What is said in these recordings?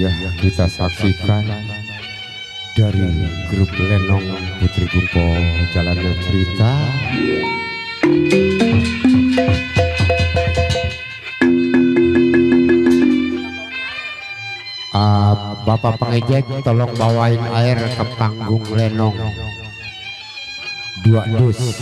Ya, kita saksikan dari grup Lenong Putri Gumpo Jalannya Cerita. Bapak pengejek tolong bawain air ke panggung Lenong 2 dus.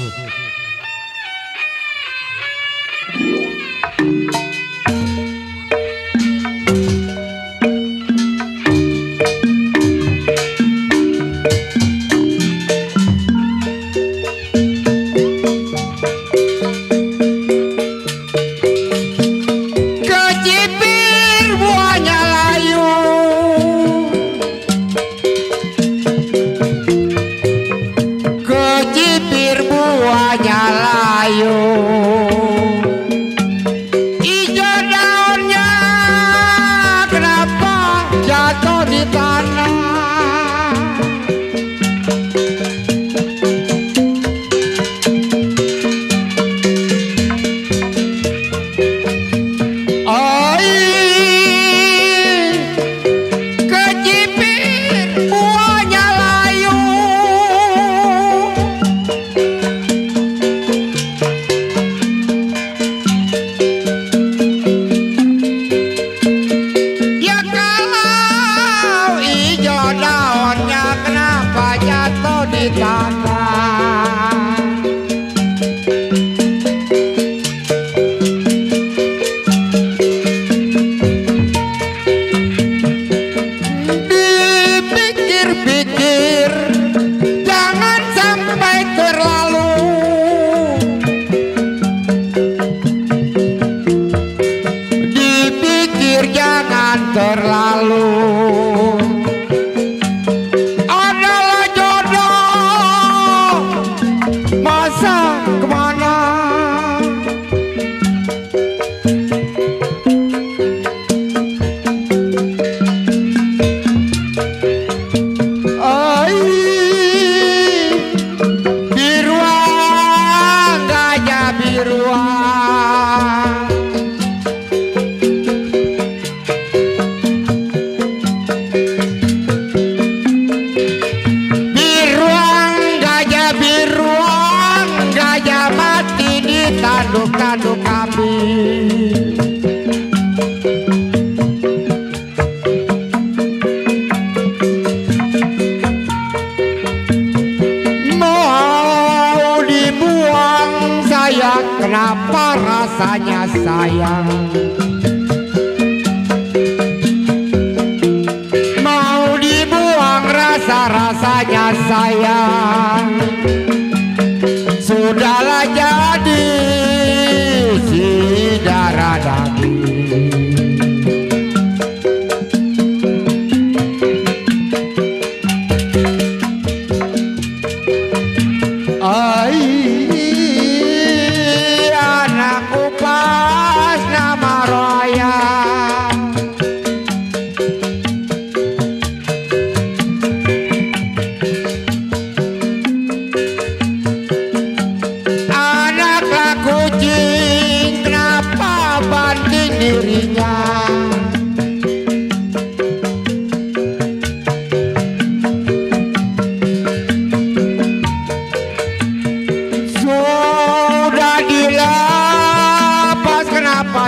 Kenapa rasanya sayang, mau dibuang rasa-rasanya sayang. Sudahlah jadi si darah daging.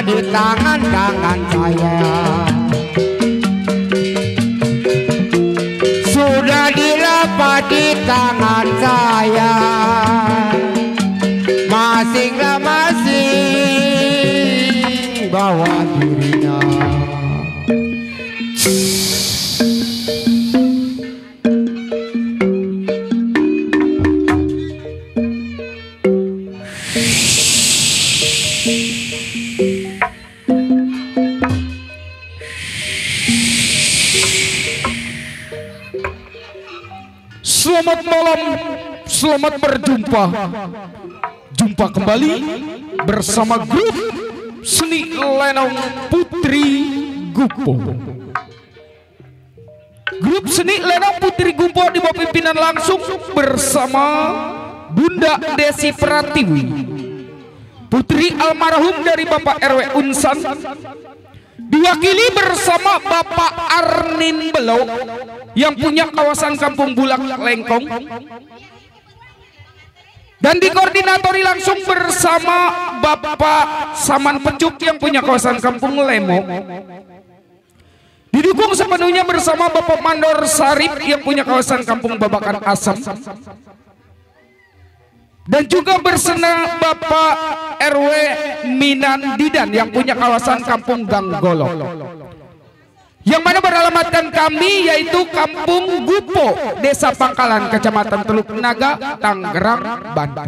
Di tangan-tangan saya sudah dilepas di tangan saya, masing-masing bawa dirinya. Selamat malam, selamat berjumpa. Jumpa kembali bersama grup Seni Lenong Putri Gumpo. Grup Seni Lenong Putri Gumpo di bawah pimpinan langsung bersama Bunda Desi Pratiwi, putri almarhum dari Bapak RW Unsan, diwakili bersama Bapak Arnin Belo yang punya kawasan Kampung Bulak Lengkong, dan dikoordinatori langsung bersama Bapak Saman Pecuk yang punya kawasan Kampung Lemo. Didukung sepenuhnya bersama Bapak Mandor Sarip yang punya kawasan Kampung Babakan Asam. Dan juga bersama Bapak RW Minan Didan yang punya kawasan Kampung Ganggolo. Yang mana beralamatkan kami yaitu Kampung Gupo, Desa Pangkalan, Kecamatan Teluk Naga, Tangerang, Banten.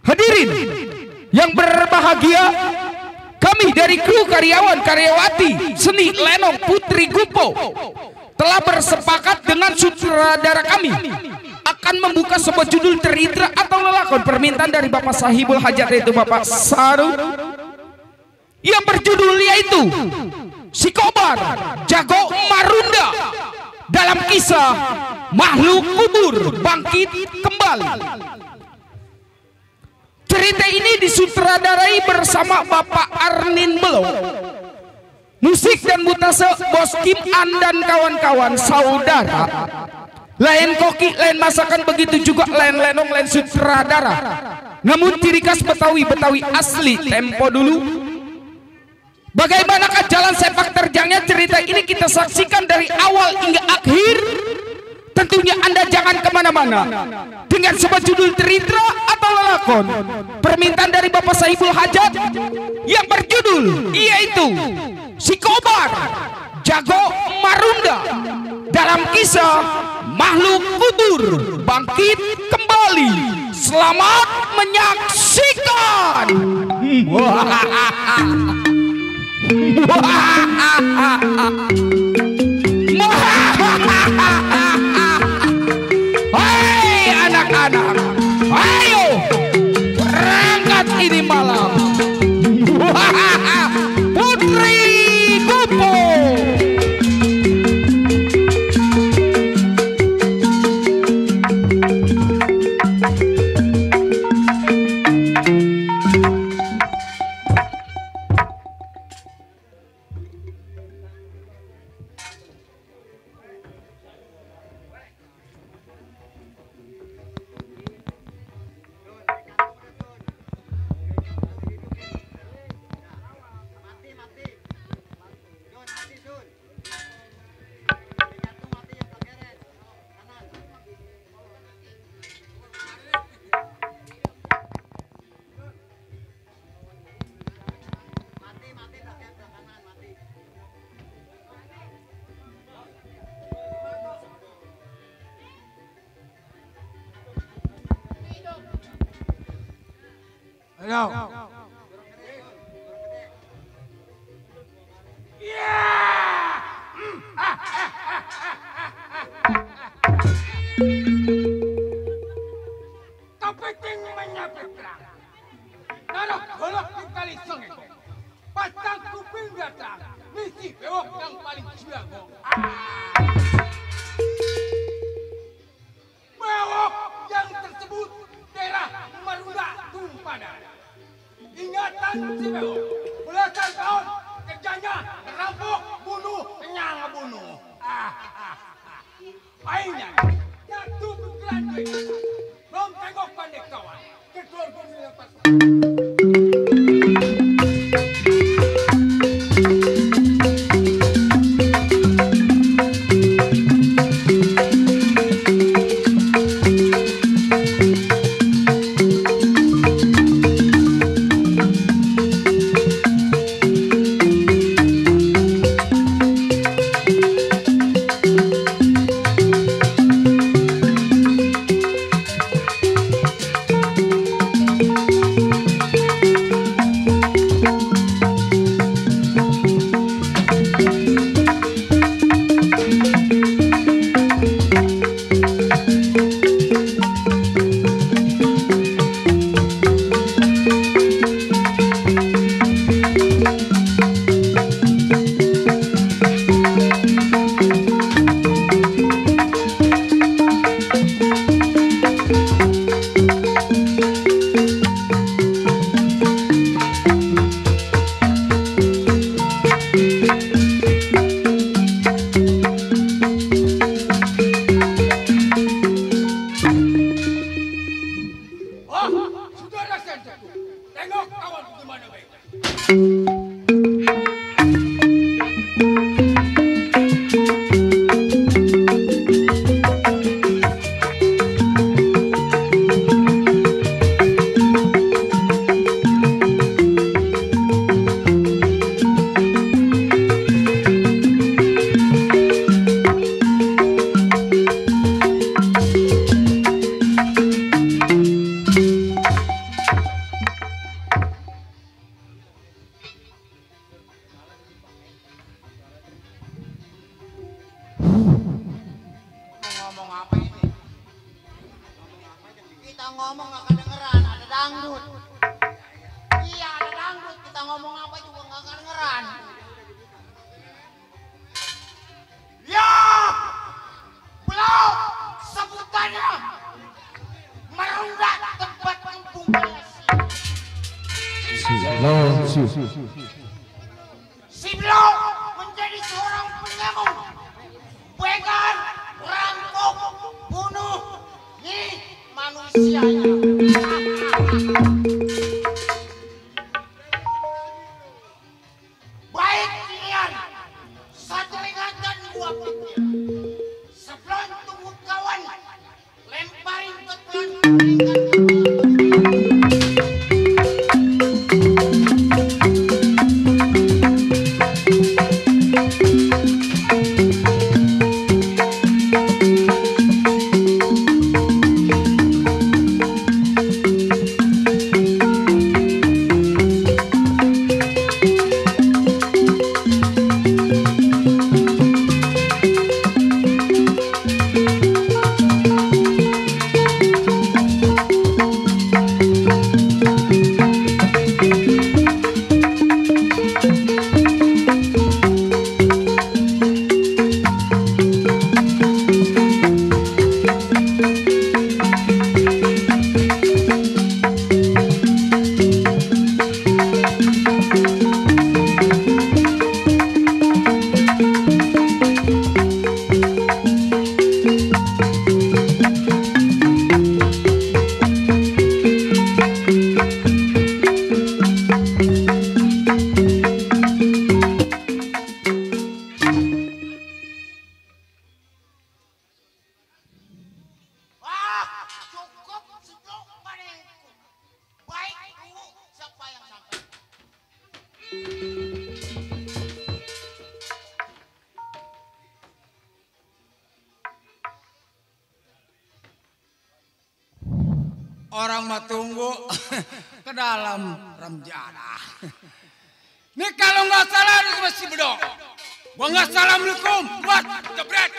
Hadirin yang berbahagia, kami dari kru karyawan karyawati seni lenong Putri Gupo telah bersepakat dengan sutradara kami akan membuka sebuah judul teater atau lelakon permintaan dari Bapak Sahibul Hajat, yaitu Bapak Saru, yang berjudul yaitu Si Kobar Jago Marunda dalam kisah makhluk kubur bangkit kembali. Cerita ini disutradarai bersama Bapak Arnin Belo. Musik dan mutase Bos Kim An dan kawan-kawan saudara. Lain koki, lain masakan, begitu juga lain lenong, lain sutradara. Namun ciri khas Betawi asli. Tempo dulu. Bagaimanakah jalan sepak terjangnya cerita ini kita saksikan dari awal hingga akhir. Tentunya Anda jangan kemana-mana. Dengan sebuah judul teater atau lelakon permintaan dari Bapak Sahibul Hajat yang berjudul yaitu Si Kobar Jago Marunda dalam kisah makhluk kubur bangkit kembali. Selamat menyaksikan. Hei anak-anak, ayo berangkat ini malam. Putri Gupo. Si Blok menjadi seorang penyamun, begal, rampok, bunuh, nih manusianya. Baik kalian, satu ingatan dua pikir. Sebelum tunggu kawan, lemparin ke pelan. Orang mah tunggu ke dalam Ramjana. Nih kalau nggak salah harus masih bedok. Gua nggak assalamualaikum, buat jebret.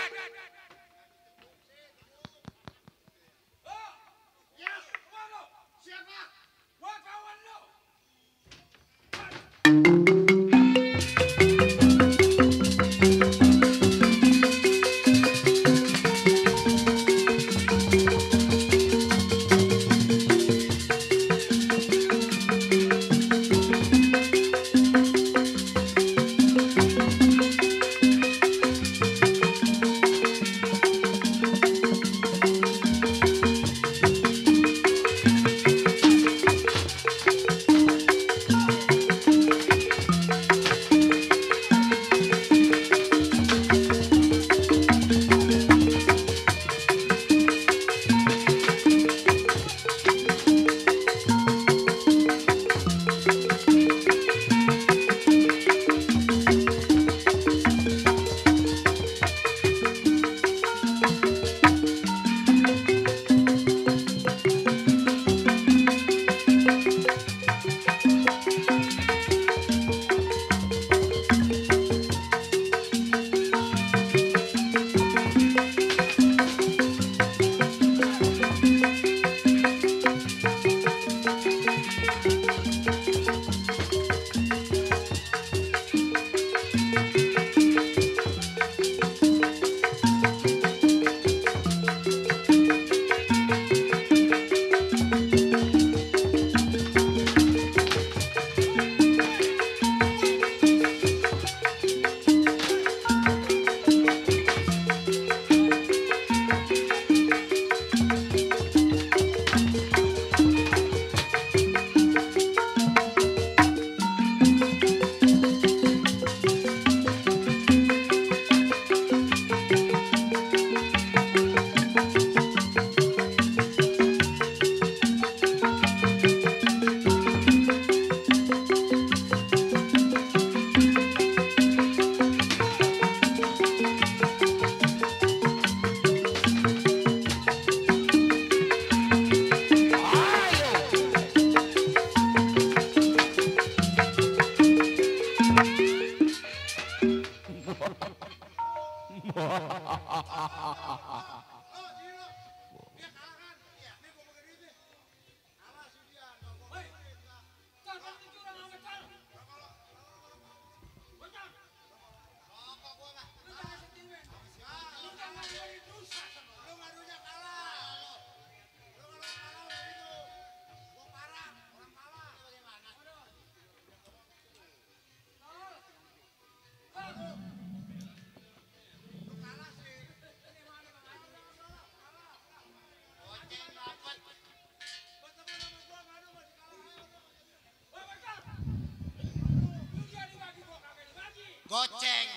Goceng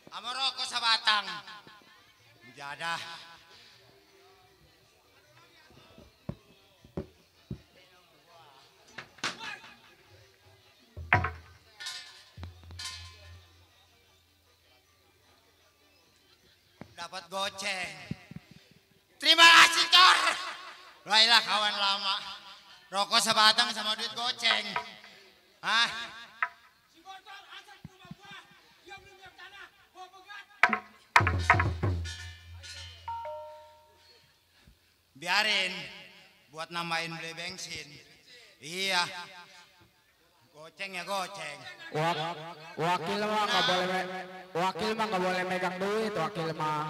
sama rokok sabatang jadah dapat goceng. Terima kasih Cor. Baiklah kawan lama, rokok sabatang sama duit goceng. Hah? Biarin buat nambahin beli bensin. Iya. Goceng ya goceng. Wakil mah nggak boleh megang duit, wakil mah.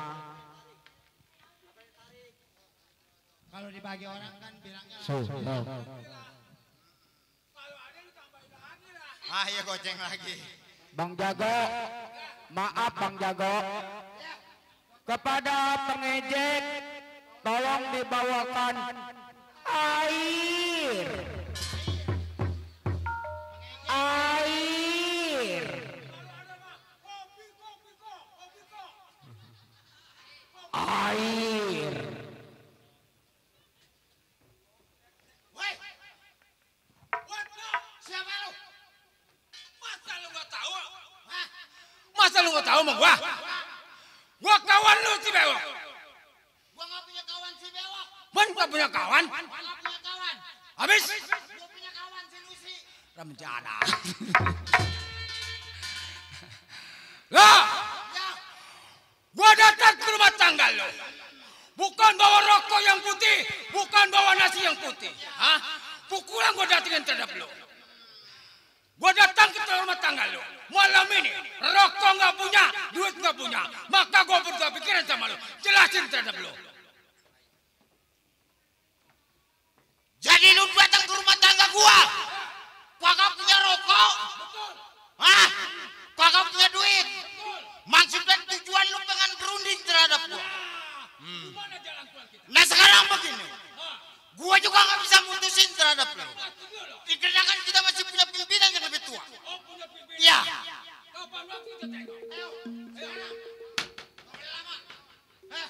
Kalau dibagi orang kan bilangnya. Ah ya goceng lagi. Bang Jago, maaf Bang Jago. Kepada pengejek, tolong dibawakan air. Air. Air. Woi. Siapa lu? Masa lu nggak tahu? Hah? Masa lu nggak tahu sama gua? Gua kawan lu si Bewok. Gua nggak punya kawan si Bewok. Man nggak punya kawan? Gua nggak punya kawan. Habis? Gua punya kawan si Lucy. Ramjana. Lah, Ya, gua datang ke rumah tangga lu. Bukan bawa rokok yang putih, bukan bawa nasi yang putih. Hah? Pukulan gua datangin terhadap lu. Gua datang ke rumah tangga lu. Malam ini rokok nggak punya, duit nggak punya. Maka gua berubah pikiran sama lu. Jelasin terhadap lu. jadi lu datang ke rumah tangga gua. Kagak punya rokok. Hah? Kagak punya duit. Maksud dan tujuan lu pengen berunding terhadap gua. Gimana jalan keluar kita? Nah sekarang begini. Gua juga nggak bisa mutusin terhadap lu. Dikarenakan kita masih punya pimpinan yang lebih tua. Oh, punya pimpinan. Iya. Kapan waktu kita tengok? Ayo, sekarang. Nggak boleh lama. Hah?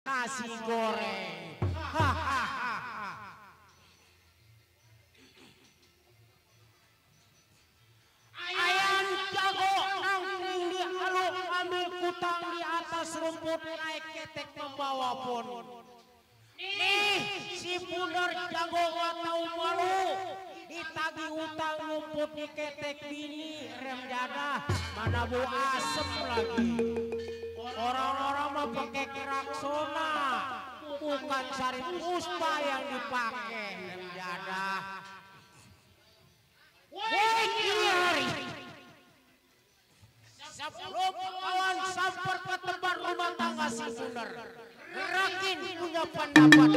Nasi goreng. Ayam jago nanggung di halu ambil kutang di atas rumput naik ketek membawa bawa pun. Nih, si Bundar jago gak tahu malu. Ditagi utang ngumput di ketek bini, rem jadah, mana bau asem lagi. Orang-orang mah pakai keraksona, bukan sari puspa yang dipakai, rem jadah. Woi kiari, sebelum kawan samper ke tempat rumah tangga si Bundar, gerakin punya pendapat.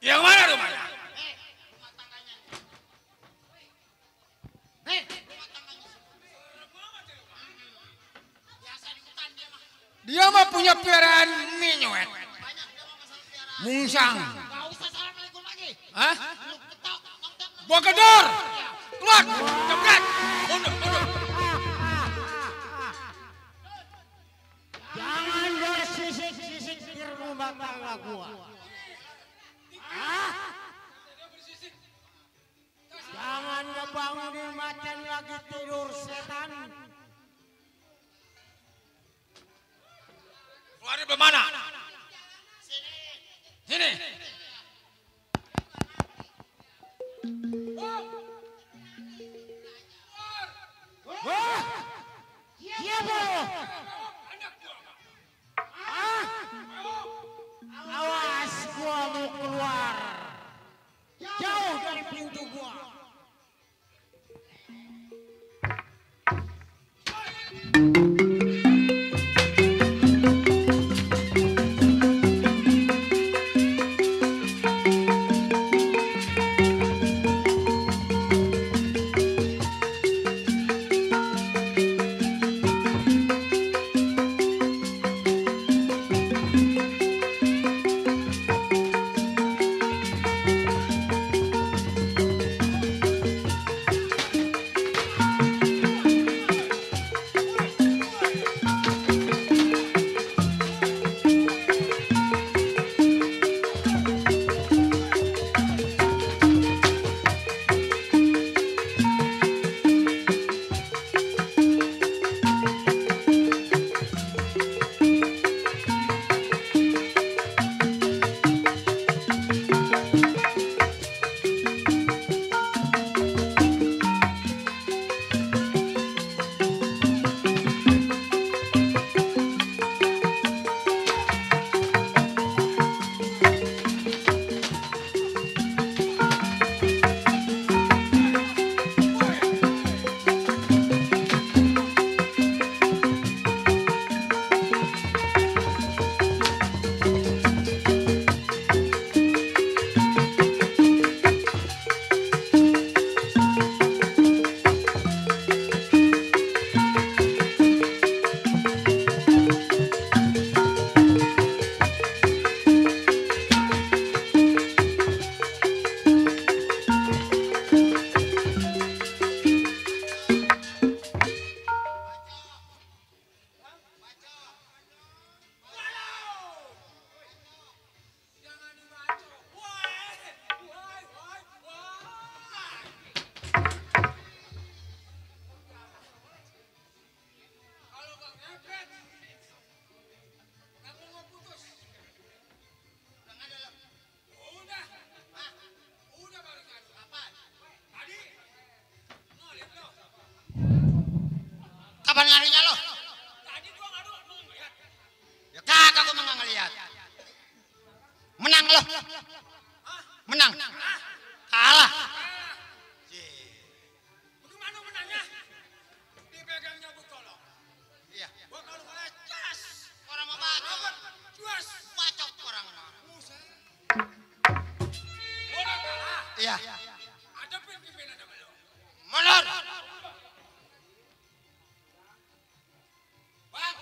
Yang mana rumahnya? Rumah tangganya. Rumah tangganya. Biasa di hutan dia mah. Dia mah punya piaraan minyuet. Banyak dia mah masalah piaraan. Mungsang. Gak usah assalamualaikum lagi. Hah? Lu ketok, nongtok. Buah gedor. Keluar. Jebret. Mundur. Jangan bersisik-sisik di rumah tangga gua. Jangan ngebangunin macan lagi tidur setan. Keluar dari mana? Sini. Iya bro. Awas gua mau keluar. Jauh dari pintu gua. Menang. Kalah. Bagaimana menangnya? Dipegangnya Bukolo. Iya. Gua kalau kalah cas. Orang mau bacok. Juas. Bacok orang. Udah kalah. Iya. Ada pimpinan sama lo. Mundur. Bang.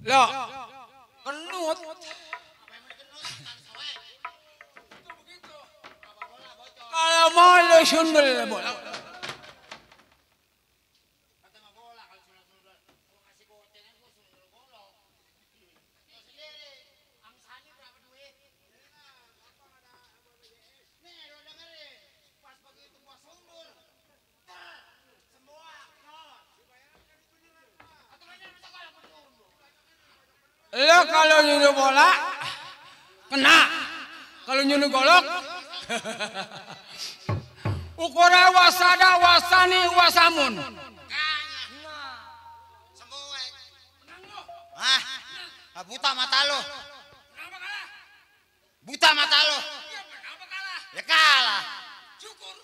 Lo, kenut. Kalau mau lo sundel bola. Lo kalau nyuruh bola kena, kalau nyuruh golok ukura wasada wasani wasamun. Buta mata lo. Buta mata lo. Ya kalah. Syukur.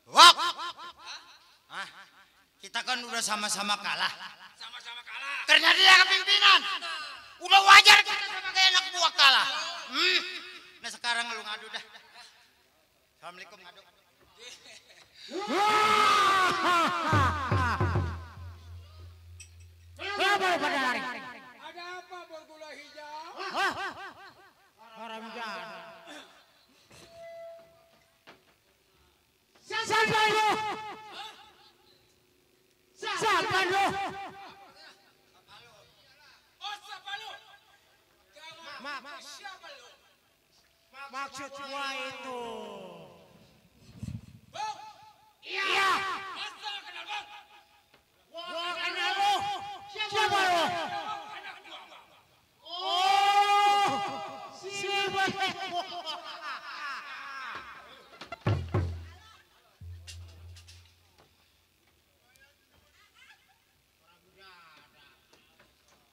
Wak. Kita kan udah sama-sama kalah. Sama-sama kalah. Ternyata dia kepimpinan. Udah wajar kita sebagai anak buah kalah. Nah sekarang lu ngadu dah. Assalamualaikum ngadu. Kenapa lu pada lari? Ada apa bergula hijau? Haram jana. Siapa lu? Siapa lu? Oh, siapa lu? Siapa lu? Maksud gua itu Iya. Masa kenal bang? Gua kenal lu. Siapa lu? Anak gua bang. Oh, si Bebo.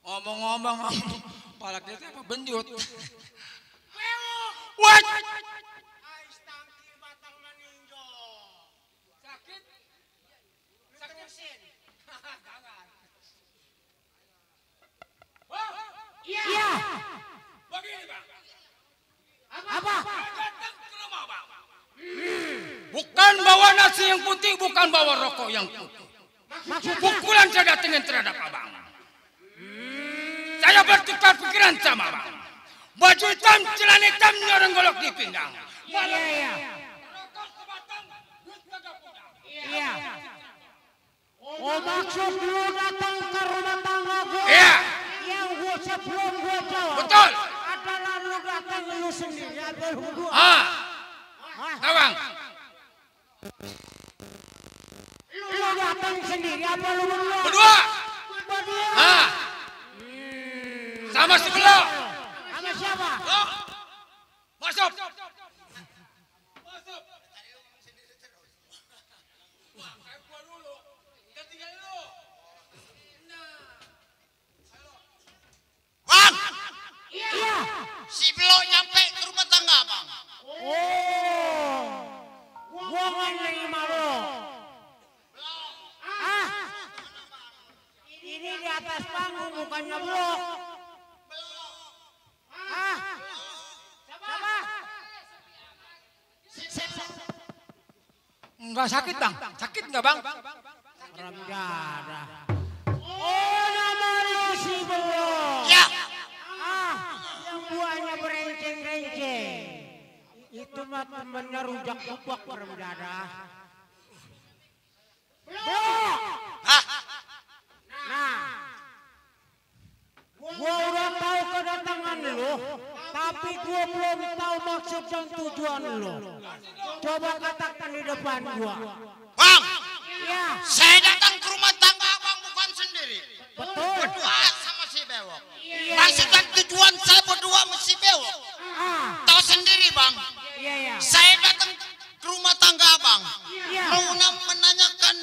Ngomong-ngomong, palak dia apa benjut? What? Ais tangkil batang maninjo. Sakit? Terusin. Bang, Iya. begini bang. Apa? Saya datang ke rumah bang. Bukan bawa nasi yang putih, bukan bawa rokok yang putih. Maksudnya? Pukulan saya datengin terhadap abang. Saya bertukar pikiran sama abang. Baju hitam, celana hitam, nyorong golok di pinggang. Iya. Rokok sebatang, duit kagak punya. Iya. Oh, maksud lu datang ke rumah tangga gua? Iya. Yang gua sebelum gua jawab. Betul. Adalah lu datang lu sendiri atau lu berdua? Ah, Hah? abang. Lu datang sendiri apa lu berdua? Berdua. Berdua. Ah, sama si Belo. Sama siapa? Oh, masuk. Bang, Iya. si Belo nyampe ke rumah tangga bang. Oh. Gua nggak nerima lu. Ah. Ini di atas panggung bukannya blok. Ah. Siapa? Enggak sakit bang? Sakit enggak bang? Ramjada. Oh, nama lu si Belo. Ya, Ah, yang buahnya berenceng-renceng. Itu mah temennya rujak kubak Ramjada. Belo. hah? Nah, gua udah tahu kedatangan lu, tapi gua belum tahu maksud dan tujuan lu. Coba katakan di depan gua. Bang, Ya, saya datang ke rumah tangga abang bukan sendiri. betul. Berdua sama si Bewok. Iya. Maksud dan tujuan saya berdua sama si Bewok. Ah, Tahu sendiri bang, iya. saya datang ke rumah tangga abang. Iya. Mau menanyakan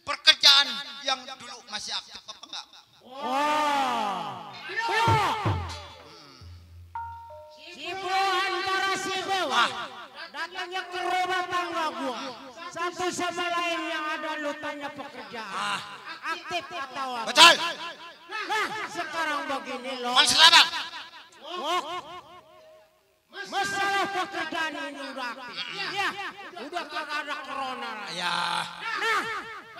pekerjaan yang dulu masih aktif apa enggak? Oh, Bro. Si Bro antara si Bewa datangnya ke rumah tangga gua. Satu sama lain yang ada lu tanya pekerjaan. Aktif atau apa? Betul. Nah, sekarang begini loh. Maksud abang? Oh, masalah pekerjaan ini udah aktif. Ya, udah kagak ada corona lagi. Ya. Nah,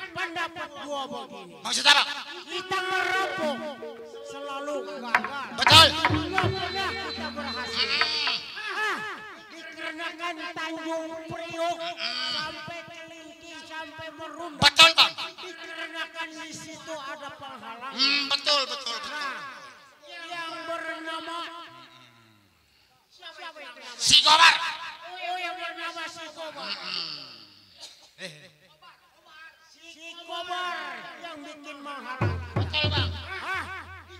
pendapat gua begini. Maksud abang? Kita merampok selalu gagal. Betul. Nggak pernah kita berhasil. Ah, dikarenakan Tanjung Priok sampai Kelingking sampai Merumba. Betul bang. Dikarenakan di situ ada penghalang. Betul, betul, betul. Nah, yang bernama siapa yang bernama? Si Gobar. Oh, yang bernama si Kobar. Si Kobar yang bikin menghalang. Betul bang. Ah,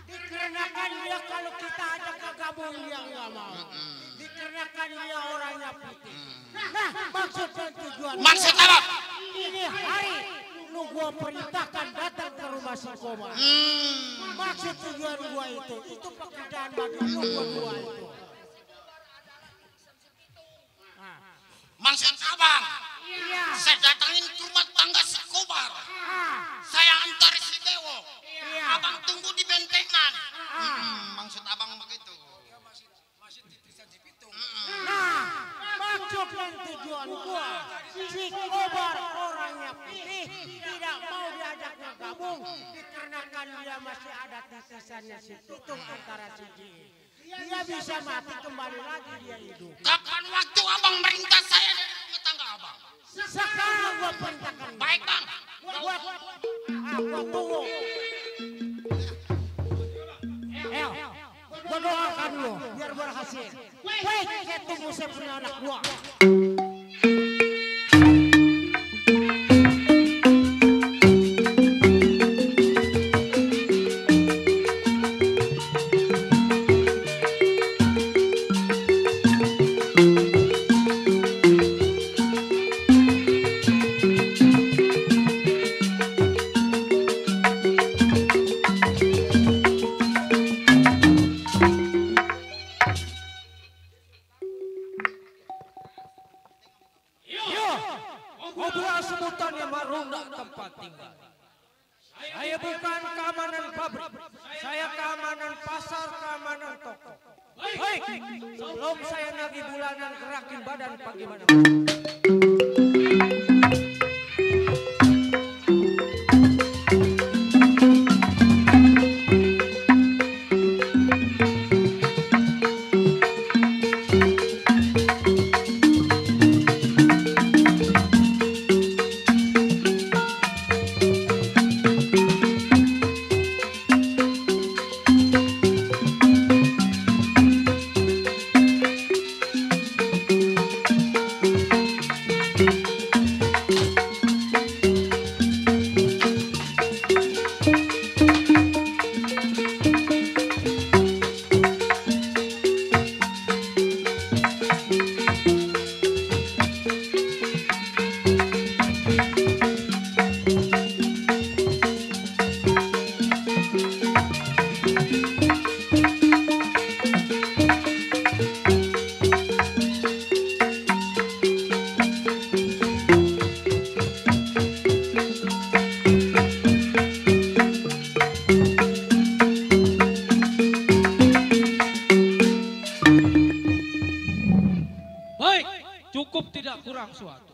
dikarenakan dia kalau kita ajak ke gabung dia nggak mau. Dikarenakan dia orangnya putih. Nah, maksud dan tujuan. Maksud gua, abang? ini hari lu gua perintahkan datang ke rumah si Kobar. Maksud tujuan gua itu pekerjaan bagi lu berdua itu. Maksud abang? Iya. Saya datangin ke rumah tangga si Kobar. Ah, Saya antar si Bewo. iya. Abang tunggu di bentengan. Maksud abang begitu. Nah, maksud dan tujuan gua, si Kobar orangnya putih, tidak mau diajak gabung, dikarenakan dia masih ada titisannya si Tutung antara si Ji. Dia bisa mati kembali lagi dia hidup. Kapan waktu abang merintah saya dari rumah tangga abang? Sekarang gua perintahkan. Baik bang. Gua tunggu. Gua doakan lu biar berhasil. Baik, saya tunggu saya punya anak gua. Baik, sebelum saya nagih bulanan gerakin badan bagaimana? Cukup tidak kurang suatu.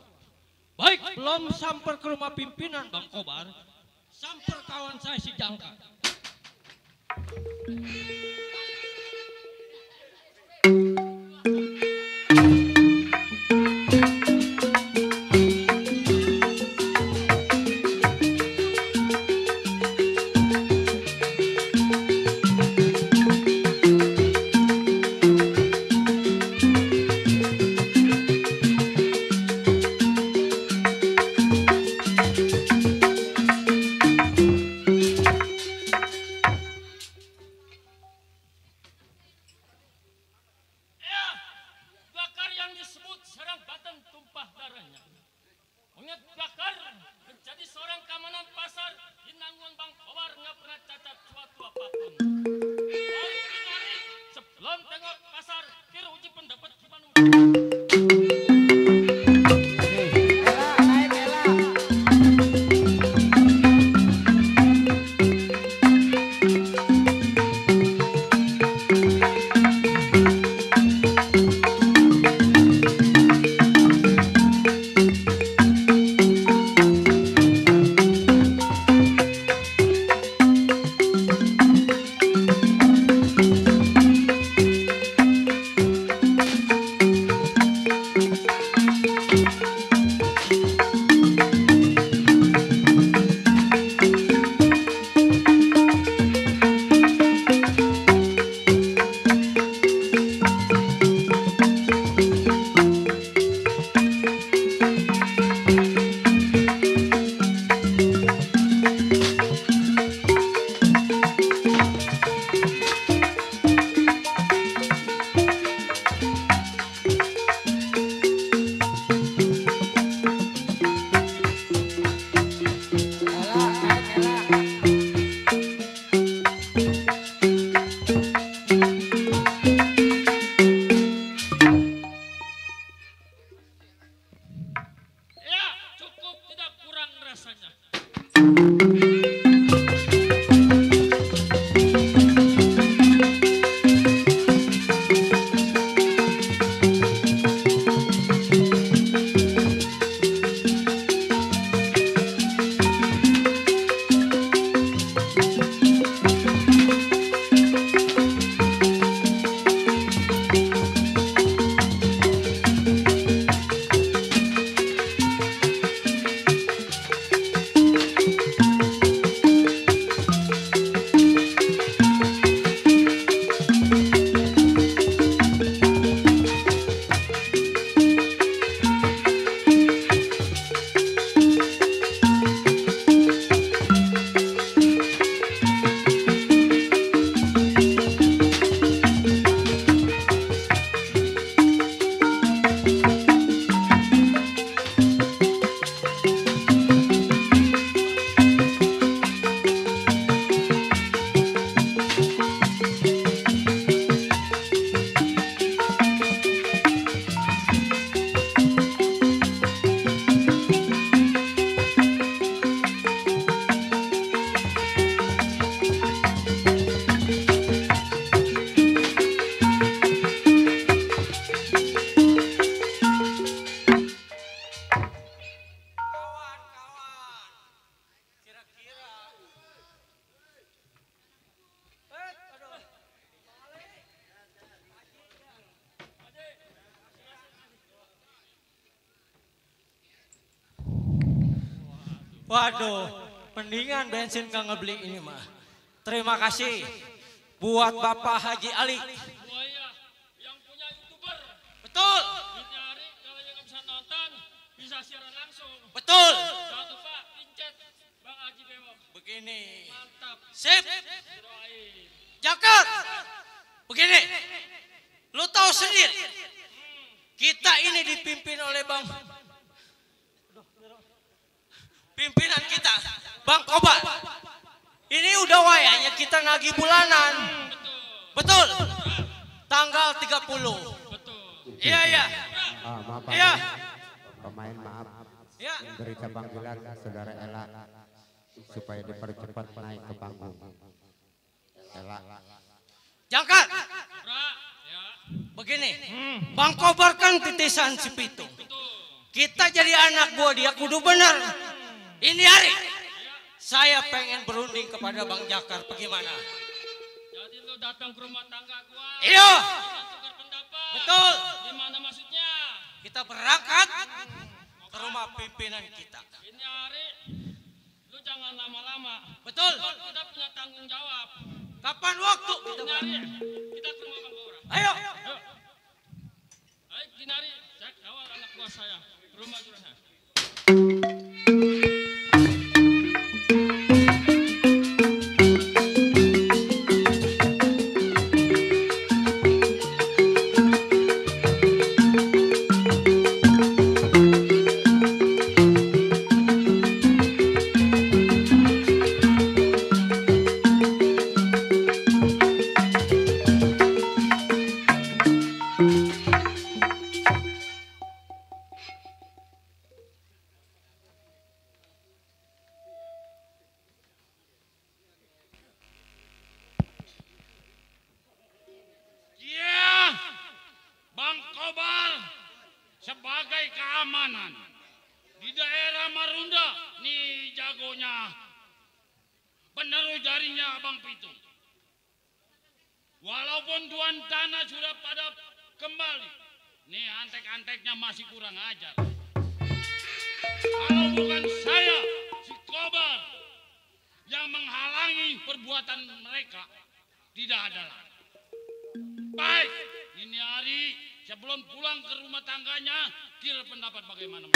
Baik, belum sampai ke rumah pimpinan Bang Kobar, sampai kawan saya si Jangka. Waduh, mendingan bensin gak ngebeli ini mah. Terima kasih buat Bapak Haji Ali. Buaya yang punya YouTuber. Betul. Ini hari kalau yang nggak bisa nonton bisa siaran langsung. Betul. Jangan lupa pincet Bang Haji Bewok. Begini. Mantap. Sip. Doain. Jakar. Begini. Lu tahu sendiri. Kita ini dipimpin oleh pimpinan kita, Bang Kobar. Ini udah wayanya kita nagih bulanan. Betul. Tanggal 30. Betul. Iya. Maaf, Iya. pemain maaf. Iya. Berita panggilan saudara Ella supaya dipercepat naik ke panggung. Ella. Jangkat. Ra, ya. Begini. Bang Kobar kan titisan si Pitung. Kita jadi anak buah dia kudu benar. Ini hari saya pengen berunding kepada Bang Jakar. Bagaimana? Jadi lu datang ke rumah tangga gua. Iya. Kita tukar pendapat. Betul. Gimana maksudnya? Kita berangkat ke rumah pimpinan kita. Ini hari lu jangan lama-lama. Betul. Kita punya tanggung jawab. Kapan waktu? Ini hari kita ke rumah Bang Gora. Ayo. Baik, Dinari, cek awal anak buah saya ke rumah Juragan. Bang Kobar sebagai keamanan di daerah Marunda nih jagonya penerus jarinya Bang Pitung. Walaupun tuan tanah sudah pada kembali, nih antek-anteknya masih kurang ajar. Kalau bukan saya, si Kobar yang menghalangi perbuatan mereka, tidak ada lagi. Baik, ini hari sebelum pulang ke rumah tangganya, kira pendapat bagaimana?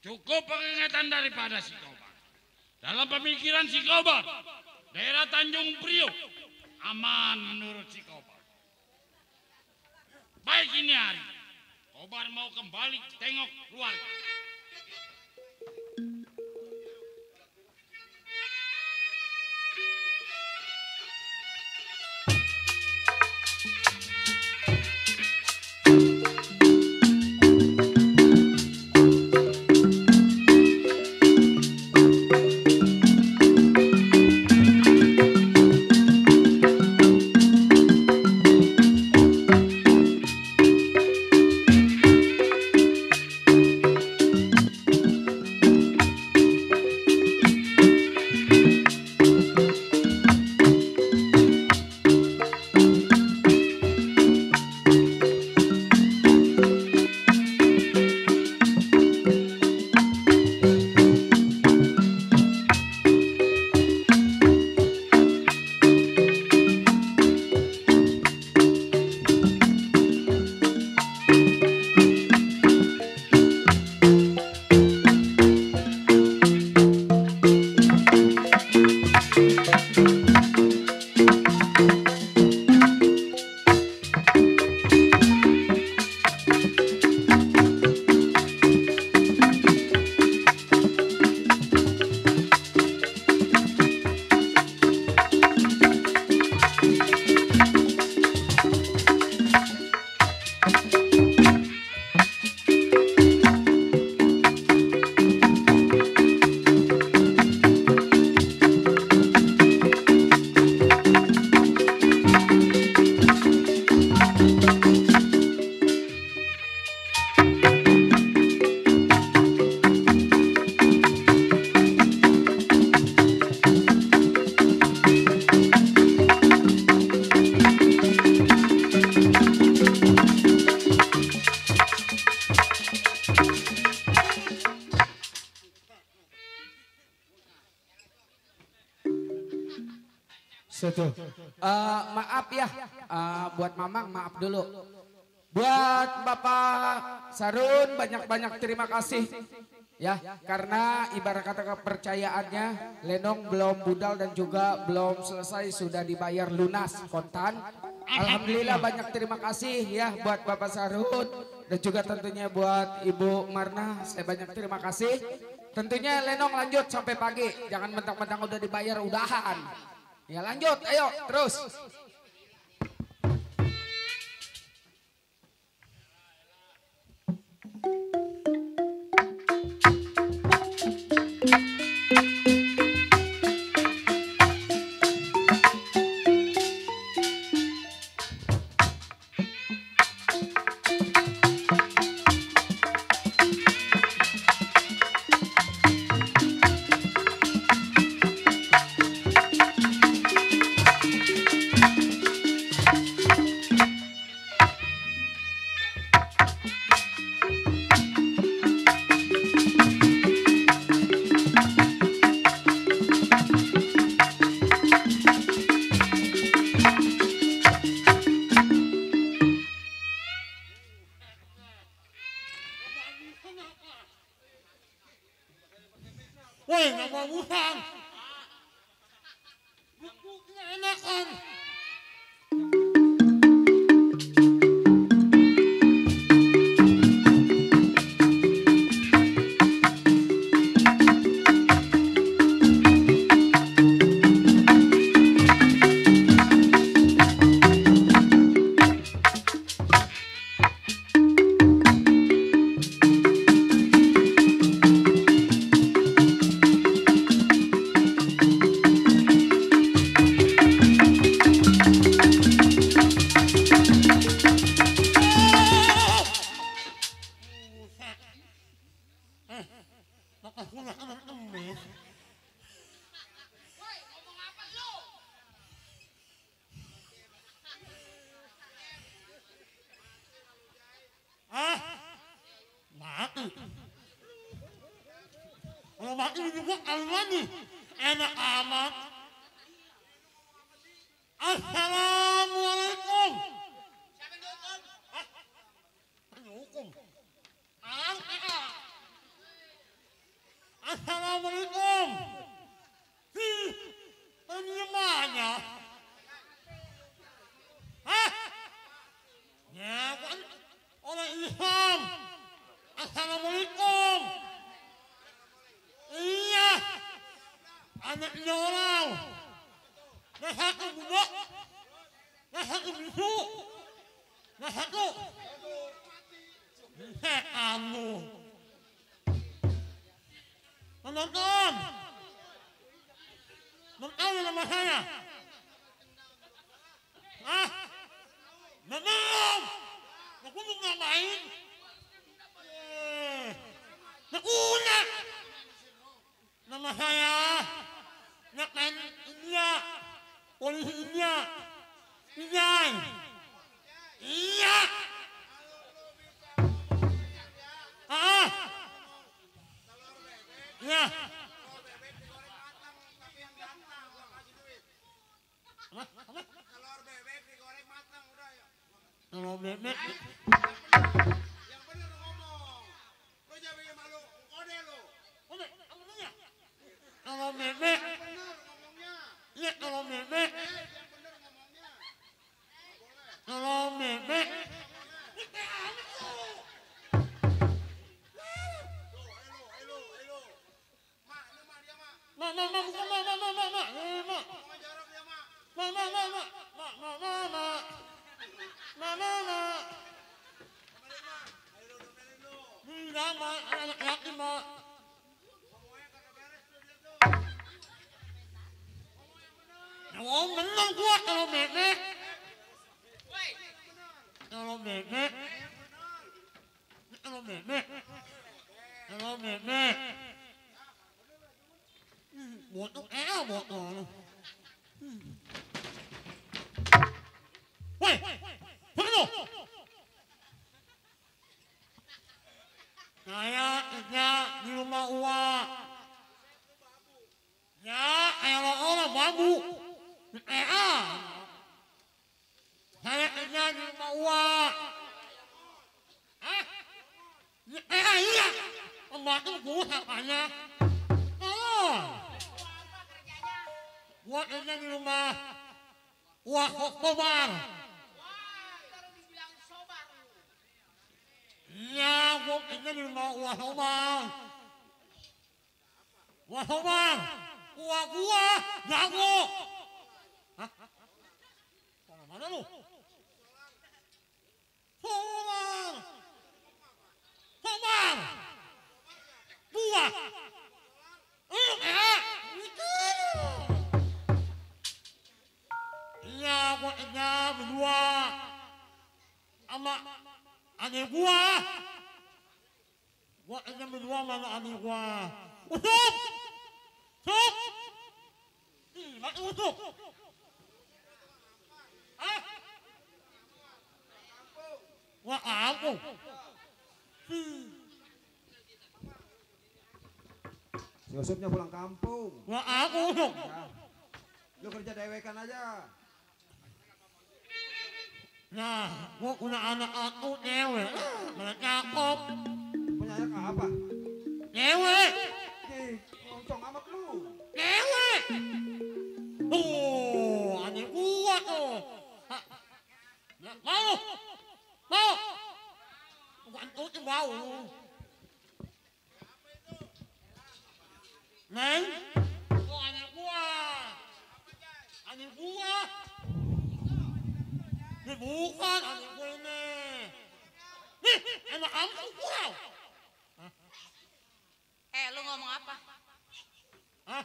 Cukup peringatan daripada si Kobar. Dalam pemikiran si Kobar, daerah Tanjung Priok aman menurut si Kobar. Baik ini hari, Kobar mau kembali tengok keluarga. betul. Maaf ya, buat Mamang maaf dulu. Buat Bapak Sarun banyak-banyak terima kasih. Ya, karena ibarat kata kepercayaannya Lenong belum budal dan juga belum selesai sudah dibayar lunas kontan. Alhamdulillah banyak terima kasih ya buat Bapak Sarun dan juga tentunya buat Ibu Marna. Saya banyak terima kasih. Tentunya Lenong lanjut sampai pagi. Jangan mentang-mentang udah dibayar udahan. Ya lanjut, ayo terus. Woi, nggak mau utang. Bukunya enakan. Kalau mati juga almani enak amat. Assalamualaikum. Siapa yang dihukum? Assalamualaikum. Penyemannya. Ya kan orang Islam. Assalamualaikum. Iya. Anaknya orang. Nah satu budak. Nah satu bisu. Nah satu. Kamu. Penonton. Mengenal nama saya. Memang. Aku mau ngapain? Nakuna. Nama saya Nakman India, polisi India, Injai. Iya. Iya. Telur bebek digoreng matang udah ya. Telur bebek. Yang bener ngomong. Lo jangan bikin malu, kode lo. Kode, apa namanya? Telur bebek. Yang bener ngomongnya. Iya, telur bebek. Yang bener ngomongnya. Telur bebek. Elo. Mak, ini mak dia mak. Mak. Ngomong jorok dia mak. Enggak, Mak. Anak laki, Mak. Ngomongnya kagak beres tuh dia tuh. Oh, bener gua kalau bebek. Kalau bebek. Botol botol. Woi, mana? Saya kerja di di rumah gua. Hah? Iya. Pembantu gua apanya? Oh. Gua kerja di rumah. Wah, Kobar. Iya, gua kerja di rumah Wah Kobar. Wah Kobar. Gua jago. Hah? Mana lu? Kobar. Kobar. Gua. Iya, gua kerja berdua sama adik gua. Gua kerja berdua sama adik gua. Usuk! Usuk! Mati usuk! Hah? Gua kampung. Si Usupnya pulang kampung. Gua aku usuk. Lu kerja dewekan aja. Nah, gua punya anak aku cewek. Mana cakep. Punya anak apa? Cewek. Ih, loncong amat lu. Cewek. Tuh, adik gua tuh. Mau? Mau? Bukan tuh bau. Neng? Tuh adik gua. Adik gua. Ini bukan adik gue ini. Nih, enak amat gua. Lu ngomong apa? Hah?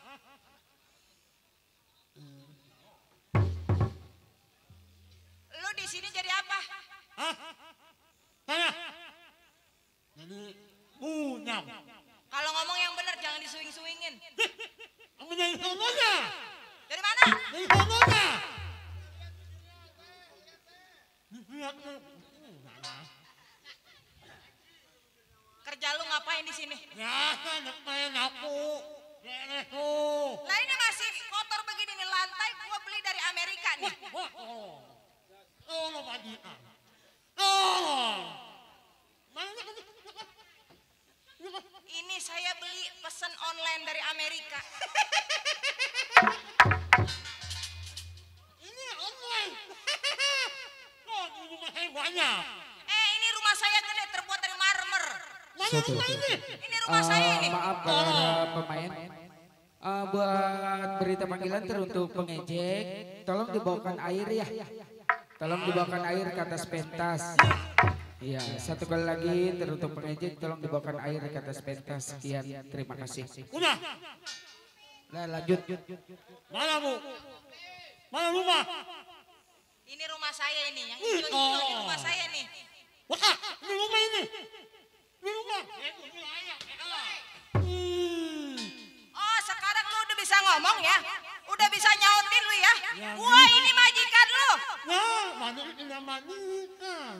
Lu di sini jadi apa? Hah? Saya jadi bunyam. Kalau ngomong yang benar jangan disuing-suingin. Kamu dari sononya. Dari mana? Dari sononya. Lihat tuh. Kerja lu ngapain di sini? Ya, main nyapu. Beres tuh. Lah ini masih kotor begini nih lantai gua beli dari Amerika nih. Oh, bajikan. Oh. Ini saya beli pesan online dari Amerika. Ini online. Oh, di rumah saya banyak. Ini rumah saya gede terbuat dari marmer. Mana rumah ini? Ini rumah saya ini. Maaf para pemain. Buat berita panggilan teruntuk pengejek, tolong dibawakan air ya. Tolong dibawakan air ke atas pentas. Iya, satu kali lagi teruntuk pengejek, tolong dibawakan air ke atas pentas. Sekian, terima kasih. Udah. Nah, lanjut. Mana bu? Mana rumah? Ini rumah saya ini, yang hijau-hijau ini rumah saya nih. Wah, ini rumah ini. Ini rumah. Oh, sekarang lu udah bisa ngomong ya? Udah bisa nyautin lu ya? Wah, ini majikan lu. Ya, mana ini majikan.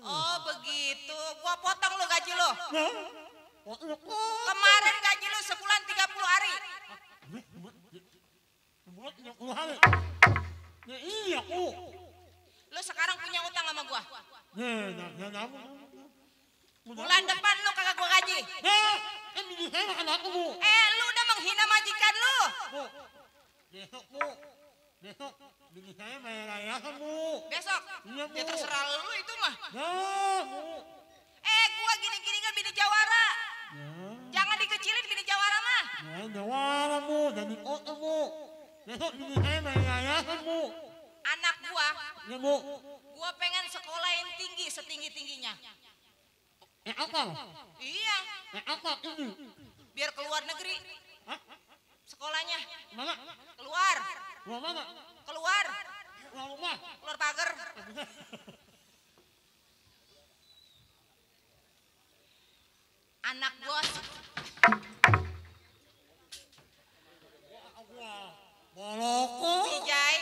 Oh, begitu. Gua potong lu gaji lu. Ya. Kemarin gaji lu sebulan 30 hari. Buat 30 hari. Ya iya, Lu sekarang punya utang sama gua. Ya, Bulan depan lu kagak gua gaji. Ya, ini saya makan aku, Bu. Lu udah menghina majikan lu. Bu, besok, bini saya bayar ayahan, Bu. Besok? Iya, Bu. Ya terserah lu itu mah. Ya, Bu. Gua gini-gini kan bini jawara. Ya. Jangan dikecilin bini jawara mah. Ya, jawara, Bu. Jadi kota, Bu. Besok bini saya bayar ayahan, Bu. Anak gua, Ya, Bu. gua pengen sekolah yang tinggi, setinggi-tingginya. Apa? Iya, Apa ini? biar keluar negeri. Hah? Sekolahnya. Mana? Keluar. Keluar mana? Keluar. Keluar rumah. Keluar pagar. Anak gua Boloko. Vijay,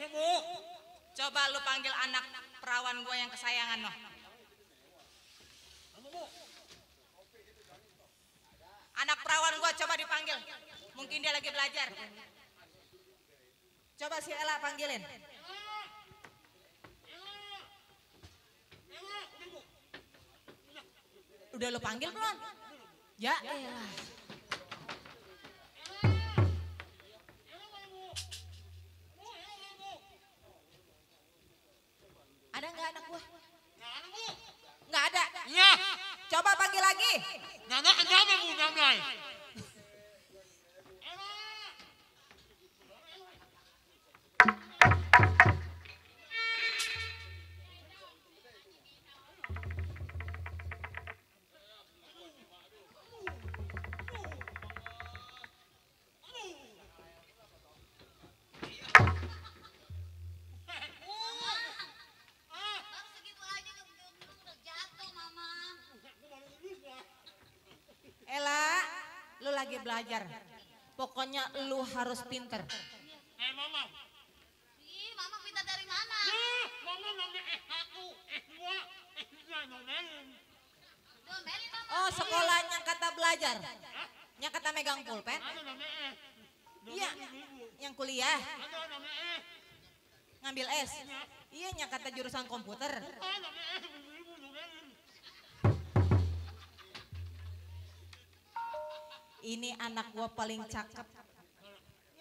Ya, Bu. coba lu panggil anak perawan gua yang kesayangan lo. Anak perawan gua coba dipanggil. Mungkin dia lagi belajar. Coba si Ella panggilin. Udah lo panggil belum? Ya elah. Ada nggak anak gua? Nggak ada. Iya. Coba panggil lagi. Nana kenapa Bu Damai? Ella, lu lagi belajar. Pokoknya lu harus pinter. Mama. Ih, Mama pintar dari mana? Mama nanya S1, S2, S3 nomelin. Domelin, Mama. Oh, sekolahnya kata belajar. Yang kata megang pulpen. Ada namanya S. Iya, yang kuliah. Ada namanya S. Ngambil S. Iya, yang kata jurusan komputer. Ada namanya S, ibu nomelin. Ini anak gua paling cakep.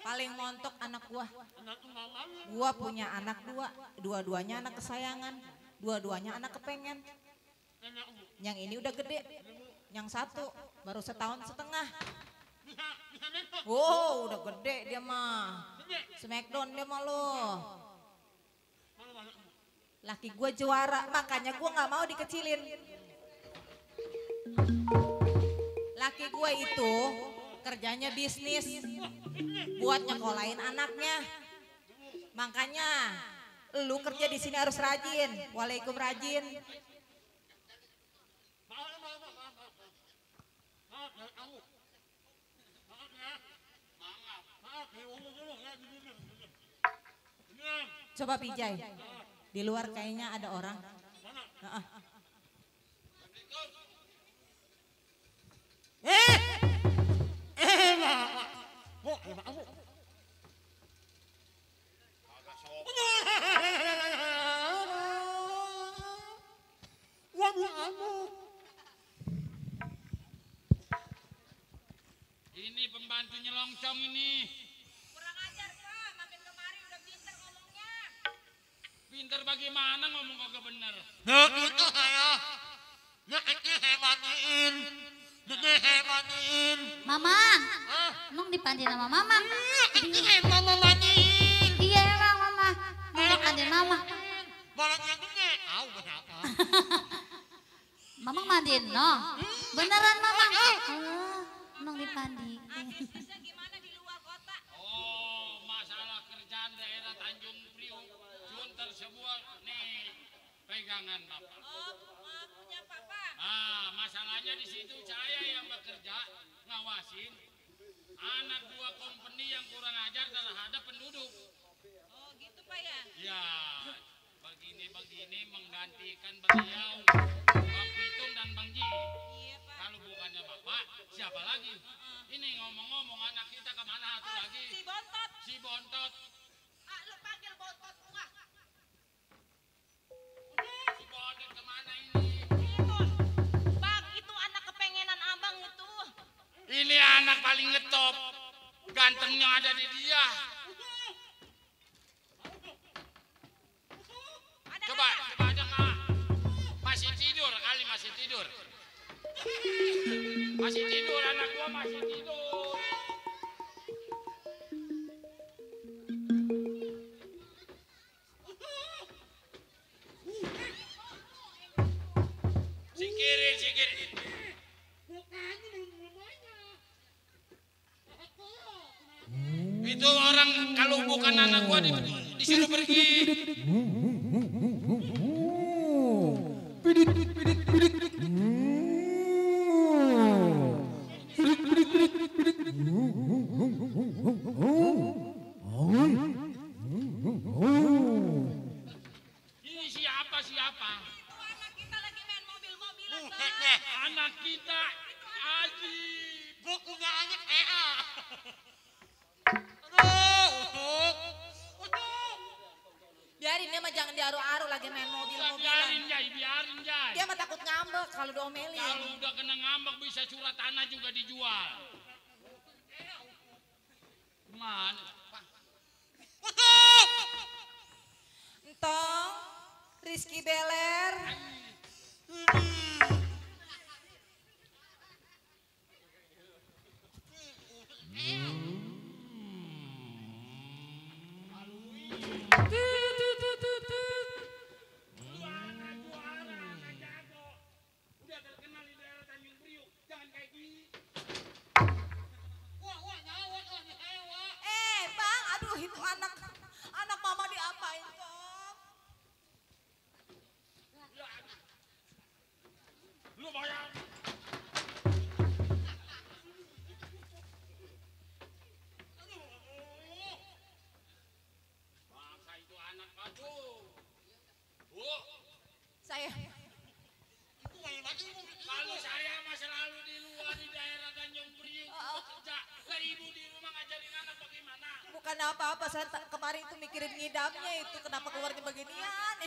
Paling montok anak gua. Anak mamanya. Gua punya anak dua. Dua-duanya anak kesayangan. Dua-duanya anak kepengen. Yang ini udah gede. Yang satu baru setahun setengah. Wow, udah gede dia mah. Smackdown dia mah lo. Laki gua juara, makanya gua nggak mau dikecilin. Laki gue itu kerjanya bisnis buat nyekolahin anaknya. Makanya lu kerja di sini harus rajin. Waalaikum rajin. Coba pijai. Di luar kayaknya ada orang. Ini pembantu nyelongcong ini. Kurang ajar Pak, makin kemari udah pinter ngomongnya. Pinter bagaimana ngomong kagak bener. Nah itu saya. Nah ini hematin. Ini hematin. Mama, emang dipandin sama Mama? Ini mama mandiin. Iya emang Mama, mau dipandin Mama. Balon yang gede. Au kenapa? Mama mandiin no? Beneran Mama? Emang dipandi. Bisnisnya gimana di luar kota? Oh, masalah kerjaan daerah Tanjung Priok. Sunter sebuah nih pegangan Bapak. Oh, punya papa. Ah, masalahnya di situ saya yang bekerja ngawasin anak dua company yang kurang ajar terhadap penduduk. Oh, gitu Pak ya? Ya, begini menggantikan beliau Bang Pitung dan Bang Ji. Iya Pak. Kalau bukannya Bapak, siapa lagi? Ini ngomong-ngomong anak kita kemana satu lagi? Si Bontot. Si Bontot. Ah, lu panggil Bontot gua. Si Bontot kemana ini? Itu. Bang, itu anak kepengenan abang itu. Ini anak paling ngetop. Gantengnya ada di dia. Coba aja nggak? Masih tidur kali, masih tidur. Masih tidur, anak gua masih tidur. Sikiri. Itu orang kalau bukan anak gua disuruh pergi. Ini siapa? Itu anak kita lagi main mobil-mobilan, Bang. Anak kita Aji. Gua punya anak EA. Aduh, Biarin dia mah jangan diaru-aru lagi main mobil-mobilan. Biarin Jai. Dia mah takut ngambek kalau diomelin. Kalau udah kena ngambek bisa surat tanah juga dijual. Mana? Entong, Rizky Beler. Bang, aduh itu anak mama diapain kok? Lu bayar. Bangsa itu anak aduh. Saya Kalau saya mah selalu di luar di daerah Tanjung Priok bekerja. Lah ibu di rumah ngajarin anak bagaimana? bukan apa-apa, saya kemarin itu mikirin ngidamnya itu kenapa keluarnya beginian.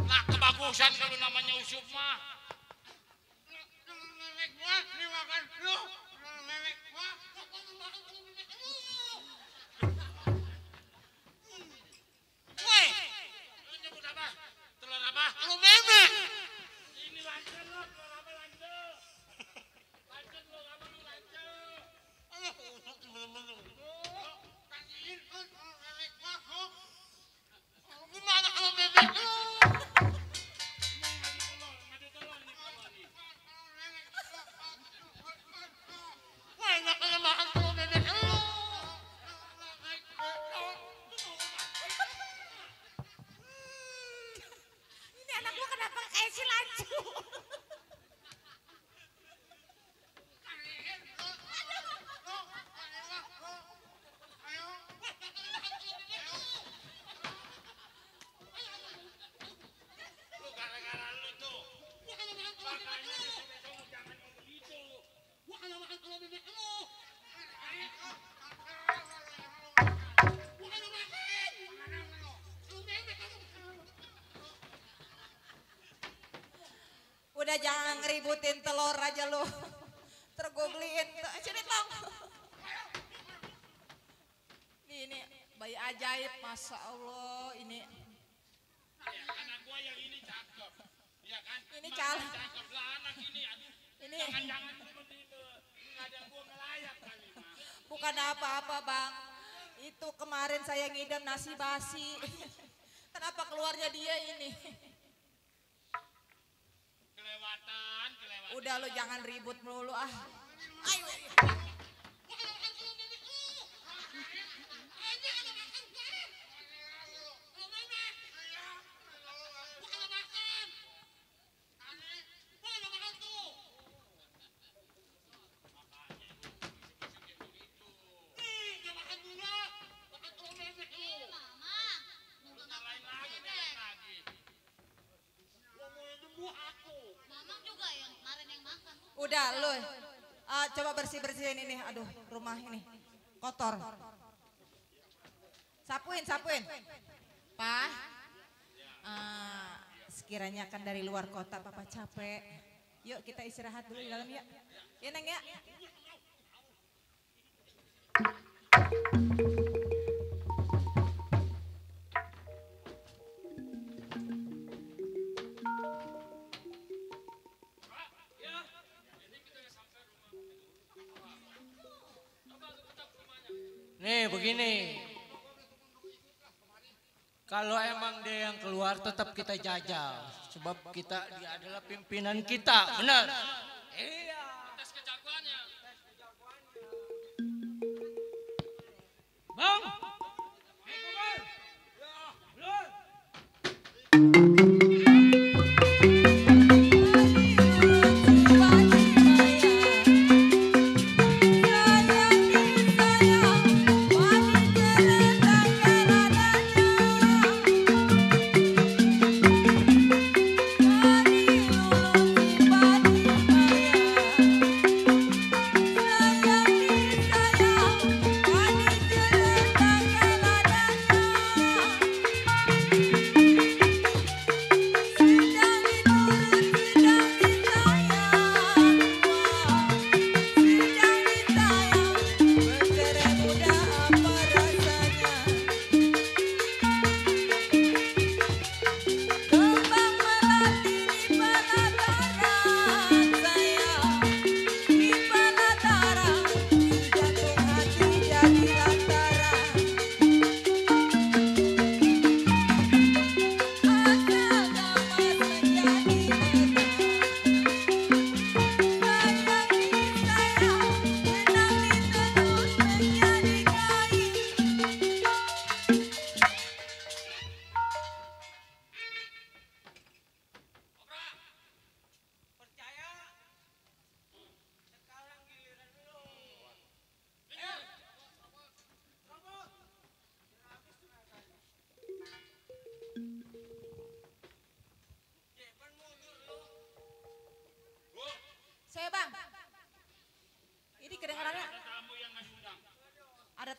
Nah, kebagusan kalau namanya Usup mah. Woi, lu nyebut apa? Telur apa? Telur bebek. Ini lancar lo, telur apa lancar? Lancar telur apa lu lancar? Gimana kalau bebek lu? Ini anak gua kenapa kayak si Lancu? Lu gara-gara lu tuh. Makanya disuruh jangan ngomong begitu. Gua kalau makan telur bebek lu. Udah jangan ngeributin telur aja lu. Terus gue beliin. Sini Tong. Ini bayi ajaib, Masya Allah. Ini Anak gua yang ini cakep. Iya kan? Ini Mana calon. cakep lah anak ini. Aduh. Ini. Jangan seperti itu. Ada gua ngelayak kali mah. bukan apa-apa Bang. Itu kemarin saya ngidam nasi basi. Kenapa keluarnya dia ini? Kelewatan. Udah lo jangan ribut melulu ah. Ayo. Mamang juga yang kemarin yang makan. Udah lo. Coba bersih-bersihin ini. Aduh, rumah ini kotor. Sapuin. Pak. Sekiranya akan dari luar kota, Papa capek. Yuk kita istirahat dulu di dalam ya. Ya Neng ya. Nih begini, kalau emang dia yang keluar tetap kita jajal, sebab dia adalah pimpinan kita, benar? Iya. Tes kejagoannya.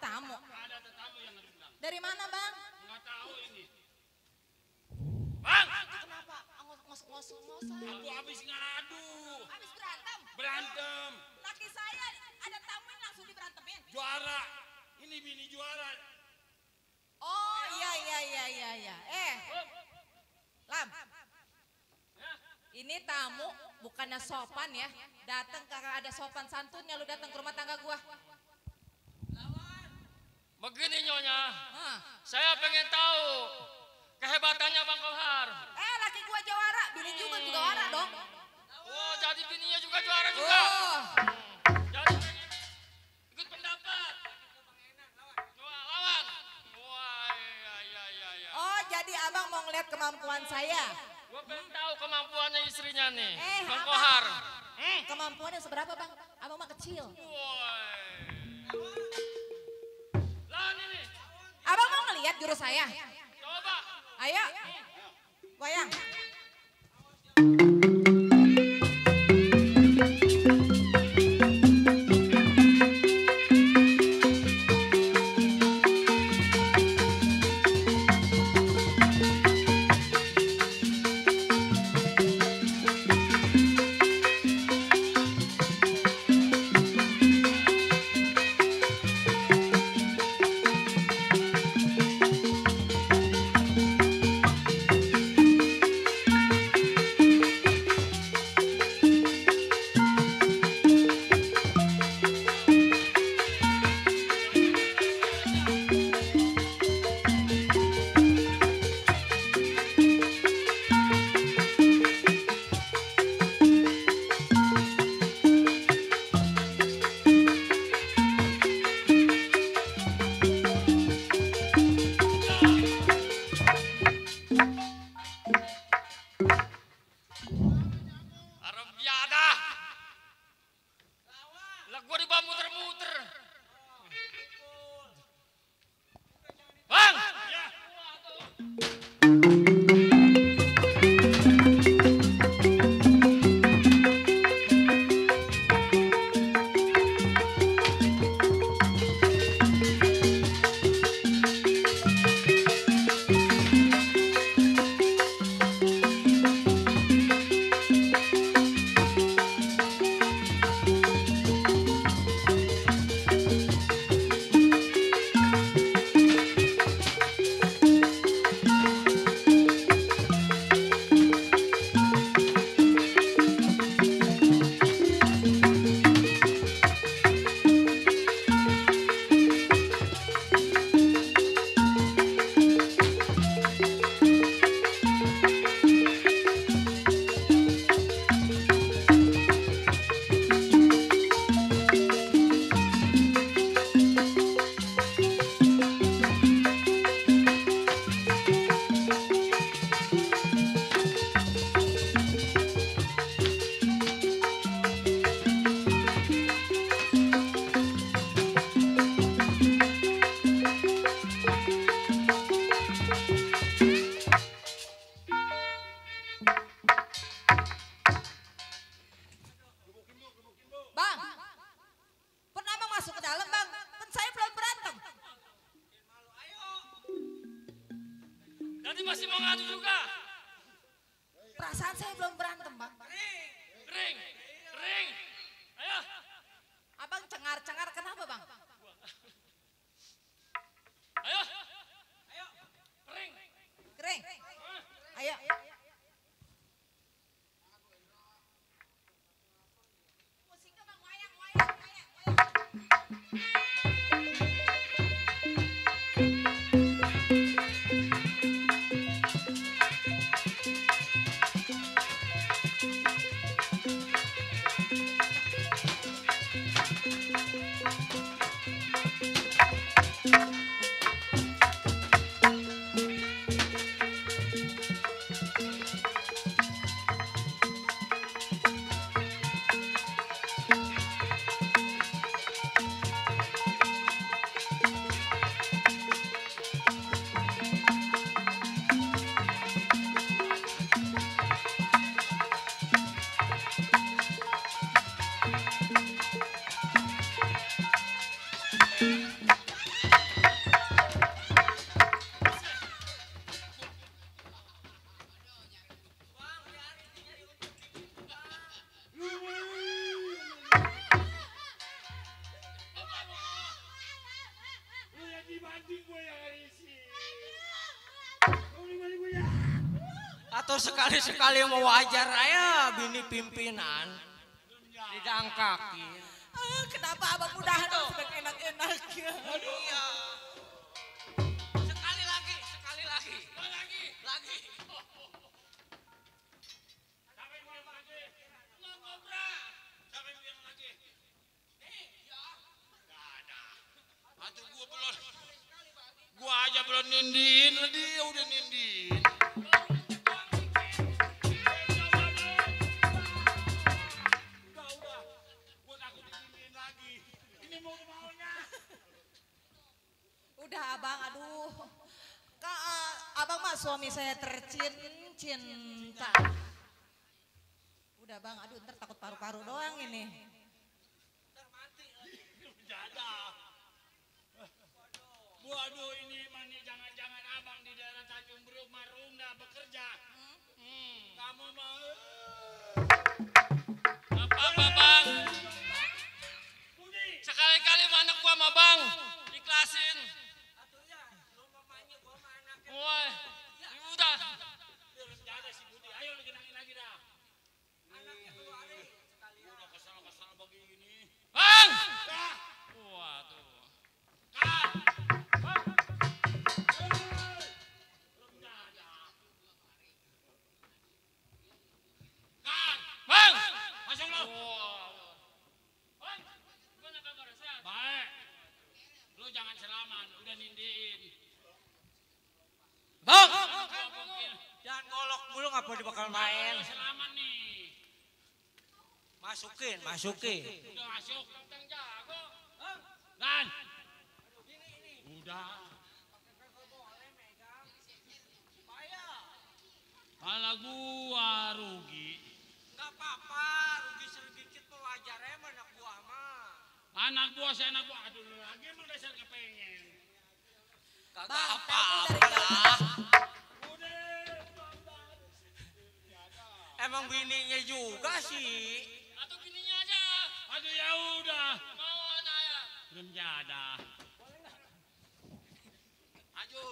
tamu. Ada tamu yang ngundang. Dari mana bang? Nggak tahu ini. Bang, Kenapa? Ngos-ngos. aku habis ngadu. Habis berantem. Berantem. Laki saya ada tamu yang langsung diberantemin. Juara. Ini bini juara. Oh iya. Lam. Ini tamu bukannya sopan ya. Datang kagak ada sopan santunnya lu datang ke rumah tangga gua. Begini Nyonya, Hah. saya pengen tahu kehebatannya Bang Kohar. Laki gua juara, bini juga juara dong. Oh, jadi bininya juga juara juga. Oh. Jadi ikut pendapat. Lawan. Wah, iya. Oh, jadi abang mau ngeliat kemampuan saya. Gua pengen tahu kemampuannya istrinya nih, Bang Abang. Kohar. Kemampuannya seberapa bang? Abang mah kecil. Lawan ini. Abang mau ngeliat jurus saya? Coba. Ayo. Goyang. Nanti masih mau ngadu juga. Perasaan saya belum berantem, Bang. Ring. Ayo. Abang cengar-cengar kenapa, Bang? Ayo. Ring. Ayo. Musiknya Bang, wayang. Anjing gue yang isi. Atau sekali-sekali mau wajar aja bini pimpinan. Didangkakin. Kenapa abang udah sebek enak-enaknya? Iya. Sekali lagi. Lagi. Sampai bilang lagi. Nggak kobra. Sampai bilang lagi. Ya. Nggak ada. Atuh gua aja belum nindiin, dia udah nindiin. Udah abang, aduh. Abang mah suami saya tercinta. Udah bang, aduh ntar takut paru-paru doang ini. Waduh ini mani jangan-jangan abang di daerah Tanjung Priok Marunda bekerja. Kamu mau? Apa bang? Sekali-kali anak gua sama bang ikhlasin. Woi, udah. Ada si Budi, ayo lagi nangin lagi dah. Anaknya keluar sekalian. Udah kesal-kesal begini. Bang! Waduh. Kan! Bang! Masuk lo. Bang, gimana kabar? Sehat? Baik. Lu jangan selaman, udah nindiin. Bang! Jangan ngolok mulu ngapa dia bakal main. Selaman nih. Masukin. Udah masuk. Tentang jago. Dan. Udah. Kalau gua rugi. Gak apa-apa, rugi sedikit mah wajar emang anak gua mah. Anak gua si anak gua. Aduh lu lagi emang dasar kepengen. Kagak apa-apa. Emang bininya juga sih. Atau bininya aja. Aduh ya udah. Mau aja. Belum ada. Aju.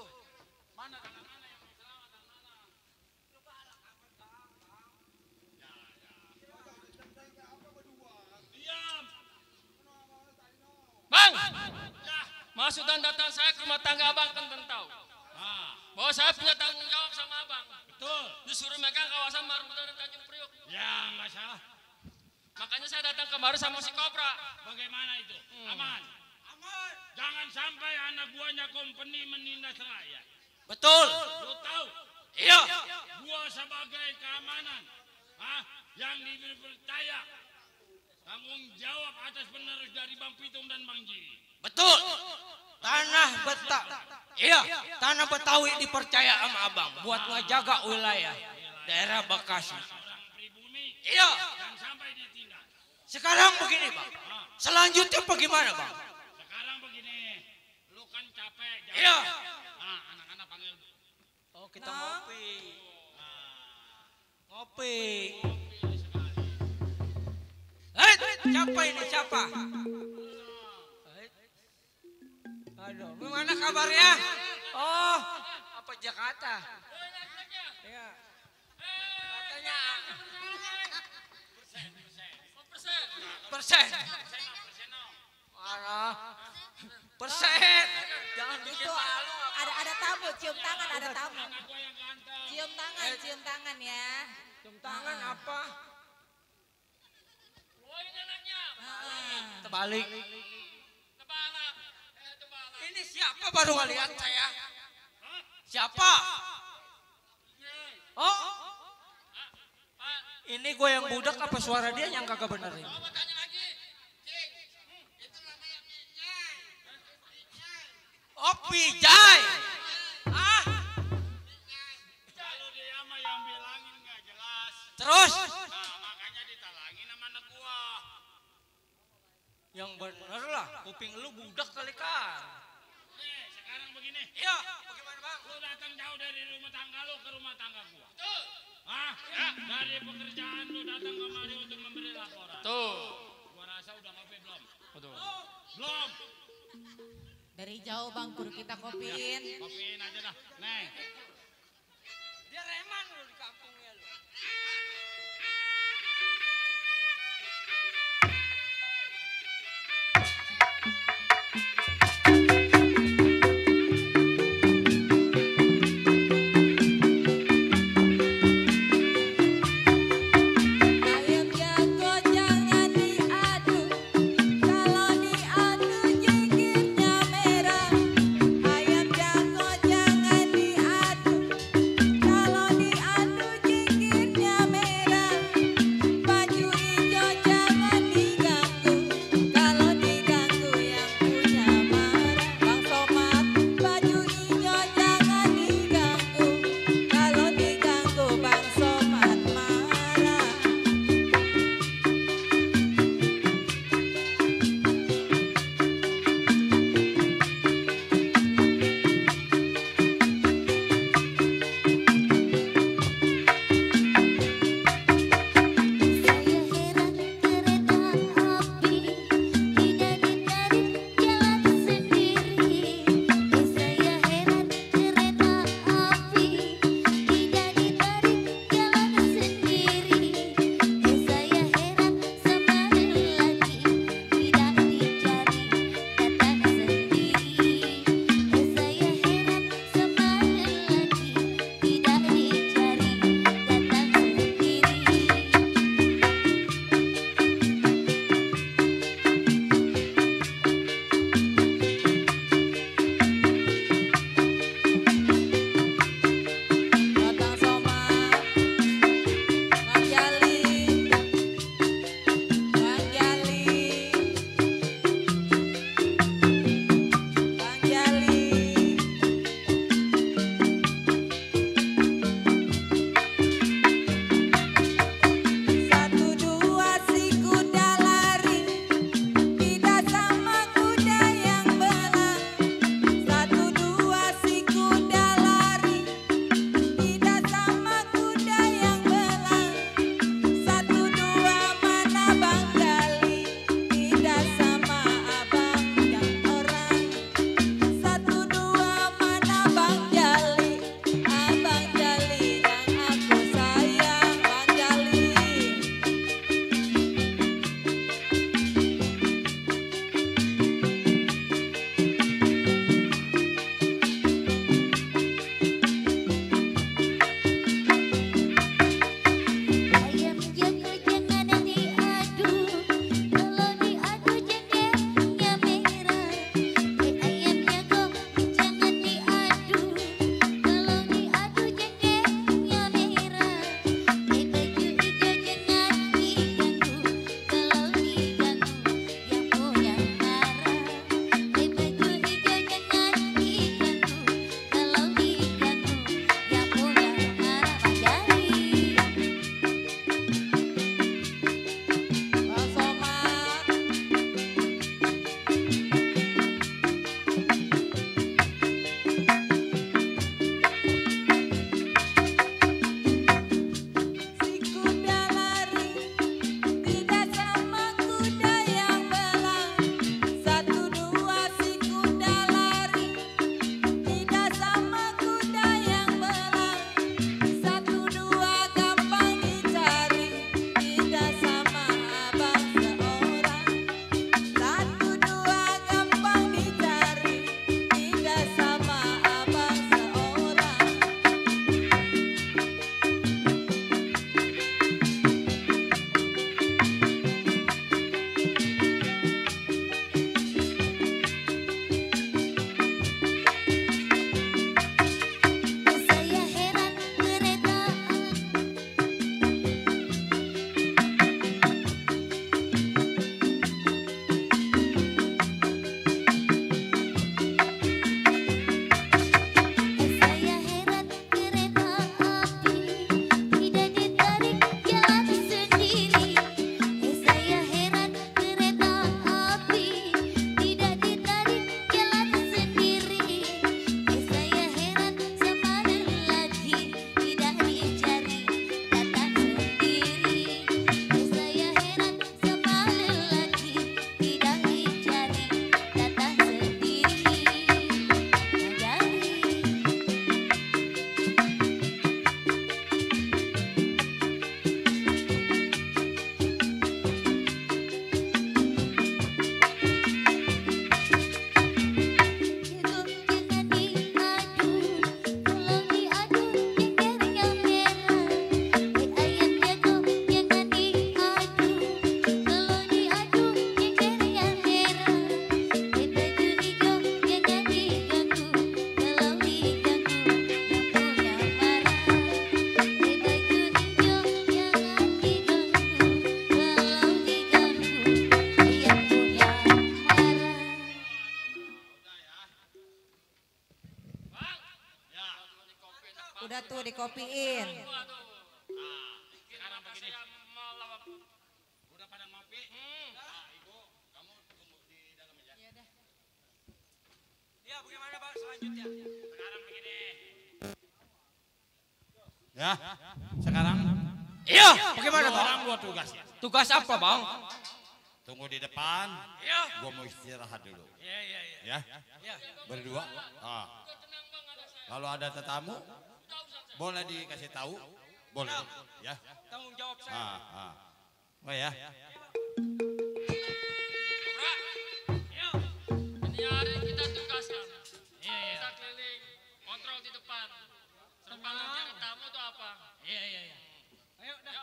Mana tangan mana yang selamat tangan mana? Diam. Bang. Maksud dan datang saya ke rumah tangga abang kan tahu. Bahwa saya punya tanggung jawab sama abang. Betul. Disuruh megang kawasan Marunda dan Tanjung Priok. Ya nggak salah. Makanya saya datang kemarin sama si Kopra. Bagaimana itu? Aman. Aman. Jangan sampai anak buahnya company menindas rakyat. Betul. Lu tahu? Iya. Gua sebagai keamanan, yang dipercaya tanggung jawab atas penerus dari Bang Pitung dan Bang Ji. Betul. Tanah Iya, tanah Betawi dipercaya sama abang buat ngejaga wilayah daerah Bekasi. Iya. Jangan sampai ditindas. Sekarang begini bang, selanjutnya bagaimana bang? Sekarang begini, lu kan capek. Iya. Anak-anak panggil. Oh kita ngopi. Ngopi. Siapa ini siapa? Aduh, gimana kabarnya? Oh, apa Jakarta? Iya. Katanya persen. Marah. Persen. Jangan bikin malu. Ada tamu, cium tangan, ada tamu. Cium tangan ya. Cium tangan apa? Terbalik. Terbalik. Ini siapa baru ngeliat saya? Siapa? Oh, ini gue yang budak apa suara dia yang kagak bener ini? Oh, Pijay. Kalau dia mah yang bilangin nggak jelas. Terus? Makanya ditalangin sama anak gua. Yang bener lah, kuping lu budak kali kan? Nih, sekarang begini. Iya, bagaimana bang? Lu datang jauh dari rumah tangga lu ke rumah tangga gua. Betul. Ya, dari pekerjaan lu datang kemari untuk memberi laporan. Tuh. Gua rasa udah ngopi belum? Betul. Belum. Dari jauh Bang, kudu kita kopiin. Kopiin aja dah. Neng. Dia reman lu di kampungnya lu. Ayam jago jangan diadu, kalau diadu jengkirnya merah. Ayam jago jangan diadu, kalau diadu Udah tuh dikopiin. Sekarang begini. Udah pada ngopi? Nah, Ibu, kamu tunggu di dalam aja. Iya dah. Ya, bagaimana Bang selanjutnya? Sekarang begini. Ya, sekarang Iya, bagaimana Bang? orang buat tugas ya. Tugas apa Bang? Tunggu di depan. Iya. Gua mau istirahat dulu. Iya. Ya, Iya. berdua. Kalau ada tetamu, boleh dikasih tahu, boleh. Ya. Tanggung jawab saya. Oh ya. Iya. Ini hari kita tugaskan. Kita keliling, kontrol di depan. Serba nanti yang tamu itu apa? Iya. Ayo dah.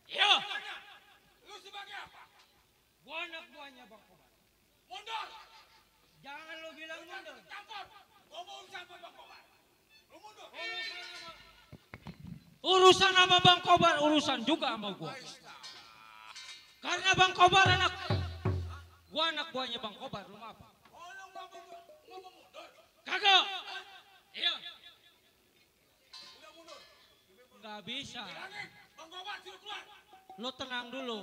Iya. Lu sebagai apa? Gua anak buahnya Bang Kobar. Mundur. Jangan lu bilang mundur. Campur. Gua mau urusan sama Bang Kobar. Lu mundur. Urusan sama Bang Kobar, urusan juga sama gua. Karena Bang Kobar gua anak buahnya Bang Kobar, lu apa? Oh, lu ngomong mundur. Kagak. Iya. Udah mundur. Nggak bisa. Bang Kobar suruh keluar. Lu tenang dulu.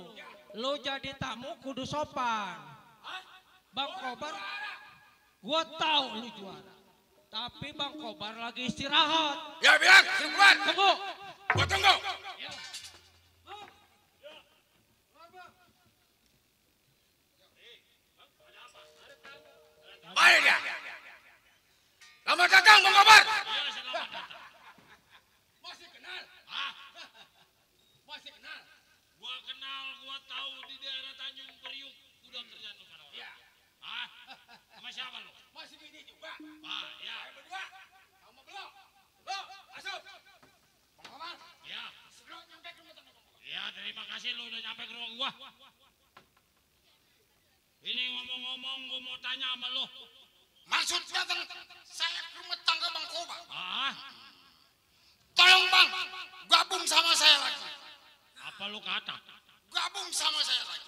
Lu jadi tamu kudu sopan. Bang Kobar, gua tahu lu juara. Tapi Bang Kobar lagi istirahat. Ya bilang, suruh keluar. Tunggu. Gua tunggu. Mana dia? Selamat datang Bang Kobar. Iya, selamat datang. Masih kenal? Masih kenal? Gua kenal, gua tahu di daerah Tanjung Priuk udah terjatuh pada orang. Iya. Sama siapa lu? Masih bini juga. Ya. Ayo berdua. Kamu belum? Belum. Masuk. Bang Kobar. Ya. Sebelum nyampe ke rumah tangga Bang Kobar. Ya, terima kasih lu udah nyampe ke rumah gua. Ini ngomong-ngomong gua mau tanya sama lu. Maksud datang saya ke rumah tangga Bang Kobar. Tolong Bang, gabung sama saya lagi. Apa lu kata? Gabung sama saya lagi.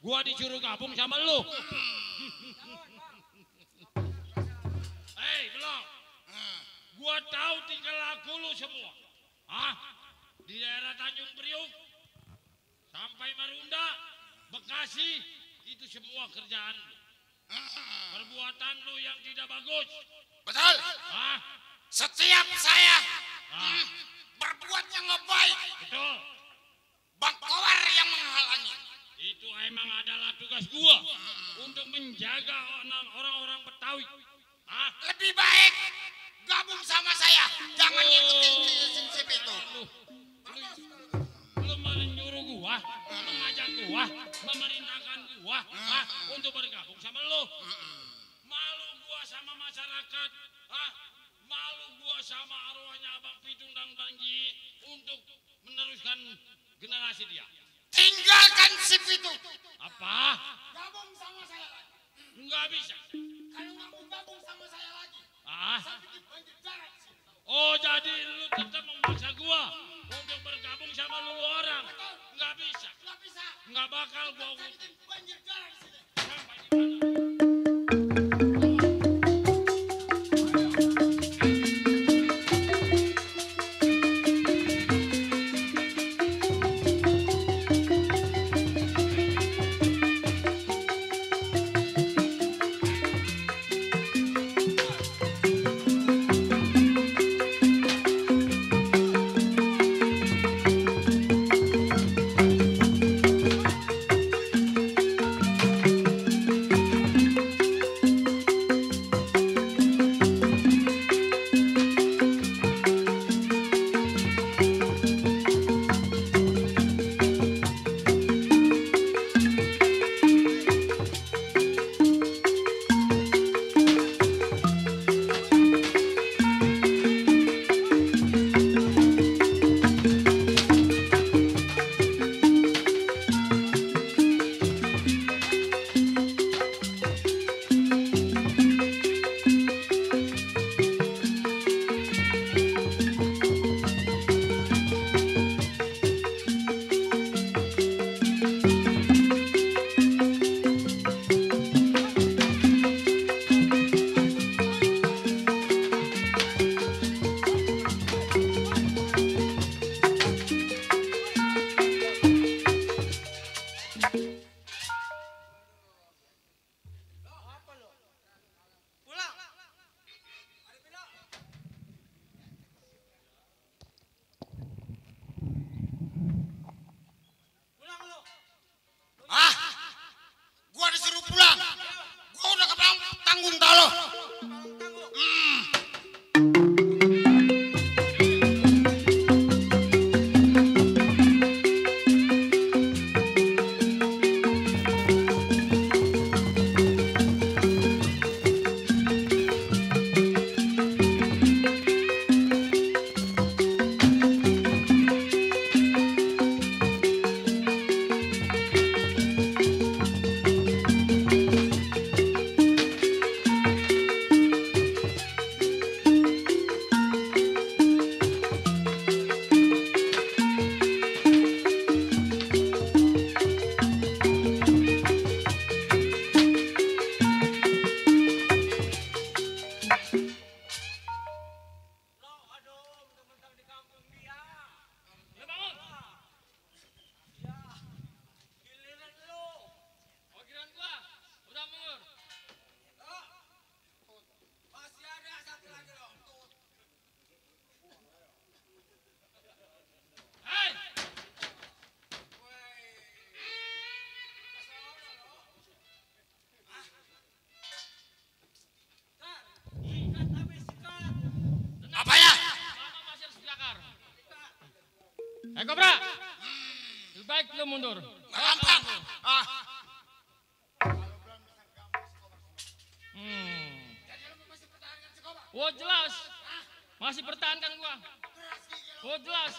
Gua disuruh gabung sama lu. Hei, belum. Gua tahu tinggal laku lu semua. Di daerah Tanjung Priuk sampai Marunda, Bekasi, itu semua kerjaan lu. Perbuatan lu yang tidak bagus. Betul. Setiap saya berbuat yang nggak baik, Betul. Bang Kobar yang menghalangi. Itu emang adalah tugas gua untuk menjaga orang-orang Betawi. Lebih baik gabung sama saya, jangan ngikutin prinsip itu. Lu menyuruh gua, mengajak gua, memerintahkan gua untuk bergabung sama lu. Malu gua sama masyarakat, malu gua sama arwahnya Abang Pitung dan Bang Ji untuk meneruskan generasi dia. Tinggalkan sip itu. Apa? Gabung sama saya lagi. Nggak bisa. Kalau nggak mau gabung sama saya lagi, Ah, saya bikin banjir darah di sini. oh jadi lu tetap memaksa gua untuk bergabung sama lu orang? Nggak bisa. Nggak bisa. Nggak bakal gua Saya bikin banjir darah di sini. sampai di mana? Kobra. Lebih baik lu mundur. Gampang. Wah jelas. Masih pertahankan gua. Wah jelas.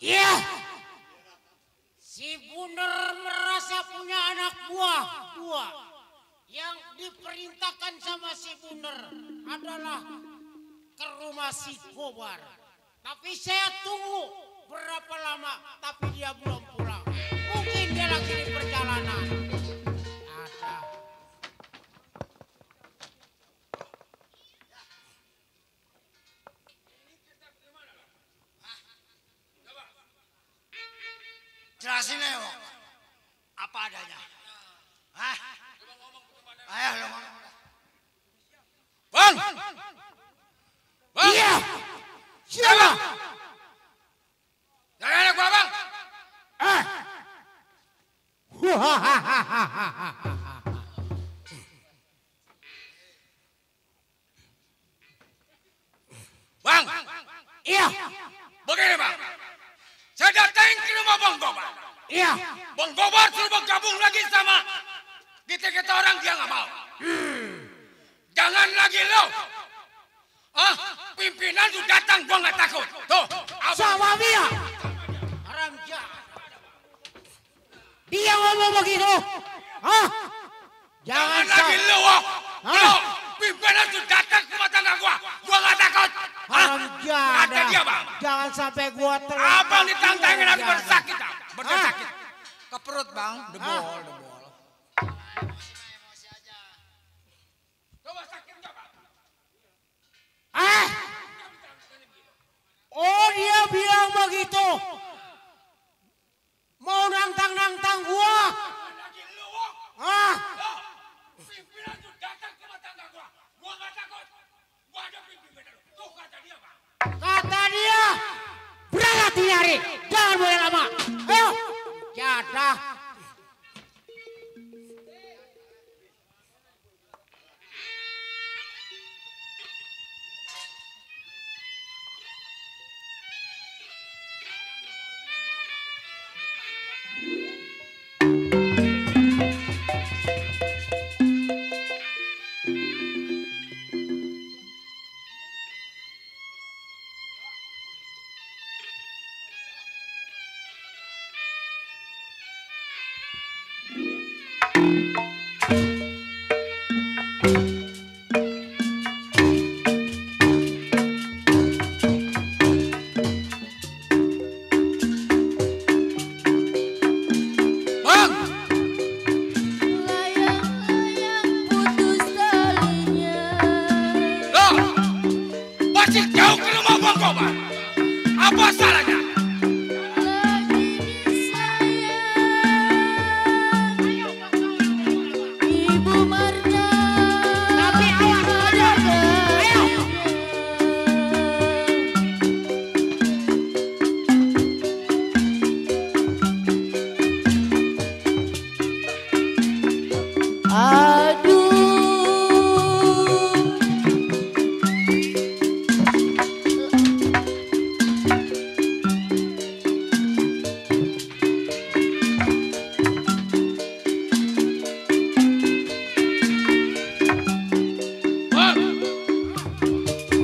Iya, si Bunder merasa punya anak buah dua. Yang diperintahkan sama si Bunder adalah ke rumah si Kobar. Tapi saya tunggu berapa lama, tapi dia belum pulang. Mungkin dia lagi di perjalanan. Ada. Jelasin Leo, apa adanya. Hah? Ayo lo ngomong. Bang! Bang! Iya! Siapa? Dari anak gua bang! Bang! Iya! Begini bang, saya datang ke rumah Bang Gobar. Iya. Bang Kobar suruh bergabung lagi sama kita orang dia nggak mau. Jangan lagi lo. Pimpinan sudah datang, gua nggak takut. Tuh, Sama dia. Dia ngomong begitu. Jangan lagi lo. Lo, pimpinan sudah datang ke rumah tangga gua nggak takut. Ada dia bang. Jangan sampai gua Abang ditantangin aku bersakit. Bersakit. Ke perut bang, debol. Coba sakit coba. Oh dia bilang begitu. Mau nantang gua. Pimpinan tuh datang ke rumah tangga gua nggak takut. Gua ada pimpinan. Tuh kata dia bang. Kata dia. Berangkat nyari. Jangan boleh lama. Ayo. Jadah. Masih jauh ke rumah Bang Kobar. Apa salahnya? Ibu Marta. Tapi awas aja. Ayo.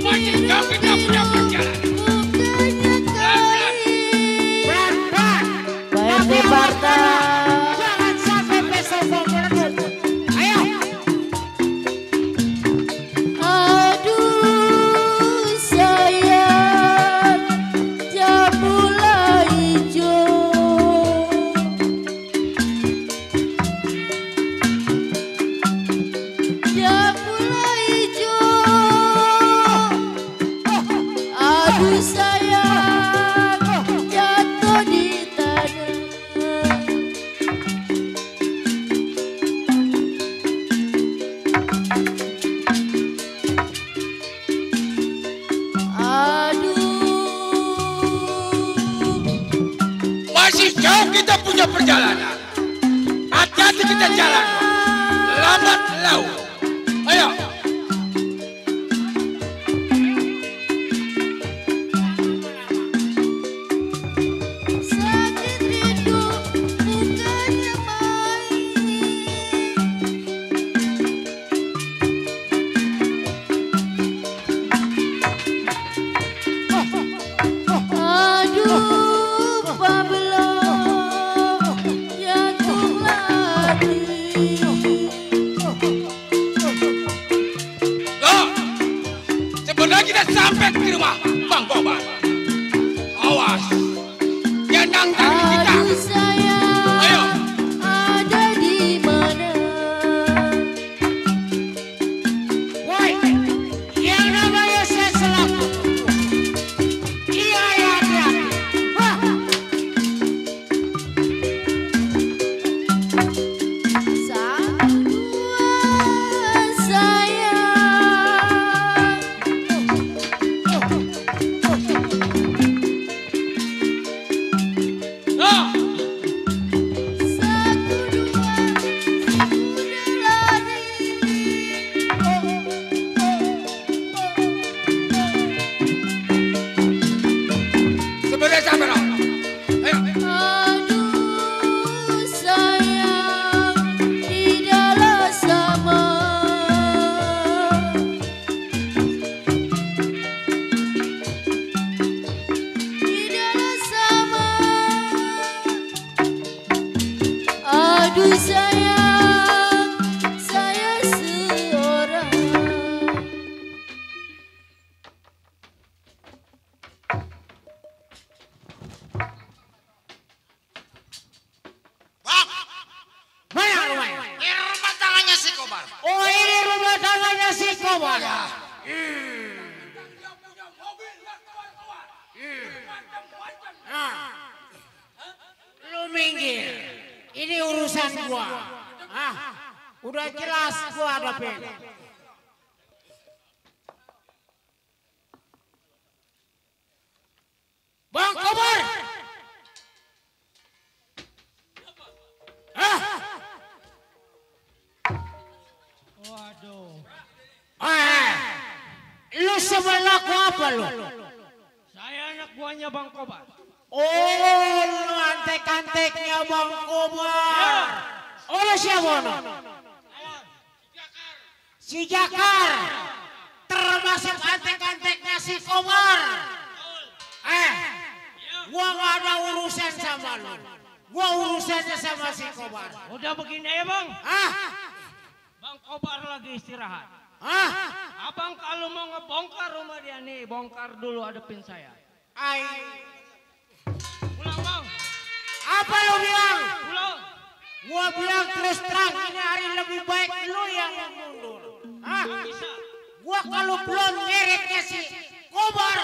Masih jauh kita punya perjalanan. Ibu Marta. Jangan sampai besok meleduk. Ayo. Aduh sayang, jambulah hijau. Jambulah hijau. Aduh sayang, jatuh di tanah. Masih jauh kita punya perjalanan. Hati-hati kita jalan. Lambat laut. Ayo. Sakit rindu bukannya main. Aduh Pablo, jantung lagi. Loh, sebenarnya kita sampai ke rumah Bang Kobar. Awas, dia nantangin kita. Aduh sayang, Ayo. ada di mana? Woi, yang namanya saya selaku. Iya ya dia. Satu dua sayang. Loh, Aduh sayang, saya seorang. Bang, Mana rumahnya? ini rumah tangannya si Kobar. Oh ini rumah tangannya si Kobar. Lu minggir. Ini urusan gua. Udah jelas gua hadapin. Bang Kobar. Waduh. Lu sebelah gua apa lu? Saya anak buahnya Bang Kobar. Oh, lu antek-anteknya Bang Kobar. Oh, lu siapa lu? Si Jakar. Termasuk antek-anteknya si Kobar. Gua gak ada urusan sama lu. Gua urusannya sama si Kobar. Udah begini ya Bang. Bang Kobar lagi istirahat. Abang kalau mau ngebongkar rumah dia nih, bongkar dulu hadepin saya. Pulang Bang. Apa lu bilang? Pulang. Gua bilang terus terang ini hari lebih baik lu yang mundur. Bisa. Gua kalau belum ngereknya si Kobar,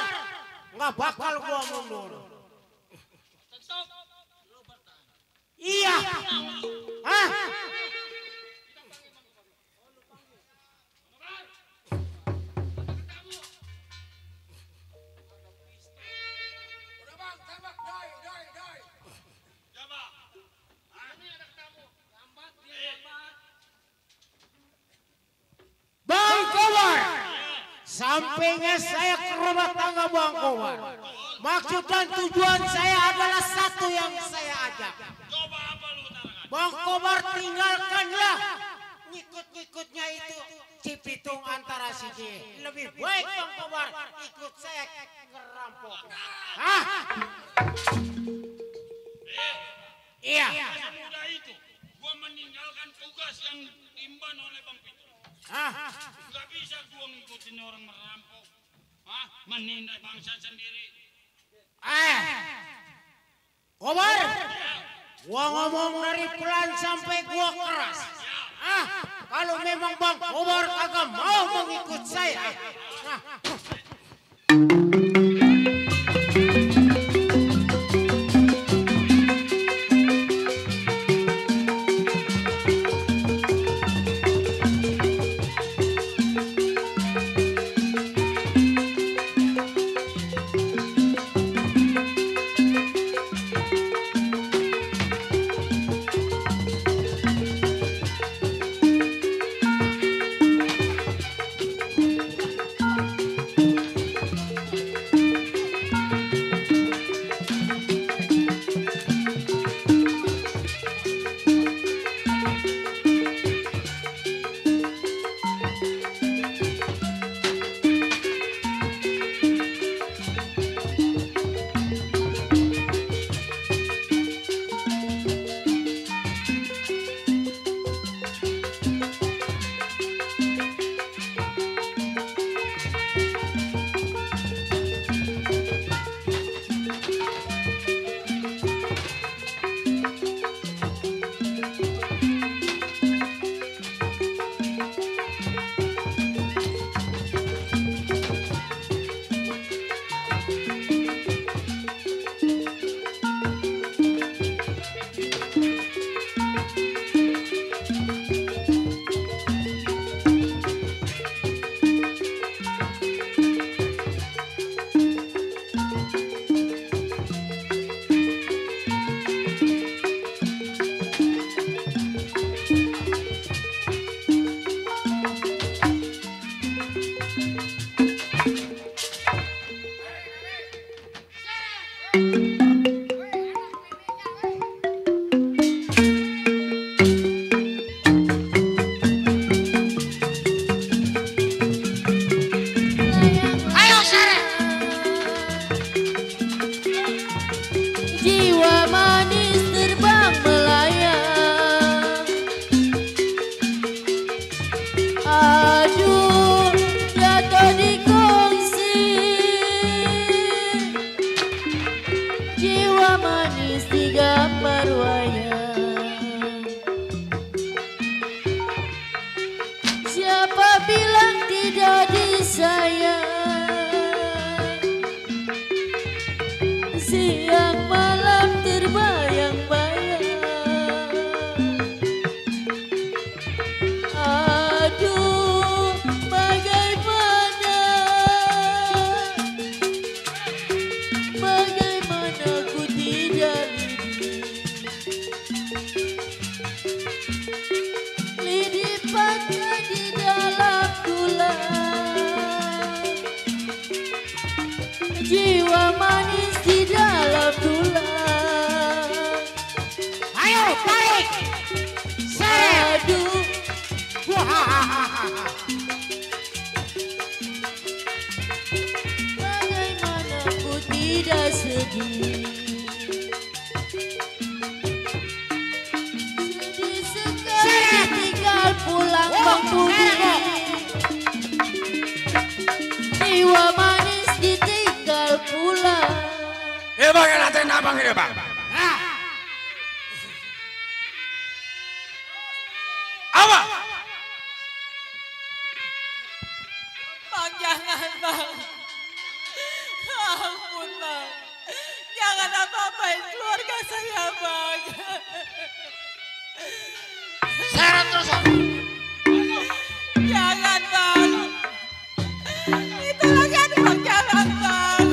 nggak bakal gua mundur. Tetap. Iya. Bang Kobar, sampainya saya ke rumah tangga Bang Kobar. Maksud dan tujuan saya adalah satu yang saya ajak. Bang Kobar tinggalkanlah ngikut-ngikutnya itu Cipitung antara si J. Lebih baik Bang Kobar ikut saya ngerampok. Iya. Mudah itu, gua meninggalkan tugas yang diemban oleh Bang Pito. Gak bisa gua ngikutin orang merampok, menindak bangsa sendiri. Kobar, gua ngomong dari pelan sampai gua keras. Kalau memang Bang Kobar kagak mau mengikut saya, bayang-bayang. Aduh, bagaimana ku tidak lidi patah di dalam tulang, jiwa manis di dalam tulang. Ayo, tarik. Aduh, bagaimana ku tidak sedih. Sedih sekali tinggal pulang Bang Budi. Jiwa manis ditinggal pulang. Bang, yang nanti abang ini bang. Apa? Bang, jangan bang. Ampun bang. Jangan apa-apain keluarga saya bang. Seret terus. Jangan bang. Itu lagi ada bang, jangan bang.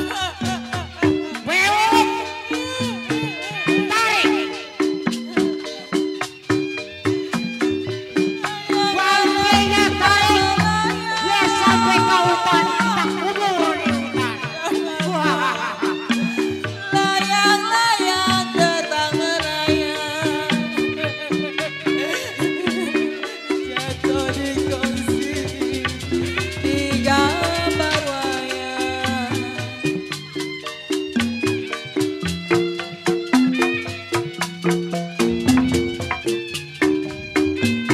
Tarik. Bangkainya tarik. Ya sampai ke hutan kita kubur di hutan. Layang-layang datang merayang, jatuh di kongsi di gambar wayang.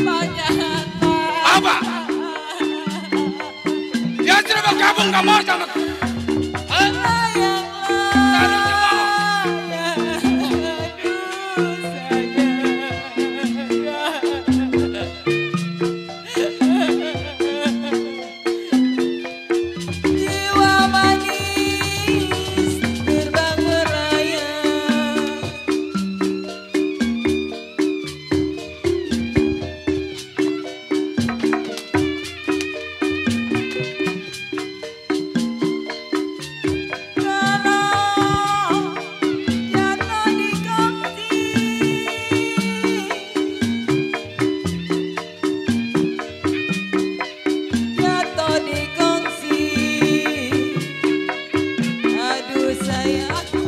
Banyak Apa? Dia sudah bergabung gak mau sama aku. jiwa manis terbang merayang. Jatuh di kongsi, jatuh di kongsi. Aduh sayangku,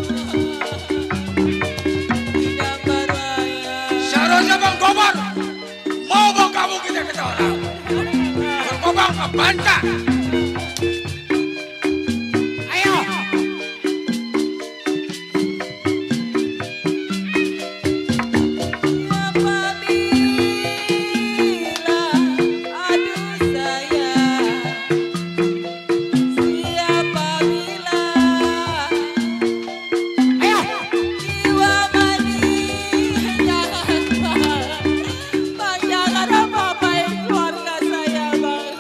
di gambar wayang. Seharusnya Bang Kobar mau bergabung kita ke orang. Bergabung ke Banta. Ayo. Aduh sayang, siapa bilang jiwa manis. Jangan bang, jangan apa-apain keluarga saya bang.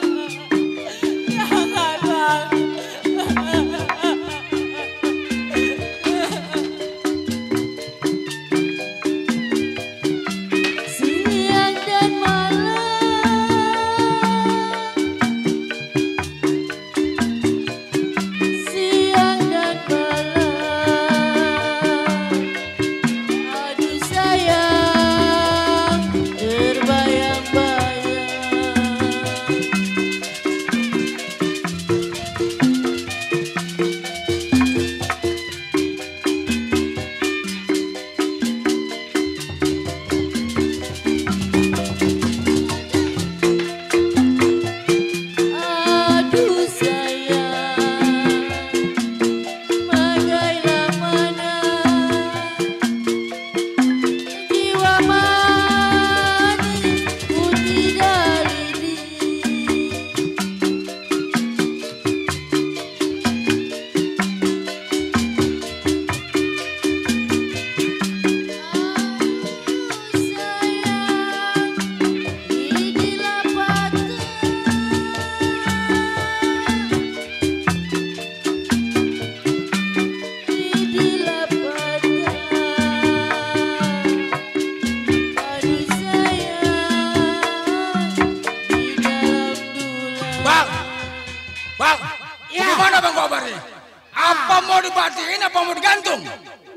matiin apa mau digantung?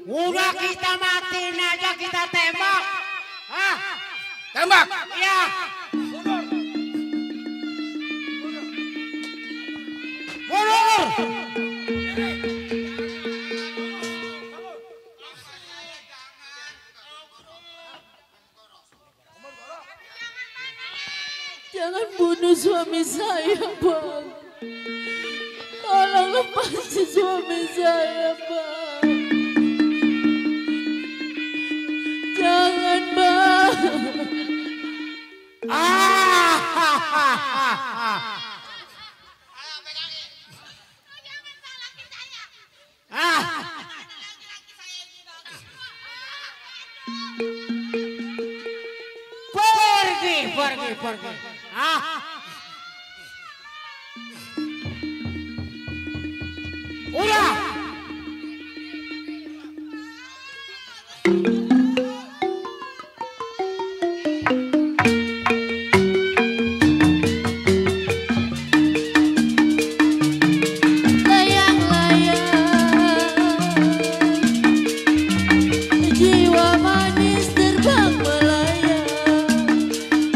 Udah kita matiin aja, kita tembak. Hah? Tembak? Iya. Mundur. Jangan bunuh suami saya, Bang. Tolong lepasin suami saya, Bang. Jangan, Bang. Pergi. Udah. Jiwa manis terbang melayang.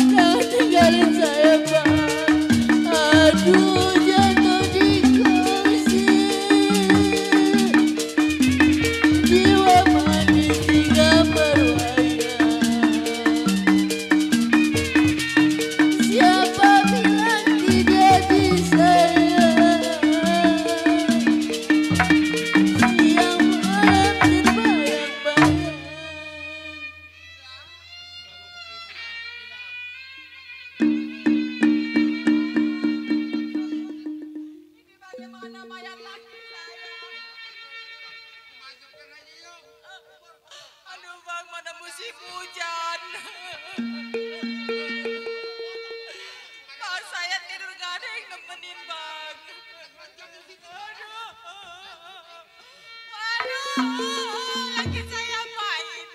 Jangan tinggalin saya, Bang. Aduh, jatuh di kursi. Jiwa manis tinggal berwayang. Siapa bilang tidak disayang? Siang malam terbayang-bayang. Aduh Bang, mana musim hujan. Bang, saya tidur gak ada yang nemenin Bang. Aduh, laki saya pahit.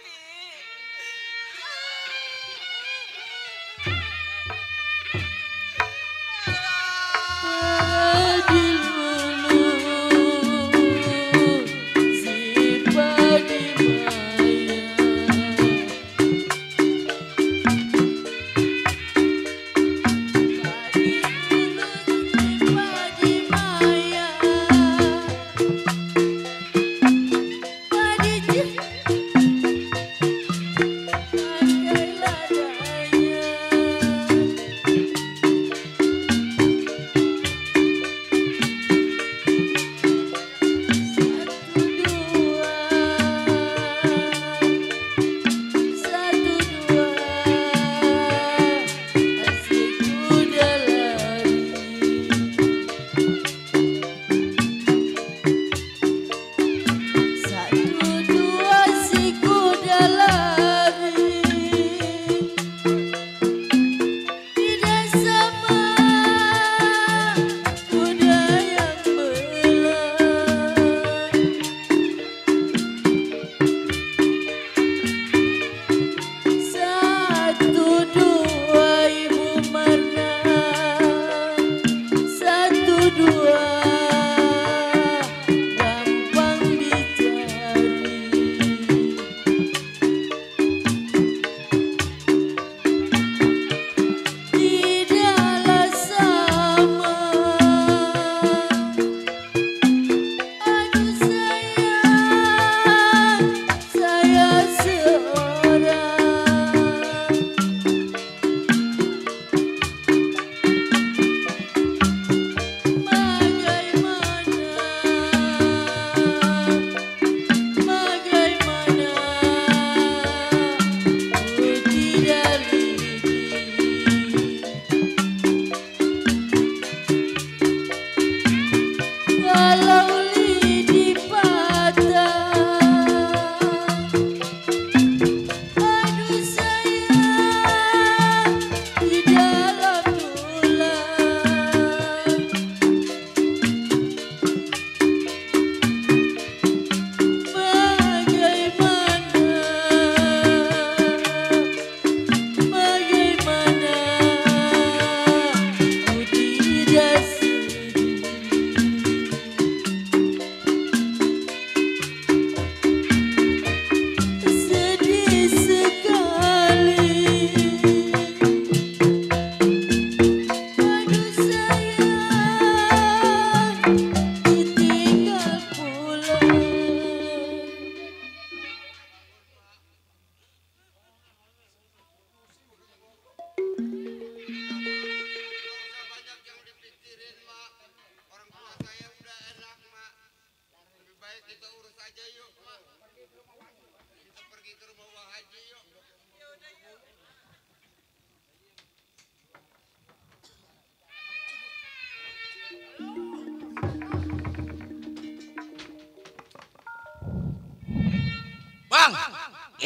Adil mulu si pagi maya.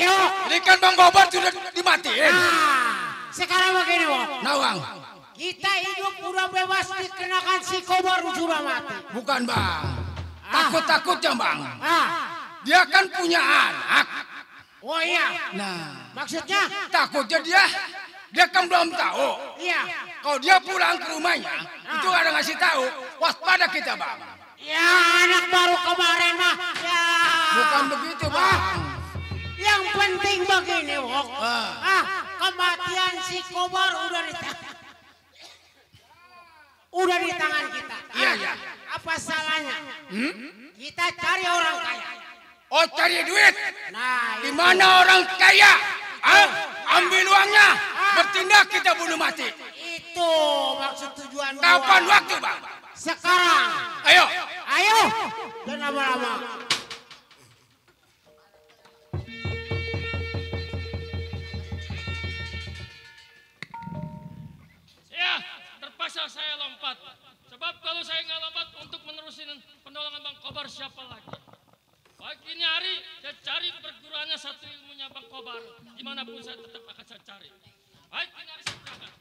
Ayo. Ini kan Bang Kobar sudah dimatiin. Sekarang begini, Wok. Nawang. Kita hidup udah bebas dikenakan si Kobar sudah mati. Bukan, Bang. Takut-takutnya, Bang. Dia kan punya anak. Oh iya. Nah, maksudnya? Takutnya dia kan belum tahu. Iya. Kalau dia pulang ke rumahnya, itu ada ngasih tahu, waspada kita, Bang. Ya, anak baru kemarin mah. Ya. Bukan begitu, Bang. Yang penting begini, Wok. Kematian si Kobar udah di tangan kita. Iya. Apa salahnya? Kita cari orang kaya. Oh, cari duit. Nah, di mana orang kaya? Ambil uangnya. Bertindak kita bunuh mati. Itu maksud tujuan. Kapan waktu, Bang? Sekarang. Ayo. Dan lama-lama. Ya, terpaksa saya lompat. Sebab kalau saya nggak lompat untuk menerusin penolongan Bang Kobar siapa lagi? Baik ini hari saya cari perguruannya satu ilmunya Bang Kobar. Dimanapun saya tetap akan saya cari. Baik ini hari saya berangkat.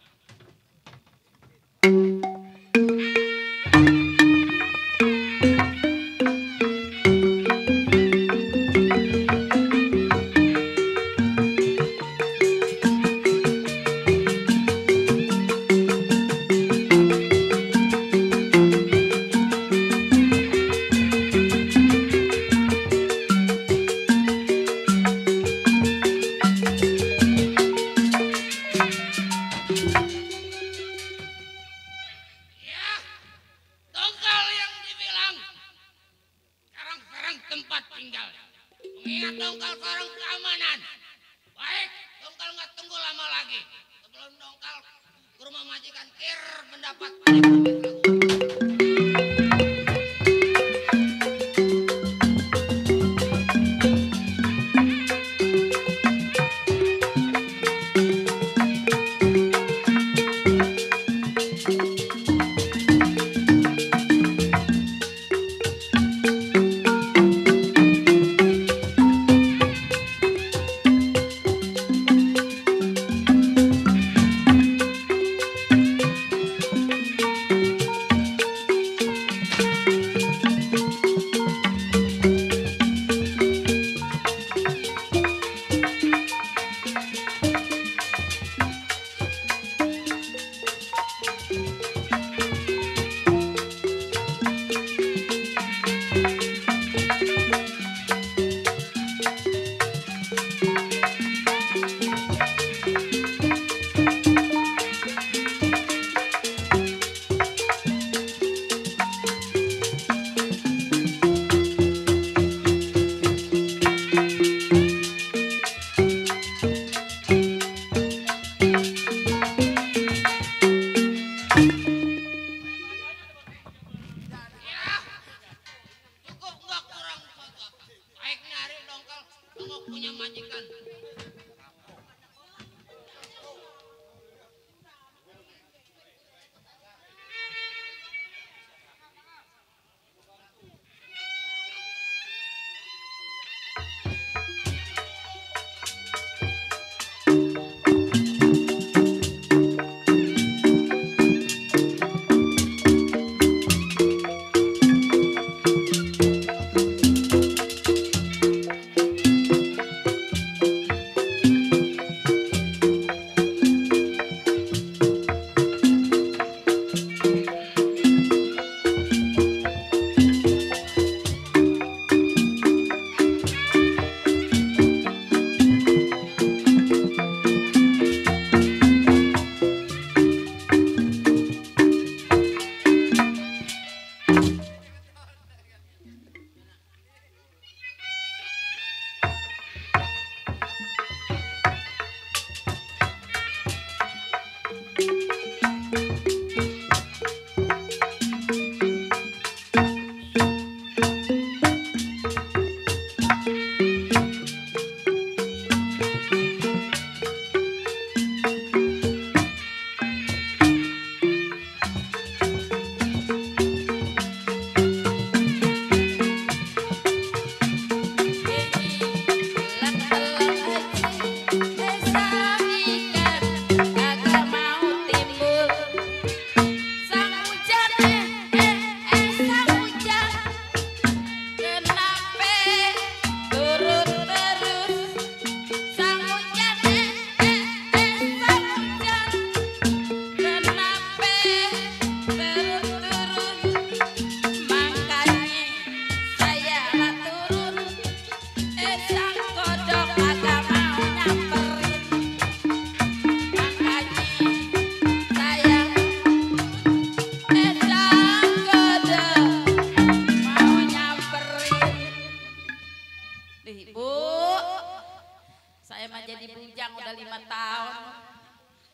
jadi bujang udah 5 tahun.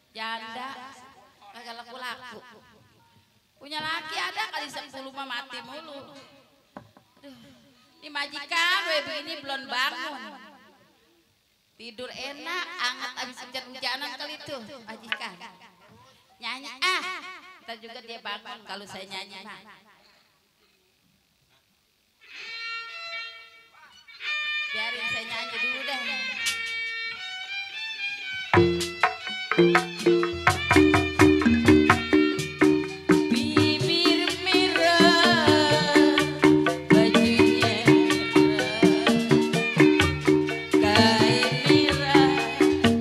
Janda, kagak laku-laku. Punya laki ada kali 10 mah mati mulu. Aduh, ini majikan gue begini belum bangun. Tidur enak, anget abis hujan-hujanan kali itu majikan. Nyanyi, ntar juga dia bangun kalau saya nyanyi. Biarin saya nyanyi dulu deh. Bibir merah, bajunya merah, kain merah,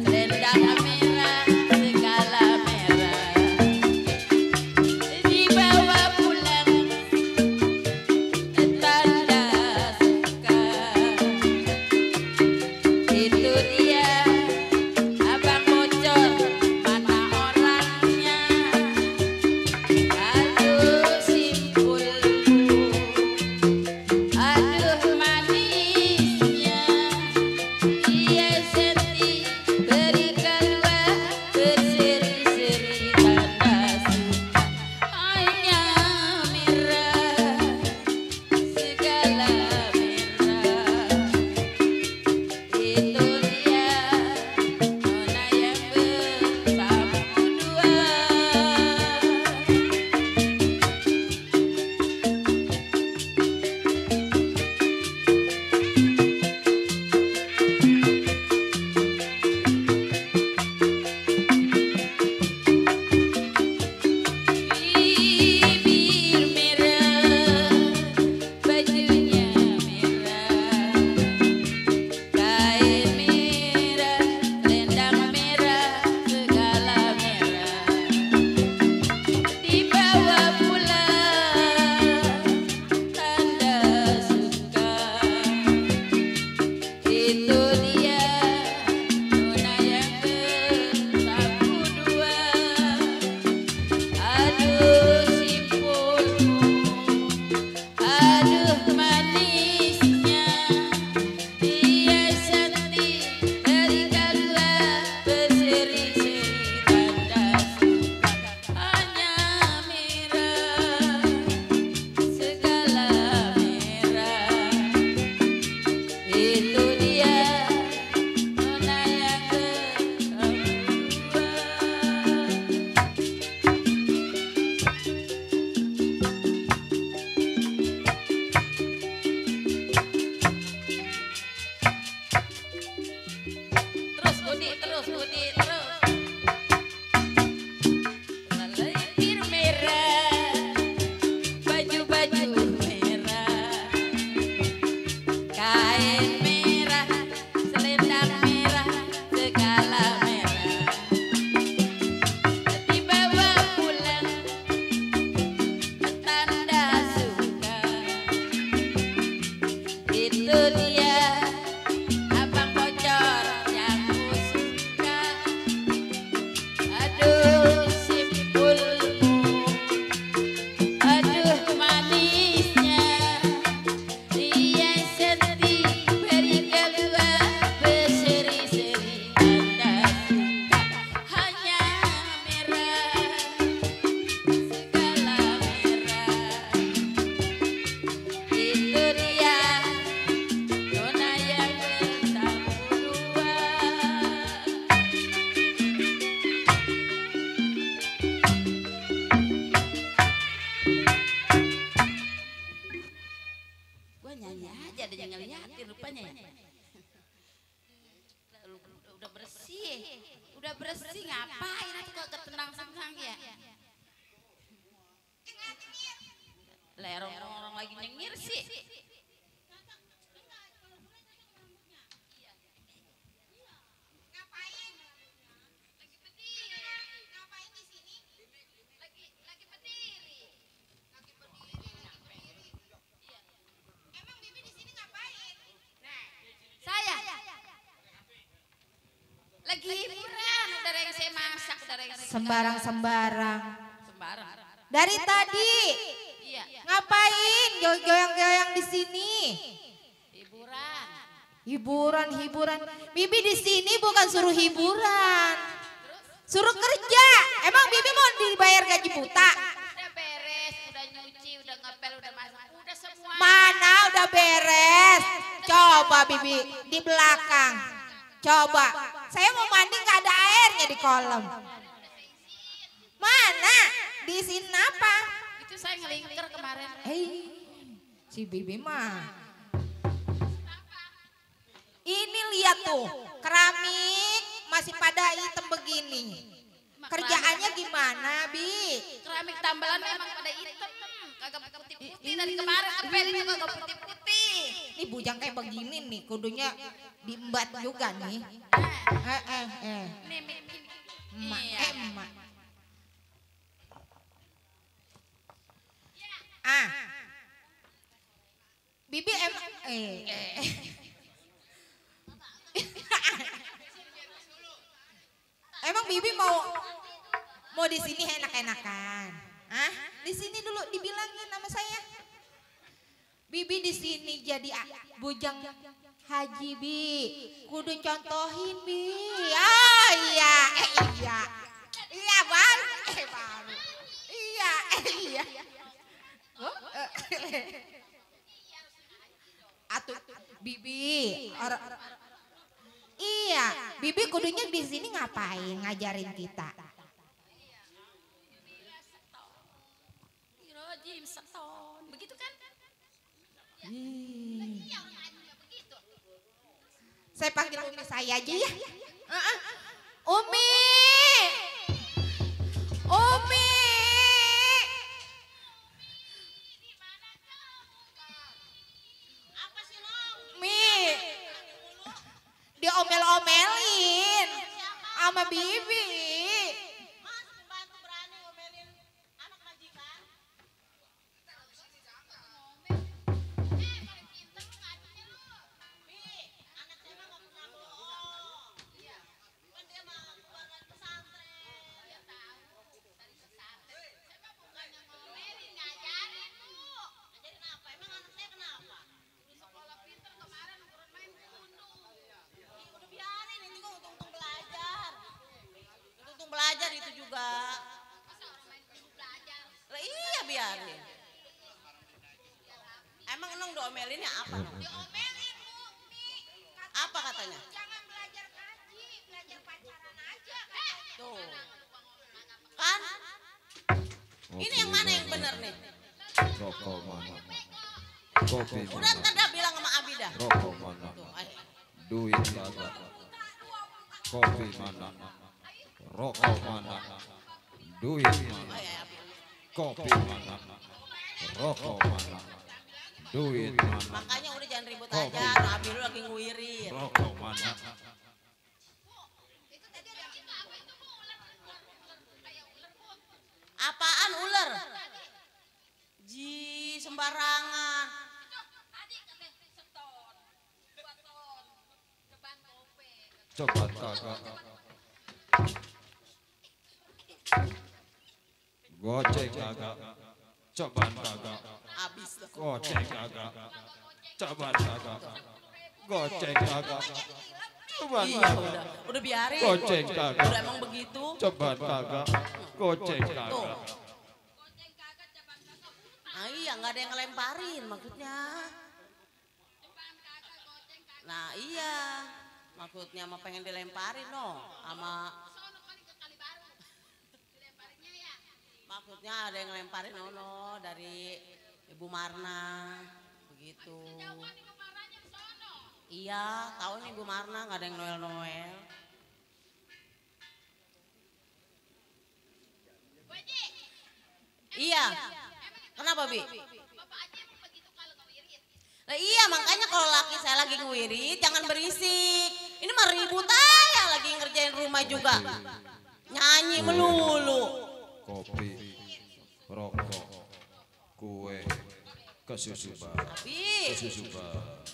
selendang merah, segala merah. Dibawa pulang tanda suka. Itu dia abang bocor, mana orangnya. Aduh simpulmu, aduh manisnya. Dia senti berikan berseri-seri tanda suka. Hanya merah, segala merah. Itu dia nona yang bersama dua. Bibir merah, bajunya merah, kain merah, selendang merah, segala merah. Dibawa pulang tanda suka. Itu dia nona yang bersama dua. Aduh simpulmu, aduh manisnya. Dia senti berikan berseri-seri tanda suka. Hanya merah, segala merah. Itu dia nona yang bersama dua. Terus Budi, terus Budi, terus. Selipir merah, baju-baju merah, kain merah, selendang merah, segala merah. Dibawa pulang tanda suka. Itu dia abang bocor yang ku suka. Aduh simpulmu, aduh manisnya. Dia senti berikan berseri-seri tanda suka. Hanya merah, segala merah. Itu dia nona yang bersama dua. Gua nyanyi aja ada yang ngeliatin rupanya ya. Udah bersih ngapain aku kagak tenang-tenang ya. Lerong orang lagi nyengir sih. Saya lagi hiburan, udah yang saya masak, udah yang saya Sembarang-sembarang. sembarang. Dari tadi Iya. ngapain goyang-goyang di sini? Hiburan. Hiburan. Bibi di sini bukan suruh hiburan. Suruh kerja. Emang Bibi mau dibayar gaji buta? Udah beres, udah nyuci, udah ngepel, udah masak, udah semua. Mana udah beres? Coba Bibi di belakang. Coba. Saya mau mandi nggak ada airnya di kolam. Mana? Di sini apa? Itu saya ngelingker kemarin. Si Bibi mah. Ini lihat tuh, keramik masih pada hitam begini. Kerjaannya gimana, Bi? Keramik tambelan memang pada hitam. Kagak putih-putih dari kemarin ngepel itu kagak putih-putih. Ini bujang kayak begini nih, kudunya diembat juga nih. Emak. Bibi emang Bibi mau di sini enak-enakan? Di sini dulu dibilangin sama saya. Bibi di sini jadi bujang haji, Bi. Kudu contohin, Bi. Iya baru. Iya. Atuh Bibi. Iya, Bibi kudunya di sini ngapain ngajarin kita? Rojim seton, begitu kan? Saya panggil Umi saya aja ya. Umi. Diomel-omelin sama Bibi. Belajar itu juga. Lah iya biarin. Emang enong diomelinnya apa? Diomelin Bu. Apa katanya? Jangan belajar ngaji, belajar pacaran aja. Tuh. Kan? Ini yang mana yang benar nih? Rokok mana? Kopi mana? Udah ntar dah bilang sama Abida. Rokok mana? Duit kagak. Kopi mana? Rokok mana? Duit mana? Kopi mana? Rokok mana? Duit mana? Makanya udah jangan ribut aja, Abi lu lagi nguirin. Rokok mana? Apaan ular? Sembarangan. Coba kagak. Goceng kagak. Coba kagak. Habis. Goceng kagak. Coba kagak. Goceng kagak. Coba kagak. Udah biarin. Goceng kagak. Udah emang begitu. Coba kagak. Goceng kagak. Iya, nggak ada yang ngelemparin maksudnya. Nah iya, maksudnya mah pengen dilemparin no, sama maksudnya ada yang ngelemparin no dari Ibu Marna begitu. Iya, tahu nih Ibu Marna nggak ada yang noel-noel. Iya. Kenapa, Bi? Nah, iya, makanya kalau laki saya lagi ngewirit jangan berisik. Ini mah ribut aja lagi ngerjain rumah juga. Nyanyi melulu. Kopi, rokok, kue, kesusupan.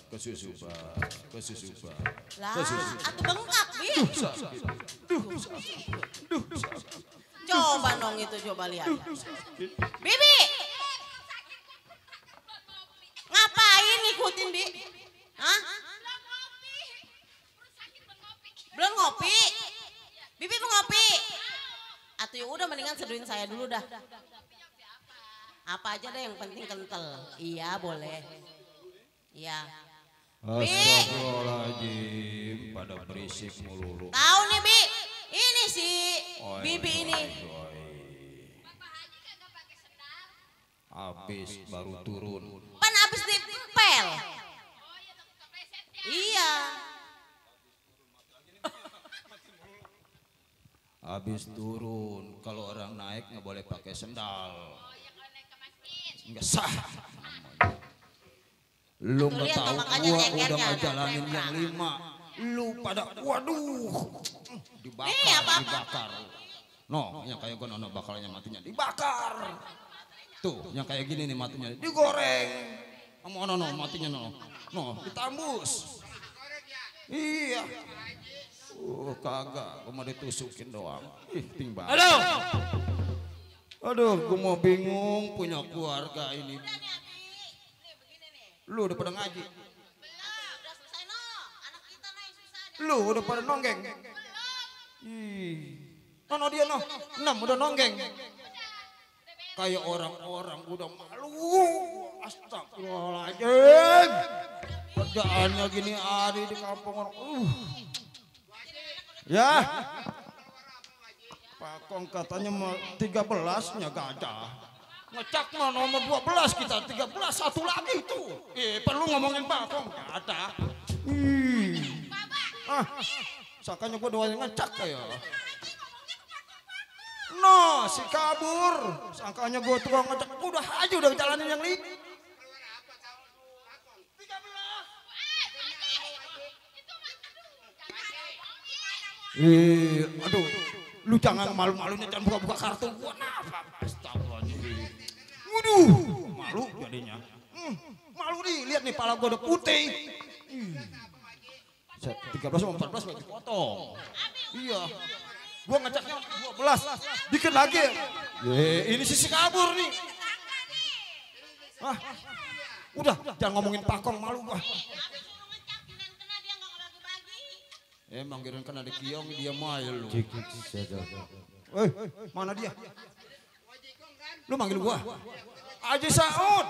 Kesusupan. Lah, atuh bengkak, Bi. Coba dong itu, coba lihat. Bibi. Ngapain ngikutin, Bi? Hah? Belum ngopi? Bibi mau ngopi? Atau ya udah mendingan seduhin saya dulu dah. Apa aja deh yang penting kental. Iya boleh. Iya. Astagfirullahaladzim, pada berisik mulu. Tahu nih Bi, ini si Bibi ini. Habis baru turun. Pan habis dipel. Iya. Habis turun, kalau orang naik nggak boleh pakai sendal. Nggak sah. Lu nggak tahu gua udah ngejalanin yang 5. Lu pada waduh dibakar. No, yang kayak gua nono bakalnya matinya dibakar. Tuh, yang kayak gini nih matinya digoreng. Kamu no matinya no ditambus. Iya. Kagak, gua mau ditusukin doang. Ih, timbang. Aduh, gua mau bingung punya keluarga ini. Lu udah pada ngaji? Lu udah pada nonggeng? Ih. No dia no. 6 udah nonggeng. Kayak orang-orang udah malu. Astagfirullahaladzim. Kerjaannya gini hari di kampung orang. Ya. Pak Kong katanya 13-nya gajah. Ngecak mah nomor 12 kita 13 satu lagi tuh. Perlu ngomongin Pak Kong gak ada. Sakanya gua doain ngecak kayak. No, si kabur. Sangkanya gua tukang ngecak. Udah aja udah jalanin yang 5. Aduh, lu jangan malu-malunya jangan buka-buka kartu gua. Kenapa? Astagfirullahaladzim. Waduh, malu jadinya. Malu nih, lihat nih pala gua udah putih. 13 sama 14 lagi potong. Iya. Gua ngecaknya 12. Dikit lagi. Ini sisi kabur nih. Udah, jangan ngomongin pakong malu gua. Emang kira kena di kiong dia mail lu. Mana dia? Lu manggil gua? Haji Saud.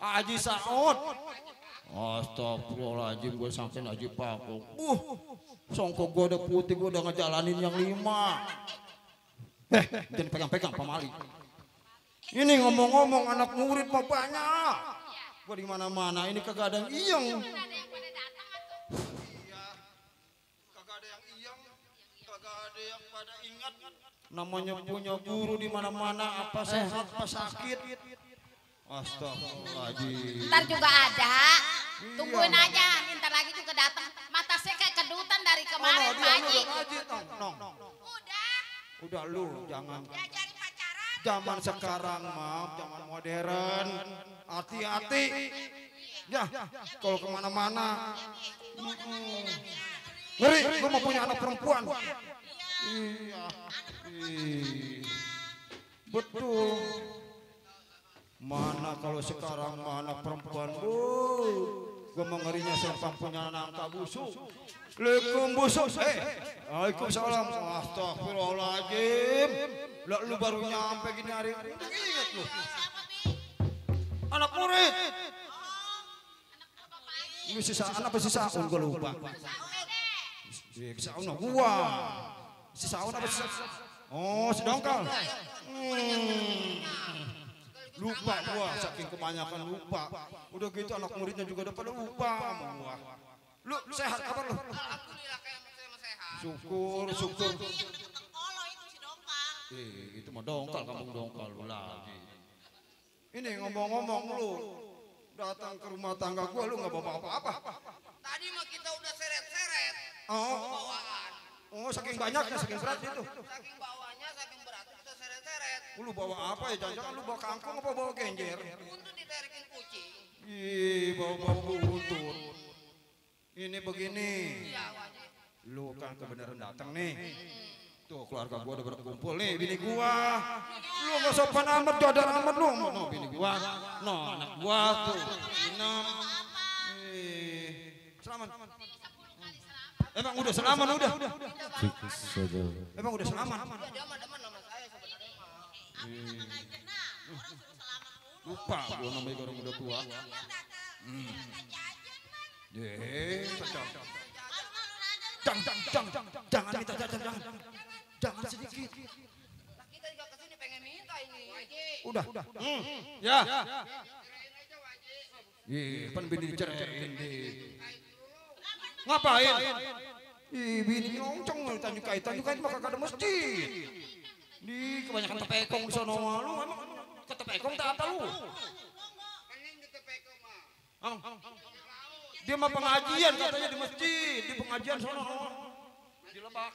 Haji Saud. Astagfirullahaladzim, gue sampein Haji Pakong. Songkok gue udah putih, gue udah ngejalanin yang 5. Jangan pegang-pegang pamali. Ini ngomong-ngomong anak murid mah banyak. Gue di mana-mana ini kagak ada yang iyeng. Namanya punya guru di mana-mana apa sehat apa sakit. Astagfirullahaladzim. Ntar juga ada. Tungguin aja, ntar lagi juga datang. Mata saya kayak kedutan dari kemarin, Pak Haji. Udah lu jangan. Zaman sekarang mah, zaman modern. Hati-hati. Ya, kalau kemana-mana. Ngeri, gue mau punya anak perempuan. Iya. Betul. Mana kalau sekarang anak perempuan, gue mengerinya sempang punya anak busuk. Assalamualaikum busuk. Waalaikumsalam. Astagfirullahaladzim. Lah lu baru nyampe gini hari. Ingat lu. Anak murid. Lu si Saun apa si Saun gue lupa. Si Saun gua. Si Saun apa si Saun? Oh si Dongkal. Lupa gua, saking kebanyakan lupa. Udah gitu anak muridnya juga udah pada lupa sama gua. Lu sehat kabar lu? Alhamdulillah kayak sehat. Syukur. Itu mah Dongkal, kampung Dongkal lu lagi. Ini ngomong-ngomong lu datang ke rumah tangga gua lu nggak bawa apa-apa. Tadi mah kita udah seret-seret. Bawaan. Oh, saking banyaknya, saking berat itu. Saking bawahnya, saking berat kita seret-seret. Lu bawa apa ya? Jangan-jangan lu bawa kangkung apa bawa genjer? Untuk ditarikin kucing. Bawa buntut. Ini begini. Lu kan kebenaran datang nih. Tuh keluarga gua udah berkumpul nih, bini gua. Lu gak sopan amat, jadar amat lu. No, bini gua. No, anak gua tuh. Selamat. Emang udah selaman udah. Saja. Emang udah selaman. Lupa gua namanya orang udah tua. Jangan minta jangan sedikit. Kita juga kesini pengen minta ini. Udah. Ya. Ih, pan bini dicerain deh. Ngapain? Ih, bini ngongcong tanjukai mah kagak ada masjid. Di kebanyakan tepekong di sono mah lu emang ketepekong tak apa lu? Dia mah pengajian katanya di masjid, di pengajian sono. Di Lebak.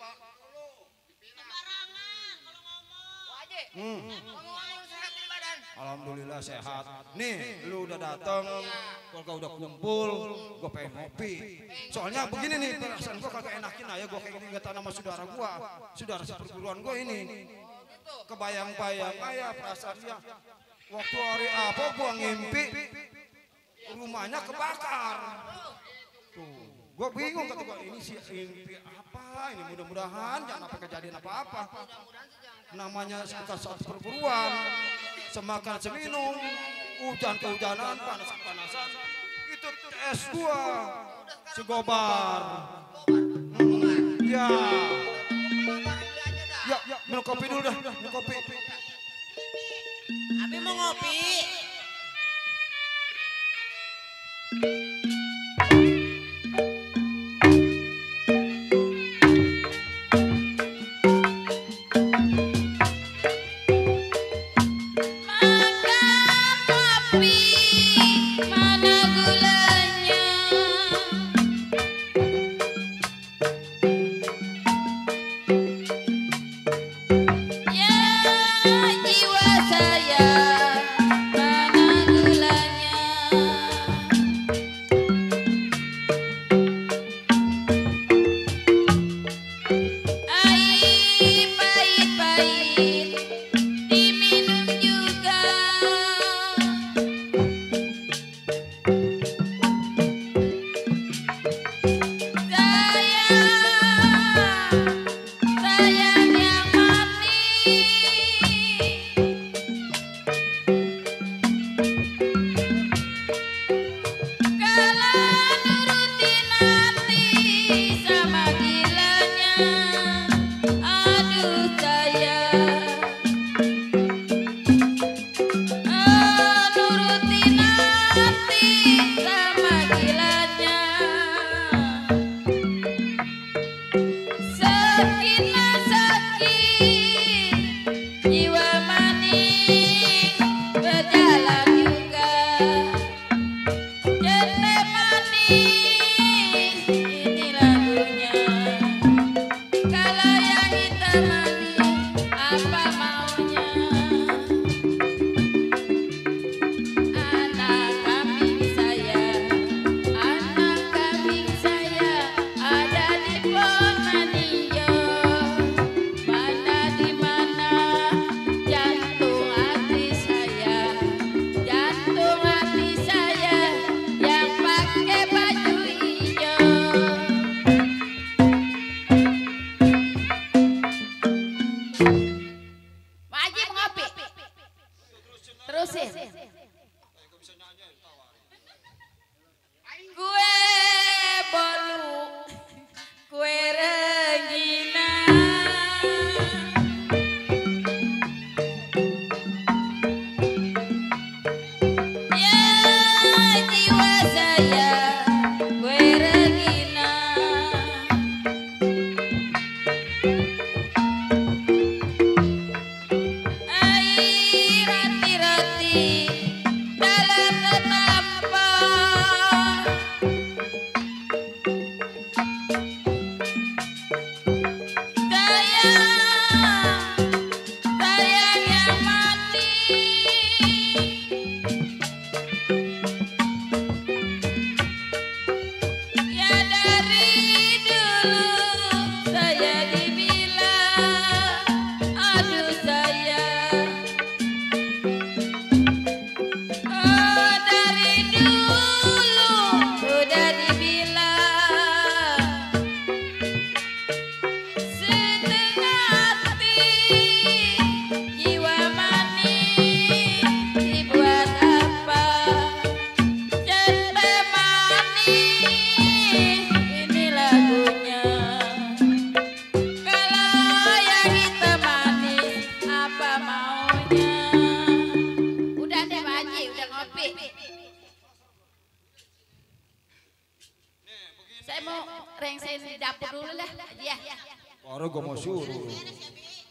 Ngomong-ngomong sehat di badan. Alhamdulillah sehat. Nih, lu udah datang, keluarga udah kumpul, gue pengen ngopi. Soalnya begini nih, perasaan gue kagak enakin aja gue kayak gini ngetan sama saudara gue, saudara seperguruan gue ini. Kebayang-bayang aja perasaannya. Waktu hari apa gue ngimpi, rumahnya kebakar. Tuh, gue bingung kata gue ini sih ngimpi apa? Ini mudah-mudahan jangan apa kejadian apa-apa. Namanya bekas perburuan, semakan seminum, hujan kehujanan, panas kepanasan, itu tes gua, segobar. Ya, minum kopi dulu dah, minum kopi. Abi mau ngopi.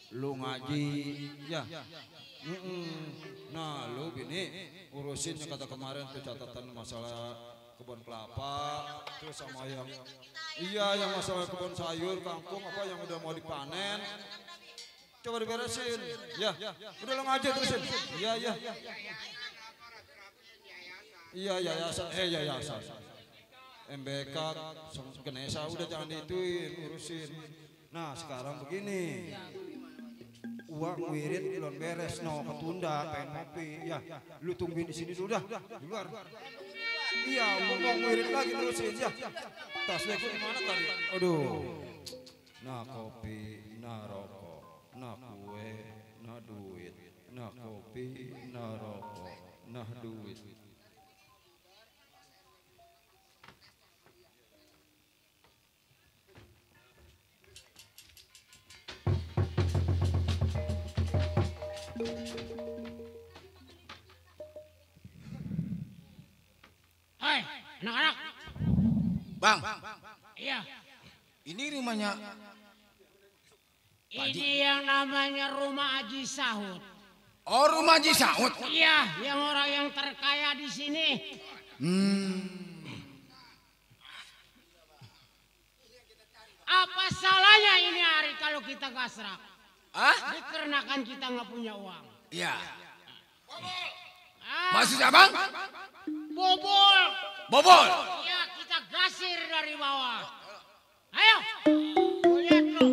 Lu ngaji, ya. Nah, lu bini urusin yang kata kemarin tuh catatan masalah kebun kelapa, terus sama yang yang masalah kebun sayur, kangkung apa yang udah mau dipanen. Coba diberesin. Ya, udah lu ngaji terusin. Iya. Iya, yayasan. MBK, Genesa udah jangan diituin, urusin. Nah, sekarang begini. Uang wirid belum beres, ketunda, pengen ngopi. Ya, lu tungguin di sini dulu dah, di luar. Iya, mau wirid lagi terusin ya. Tas lu di mana tadi? Aduh. Nah kopi, nah rokok, nah kue, nah duit, nah kopi, nah rokok, nah duit. Hai, anak-anak. Bang. Iya. Ini rumahnya Ini yang namanya rumah Haji Sahut. Oh, rumah Haji Sahut? Iya, yang orang yang terkaya di sini. Apa salahnya ini hari kalau kita gasrak? Dikarenakan kita nggak punya uang. Iya. Maksudnya bang? Bobol. Bobol? Iya, kita gasir dari bawah. Ayo, lihat lo.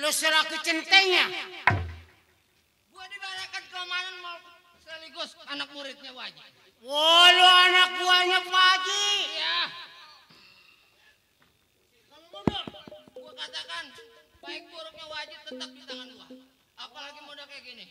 Lu selaku centengnya. Gua diberikan keamanan mau sekaligus anak muridnya Waji. Wah, lu anak buahnya Pak Haji. Iya. Kamu mundur. Gua katakan baik buruknya Waji tetap di tangan gua. Apalagi muda kayak gini.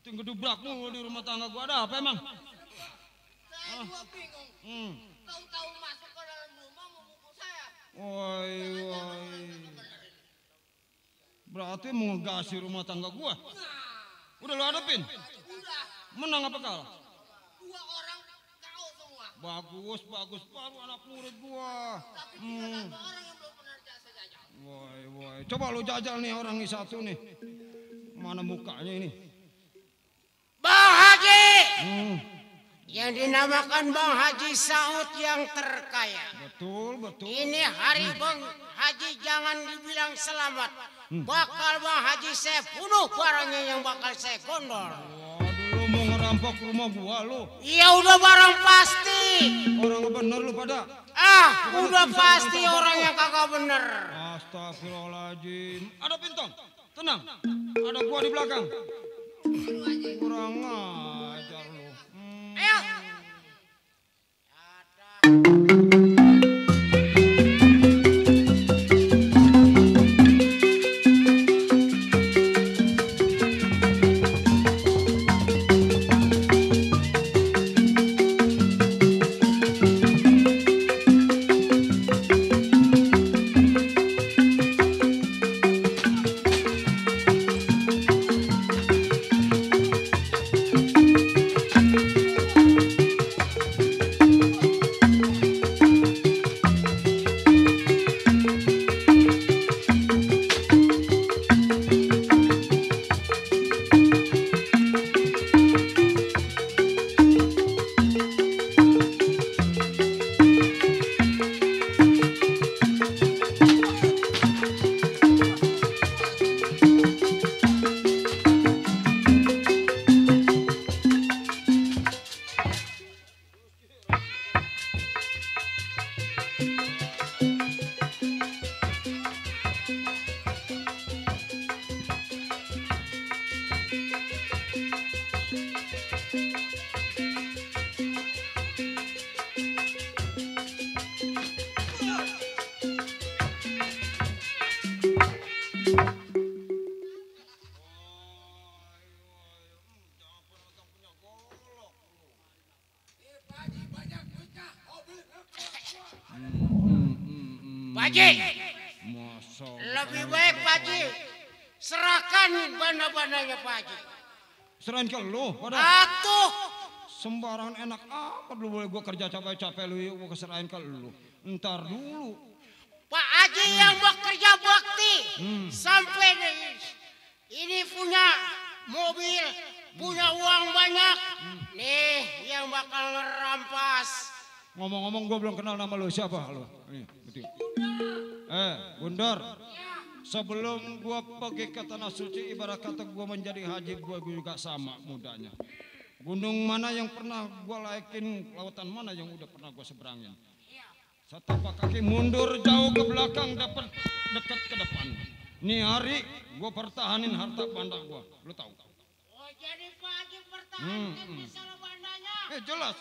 Seperti ngedubrakmu di rumah tangga gua, ada apa emang? Saya juga bingung. Tahu-tahu masuk ke dalam rumah mau mukul saya. Woi. Berarti mau ngegasi rumah tangga gua. Udah lu hadapin? Udah. Menang apa kalah? 2 orang KO semua. Bagus, baru anak murid gua. Tapi tinggal 1 orang yang belum pernah saya jajal. Woi. Coba lu jajal nih orang ini satu nih. Mana mukanya ini? Bang Haji! Yang dinamakan Bang Haji Saud yang terkaya. Betul. Ini hari Bang Haji jangan dibilang selamat. Bakal Bang Haji saya bunuh barangnya yang bakal saya gondol. Waduh, lu mau ngerampok rumah gua lu? Iya udah barang pasti. Orang bener lu pada? Udah pasti orang yang kagak bener. Astagfirullahaladzim. Ada pintong, tenang. Ada gua di belakang. Kurang ajar lu. Ayo. Pak Haji, lebih baik Pak Haji serahkan benda-bendanya Pak Haji. Serahin ke lu? Atuh. Sembarangan enak amat lu, boleh gua kerja capek-capek lu, gua keserahin ke lu. Ntar dulu. Pak Haji yang bekerja bakti sampai ini punya mobil, punya uang banyak. Nih yang bakal ngerampas. Ngomong-ngomong gua belum kenal nama lu, siapa lu? Nih, betul. Gundar. Sebelum gua pergi ke tanah suci, ibarat kata gua menjadi haji, gua juga sama mudanya. Gunung mana yang pernah gua laikin, lautan mana yang udah pernah gua seberangin. Setapak kaki mundur jauh ke belakang, dapat dekat ke depan. Nih hari gua pertahanin harta banda gua, lu tahu? Oh jadi Pak Haji pertahanin misalnya bandanya? Jelas.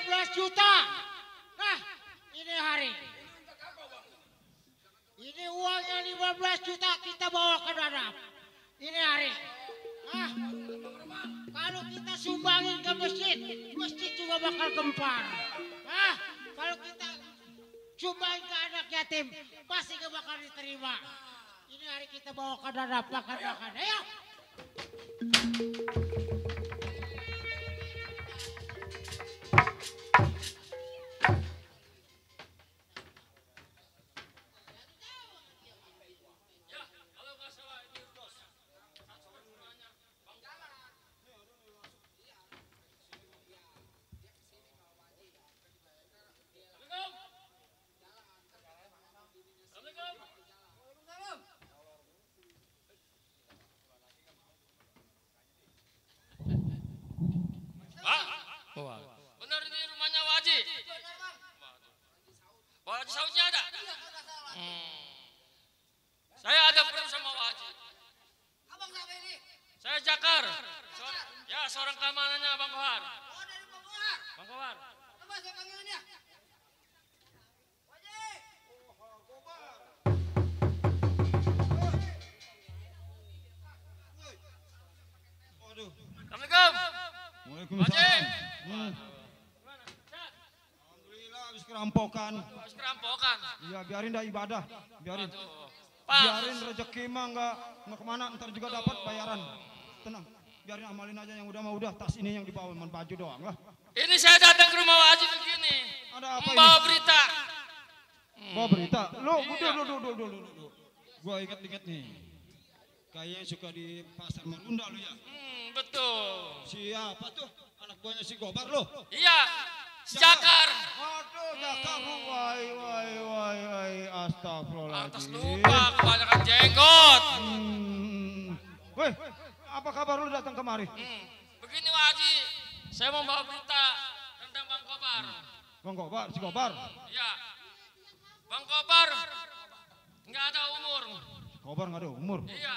15 juta. Nah, ini hari. Ini uangnya 15 juta kita bawa ke Dadap. Ini hari. Ah, kalau kita sumbangin ke masjid, masjid juga bakal gempar. Ah, kalau kita sumbangin ke anak yatim, pasti gak bakal diterima. Ini hari kita bawa ke Dadap, bakar-bakar. Ayo. Benar ini rumahnya Waji. Waji sausnya ada. Saya ada perlu sama Waji. Abang siapa ini? Saya Jakar. Ya, seorang keamanannya Bang Kohar. Oh, dari Bang Kohar. Bang Kohar. Coba saya panggilin dia. Assalamualaikum. Waalaikumsalam. Alhamdulillah habis kerampokan. Habis kerampokan. Iya, biarin dah ibadah. Biarin. Pak. Biarin rezeki mah enggak kemana, ntar juga dapat bayaran. Tenang. Biarin amalin aja yang udah mah udah. Tas ini yang dibawa cuma baju doang lah. Ini saya datang ke rumah Waji begini. Ada apa membawa ini? berita. Bawa berita. Lu, Iya. dulu. Gua ingat-ingat nih. Kayaknya suka di pasar Marunda lu ya. Betul. Siapa tuh? Anak buahnya si Gobar lo? Iya. Si Jakar. Waduh, Jakar. Wai. Astagfirullahaladzim. Atas lupa kebanyakan jenggot. Weh, apa kabar lu datang kemari? Begini Waji, saya mau bawa berita tentang Bang Kobar. Bang Gobar, si Gobar. Iya. Bang Kobar nggak ada umur. Gobar nggak ada umur. Iya.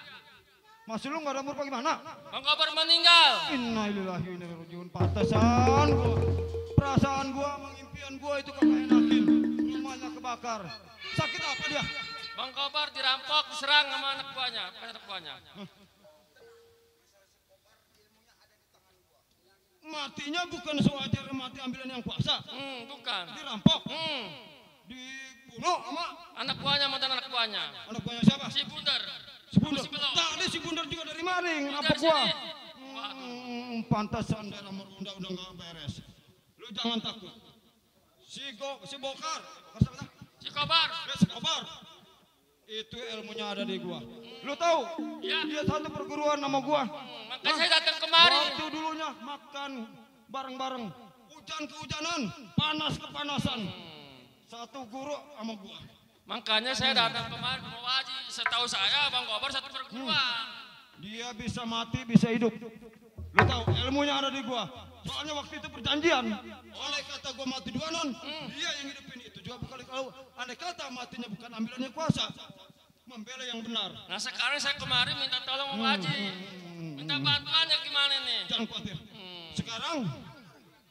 Masih lu nggak ada umur bagaimana? Bang Kobar meninggal. Innalillahi wa inna ilaihi rajiun. Pantesan gua. Perasaan gua, mengimpian gua itu kagak enakin. Rumahnya kebakar. Sakit apa dia? Bang Kobar dirampok, diserang sama anak buahnya, bukan anak buahnya. Matinya bukan sewajar mati ambilan yang kuasa. Bukan. Dirampok. Dibunuh sama anak buahnya, mantan anak buahnya. Anak buahnya siapa? Si Bundar. Si Bundar. Tadi si Bundar juga dari maring. Apa gua? Pantasan daerah Marunda udah nggak beres. Lu jangan takut. Si Bokar. Si Kobar. Si Kobar. Itu ilmunya ada di gua. Lu tahu? Ya. Dia satu perguruan sama gua. Makanya saya datang kemari. Waktu dulunya makan bareng-bareng. Hujan kehujanan, panas kepanasan. Satu guru sama gua. Makanya saya datang kemari mau Waji. Setahu saya Bang Kobar satu perguruan. Dia bisa mati, bisa hidup. Lu tahu ilmunya ada di gua. Soalnya waktu itu perjanjian. Oleh kata gua mati dua non, dia yang hidupin itu juga bukan kalau andai kata matinya bukan ambilannya kuasa. Membela yang benar. Nah sekarang saya kemarin minta tolong sama Waji. Minta bantuannya gimana nih? Jangan khawatir. Sekarang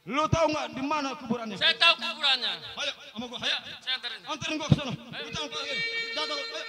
lu tahu nggak di mana kuburannya? Saya tahu kuburannya. Ayo sama gua. Ayo. Saya anterin. Anterin gua ke sana. Lu jangan khawatir. Datang. Ayo.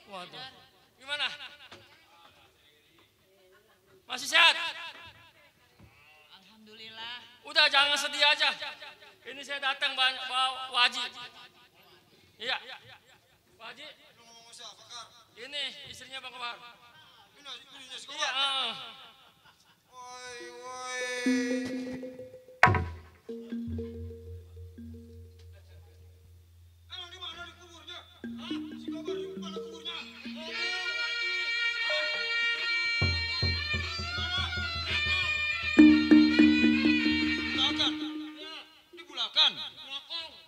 Waduh. Gimana? Masih sehat? Alhamdulillah. Udah jangan sedih aja. Ini saya datang bawa Waji. Iya. Waji. Ini istrinya Bang Kobar. Iya. Woi, woi. Emang di mana dikuburnya? Hah? Si Kobar di mana kuburnya? Bulakan. Di Bulakan.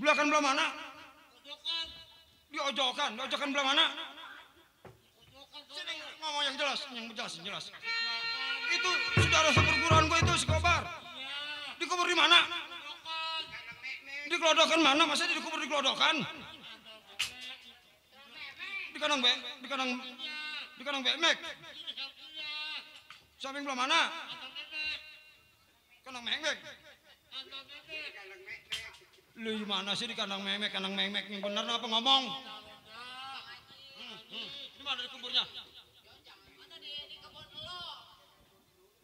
Bulakan belah mana? Di Ojokan. Di Ojokan belah mana? Sini ngomong yang jelas, jelas. Itu saudara seperguruan gue itu si Kobar. Dikubur di mana? Di Gelodokan mana? Masa dikubur di Gelodokan? Di Kanang Bemek. Samping belah mana? Kanang Memek. Lu gimana sih di Kanang Memek yang bener apa ngomong? Di mana dikuburnya?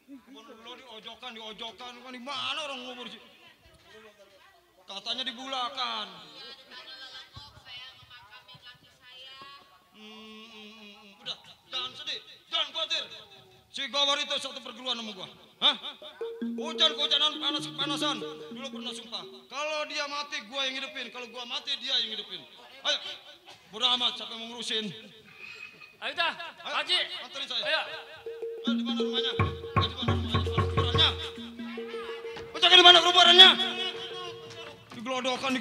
Kebun di Ojokan, di mana orang ngubur sih? Katanya di Bulakan. Udah, jangan sedih, jangan khawatir. Si Gawar itu satu perguruan sama gua. Hah? Hujan-hujanan, panas-panasan. Dulu pernah sumpah. Kalau dia mati, gua yang hidupin. Kalau gua mati, dia yang hidupin. Ayo, bodo amat, siapa yang mau ngurusin? Ayo dah, Haji. Anterin saya. Ayo. Di mana rumahnya? Kuburannya. Ucakin di mana kuburannya? Digelodokan.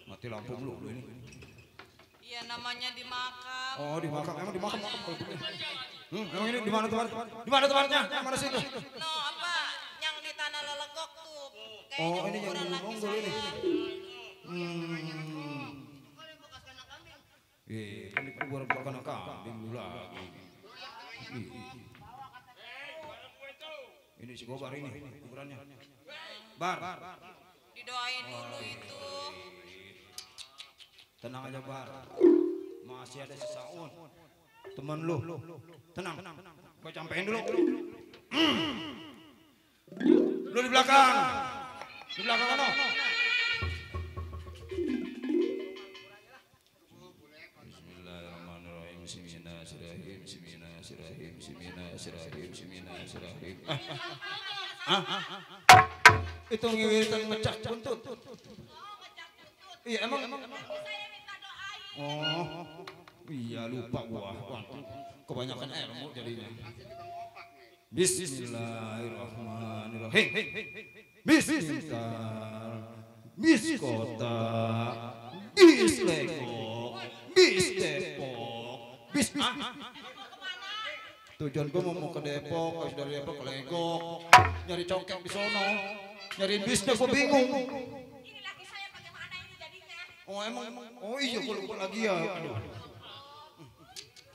Mati lampu dulu ini. Iya namanya di makam. Oh di makam, emang di makam. Emang ini di mana tempatnya? Di mana tempatnya? Mana sih itu? No apa? Yang di tanah lelegok tuh. Oh ini yang di Monggol ini. Kan dikubur bukan kambing dulu lagi. Ini si Gobar ini kuburannya. Bar. Didoain dulu itu. Tenang aja Bar. Masih ada sesaun. Temen lu. Tenang. Gua campein dulu. Lu di belakang. Di belakang mana? Bismillahirrahmanirrahim. Itu ngiritan ngecak buntut. Iya emang. Oh, iya lupa gua. Kebanyakan ilmu jadinya. Bismillahirrahmanirrahim. Bismillah. Bis kota. Bis Lego. Bis Depok. Bis. Tujuan gua mau ke Depok, habis dari Depok ke Lego. Nyari congkak di sono. Nyariin bisnya gua bingung. Ini laki saya bagaimana ini jadinya? Oh emang. Oh iya gua lupa lagi ya. Aduh.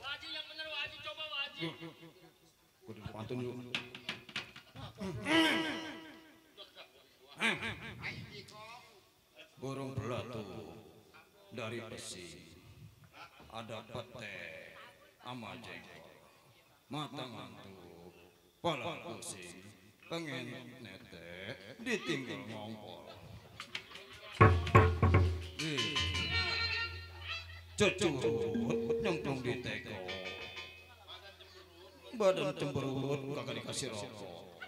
Waji yang bener, Waji coba Waji. Gua udah pantun dulu. Burung belatuk dari besi. Ada pete ama jengkol. Mata ngantuk, pala pusing, pengen netek, ditinggal ngongkol. Cucurut nyemplung di teko, badan cemberut kagak dikasih rokok.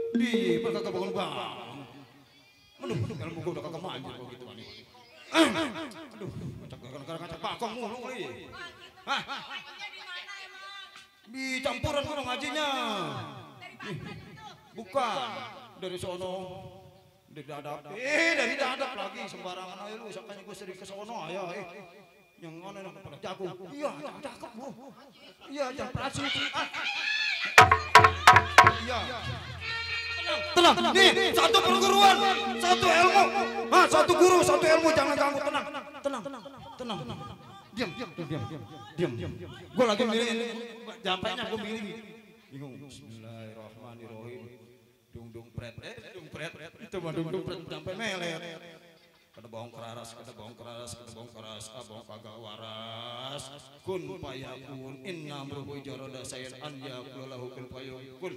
Di kagak bangun bangun. Aduh, ilmu gua udah kagak manjur kok gitu nih. Aduh, ngacak bakong mulu kali. Hah? Di campuran gua ngajinya. Bukan dari sono. Dari dadap. Dari dadap lagi sembarangan aja lu, sakanya gua sering ke sono ayo. Yang mana yang pada jago. Iya, cakep Bu. Iya, jangan prasu. Iya. Tenang, nih satu perguruan, satu ilmu, satu guru, satu ilmu, jangan ganggu, tenang. Diam. Gue lagi milih, jampainya gue milih. Bingung. Bismillahirrahmanirrahim. Dung pret, itu mah dung pret, sampai melet. Kada bohong keras, abong kagak waras. Kun payakun, inna merupakan jaroda sayan anja kulahu kun payakun.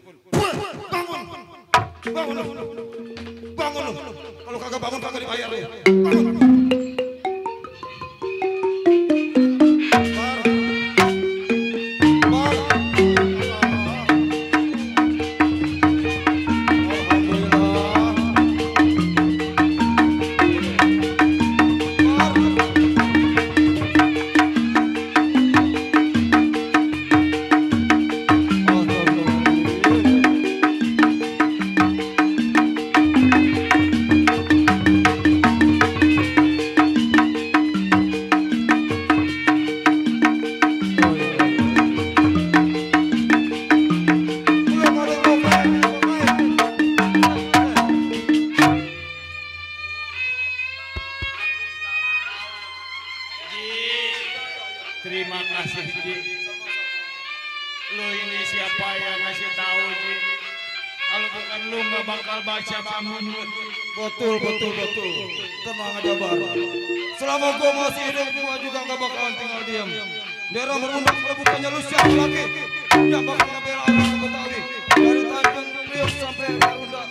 Bangun lu. Kalau kagak bangun kagak dibayar lu. Bangun. Terima kasih Ji. Lu ini siapa yang ngasih tahu Ji? Kalau bukan lu nggak bakal baca bangun. Betul. Tenang aja Bar. Selama gua masih hidup gua juga nggak bakalan tinggal diam. Daerah merunduk bukannya lu siapa lagi? Yang bakal ngebela orang Betawi dari Tanjung Priok sampai Marunda.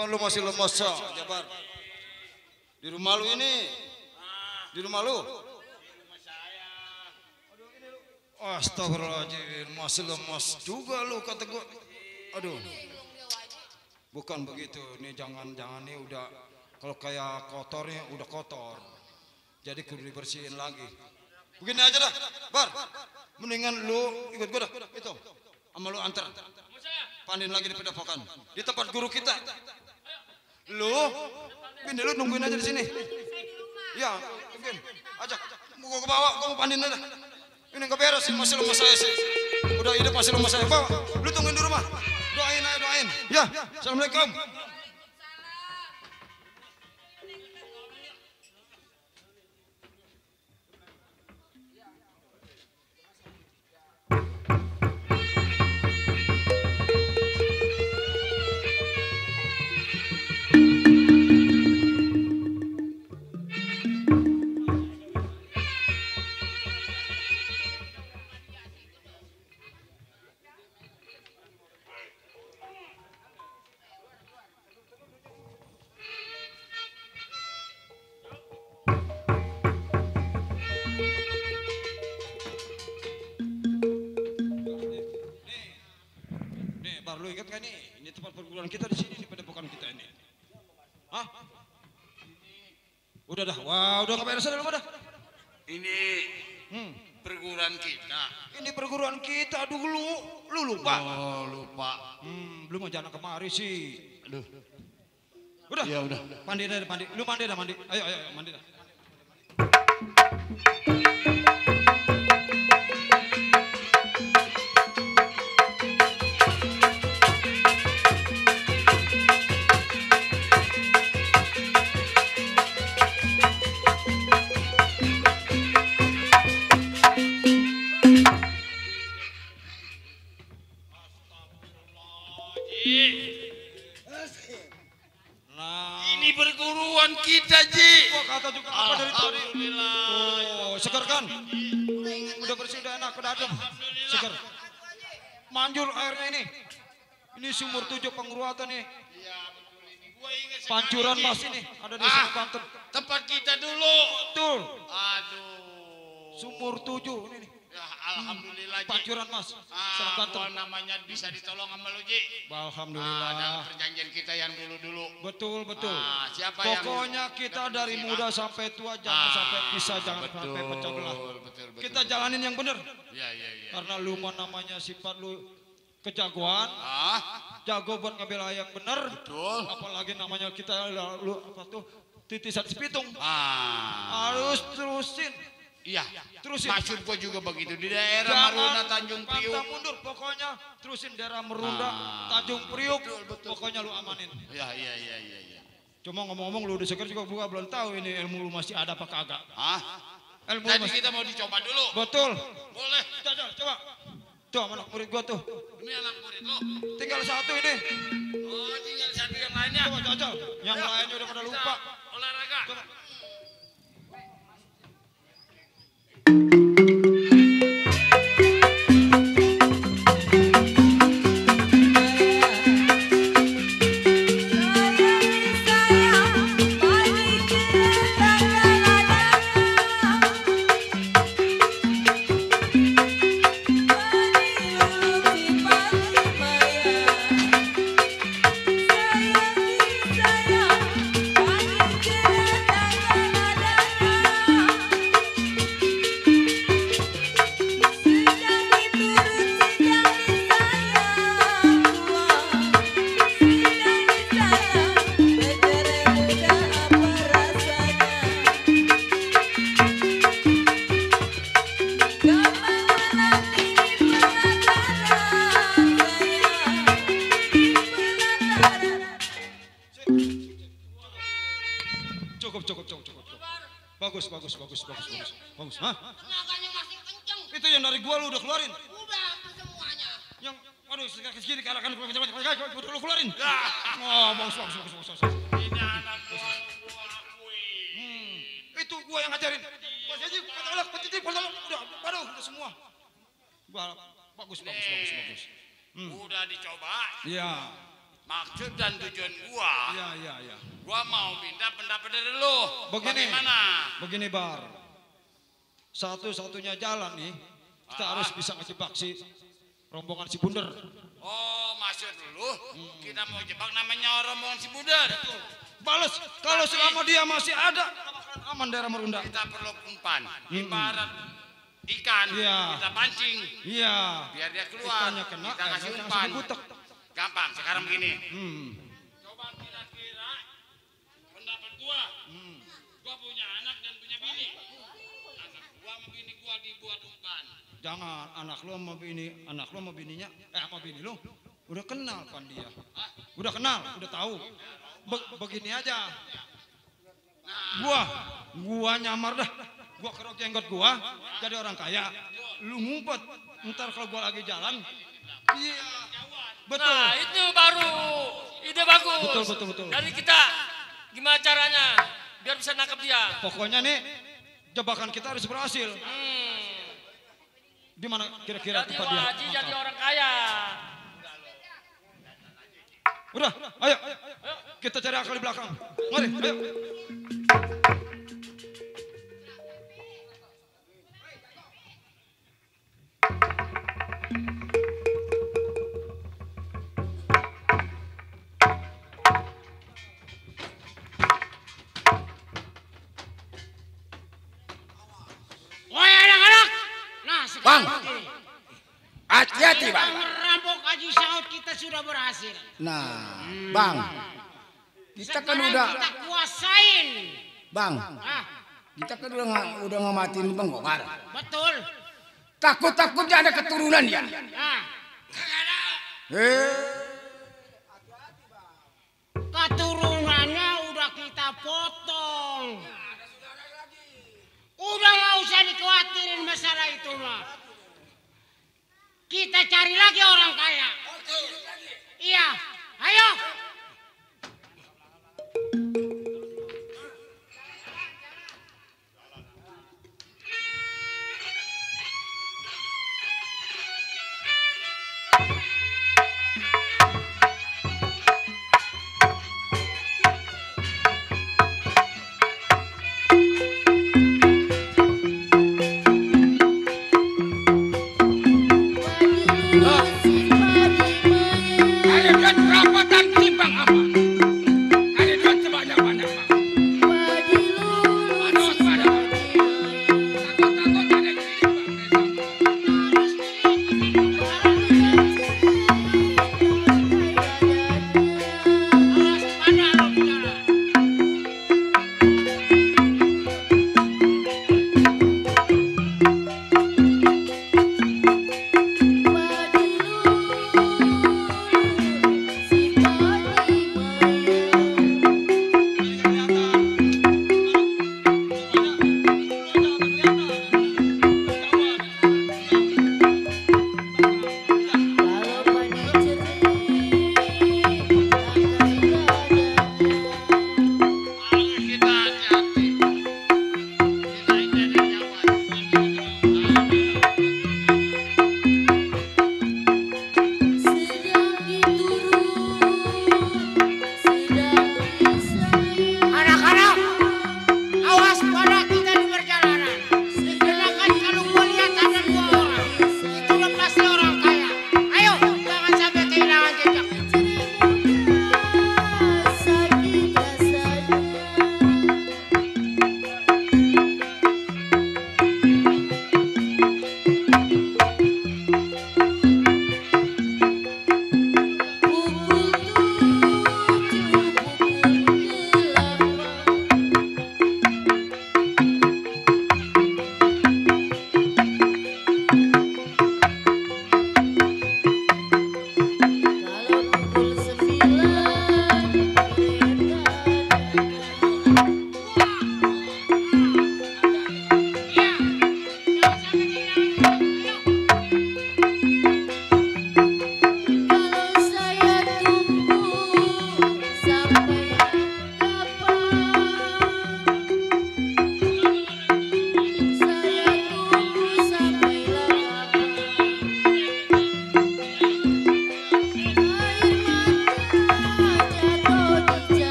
Apa lu masih lemas Jabar? Di rumah lu ini? Di rumah lu? Astagfirullahaladzim, masih lemas juga lu kata gua. Aduh. Bukan begitu, nih jangan nih udah kalau kayak kotornya udah kotor. Jadi kudu dibersihin lagi. Begini aja dah, Bar. Mendingan lu ikut gua dah, itu. Sama lu antar. Pandin lagi di pedepokan. Di tempat guru kita. Lu, Bin, lu nungguin aja di sini. Ya, Bin. Ajak. Gua ke bawah, gua mau pandin aja. Ini nggak beres sih, masih rumah saya sih. Udah hidup masih rumah saya. Bawa, lu tungguin di rumah. Doain aja, doain. Ya, assalamualaikum. Lu ingat kan ini tempat perguruan kita di sini, di padepokan kita ini. Hah? Udah dah, wah udah nggak beresan lu dah. Ini perguruan kita. Ini perguruan kita dulu, lu lupa? Oh lupa. Belum aja anak kemari sih. Aduh. Udah. Ya udah. Mandi dah, mandi. Lu mandi dah, mandi. Ayo mandi dah. Ini perguruan kita, Ji. Kok kata juga apa dari tadi? Alhamdulillah. Oh, segar kan? Udah bersih, udah enak, udah adem. Segar. Manjur airnya ini. Ini sumur 7 penguruatan nih. Pancuran Mas ini ada di sini Banten. Tempat kita dulu. Betul. Aduh. Sumur 7 ini nih. Ya, alhamdulillah, Ji. Pancuran Mas. Serang Banten. Gua namanya bisa ditolong sama lu, Ji. Alhamdulillah. Dalam perjanjian kita yang dulu-dulu. Betul. Siapa Pokoknya kita dari muda sampai tua jangan sampai pisah, jangan sampai pecah belah. Betul. Kita jalanin yang benar. Iya. Karena lu namanya sifat lu kejagoan. Jago buat ngebela yang benar. Betul. Apalagi namanya kita lu apa tuh titisan Sepitung. Harus terusin. Iya. Terusin. Maksud gua juga begitu di daerah Marunda Tanjung Priuk. Pantang mundur, pokoknya terusin daerah Marunda Tanjung Priuk. Pokoknya lu amanin. Iya. Cuma ngomong-ngomong lu udah seger juga gua belum tahu ini ilmu lu masih ada apa kagak. Ilmu Tadi masih... kita mau dicoba dulu. Betul. Boleh. Coba. Tuh anak murid gua tuh. Ini anak murid lo. Tinggal satu ini. Oh, tinggal satu yang lainnya. Coba jajal. Yang lainnya udah pada lupa. Olahraga. Coba. Cukup. Bagus. Hah? Tenaganya masih kenceng. Itu yang dari gua lu udah keluarin. Udah semuanya. Yang waduh segini ke arah kanan lu keluarin. Oh, bagus. Ini anak gua akui. Itu gua yang ngajarin. Gua jadi udah semua. Bagus. Udah dicoba. Iya. Maksud dan tujuan gua. Iya. Gua mau minta pendapat dari lu. Bagaimana? Begini Bar. Satu-satunya jalan nih, kita harus bisa ngejebak si rombongan si Bunder. Oh, maksud lu kita mau jebak namanya rombongan si Bunder. Balas, kalau selama dia masih ada, aman daerah Marunda. Kita perlu umpan. Ibarat ikan, kita pancing. Iya. Biar dia keluar. Ikannya kena, kita kasih umpan. Gampang. Sekarang begini. Coba kira-kira pendapat gua. Gua punya anak dan punya bini. Anak gua sama bini gua dibuat umpan. Jangan, anak lo sama bininya, sama bini lo udah kenal kan dia. Udah kenal, udah tahu. Begini aja. Gua nyamar dah. Gua kerok jenggot gua jadi orang kaya. Lu ngumpet. Ntar kalau gua lagi jalan. Iya. Betul. Nah, itu baru ide bagus. Betul. Jadi kita gimana caranya biar bisa nangkep dia? Pokoknya nih jebakan kita harus berhasil. Di mana kira-kira tempat dia? Haji jadi orang kaya. Udah, ayo. Kita cari akal di belakang. Mari, ayo. Woi anak-anak. Nah, Bang. sekarang Hati-hati, Bang. merampok Haji Saud kita sudah berhasil. Nah, Bang. Kita kan Sekarang udah, kita kuasain. Bang. Ah, Kita kan udah ngamatin Bang Gokar. betul. Takut-takutnya ada keturunan dia. Nah, keturunannya udah kita potong. Udah nggak usah dikhawatirin masalah itu mah. Kita cari lagi orang kaya. Iya, ayo.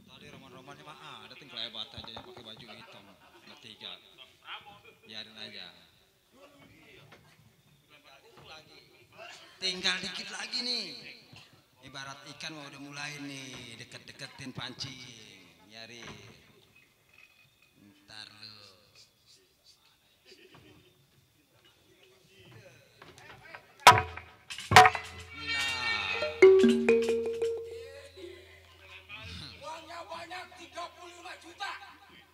Tadi roman-romannya mah ada tinggal hebat aja yang pakai baju hitam. Bertiga. Biarin aja. Tinggal dikit lagi nih. Ibarat ikan mau udah mulai nih deket-deketin pancing. Nyari. Ntar lu. Uangnya banyak 35 juta.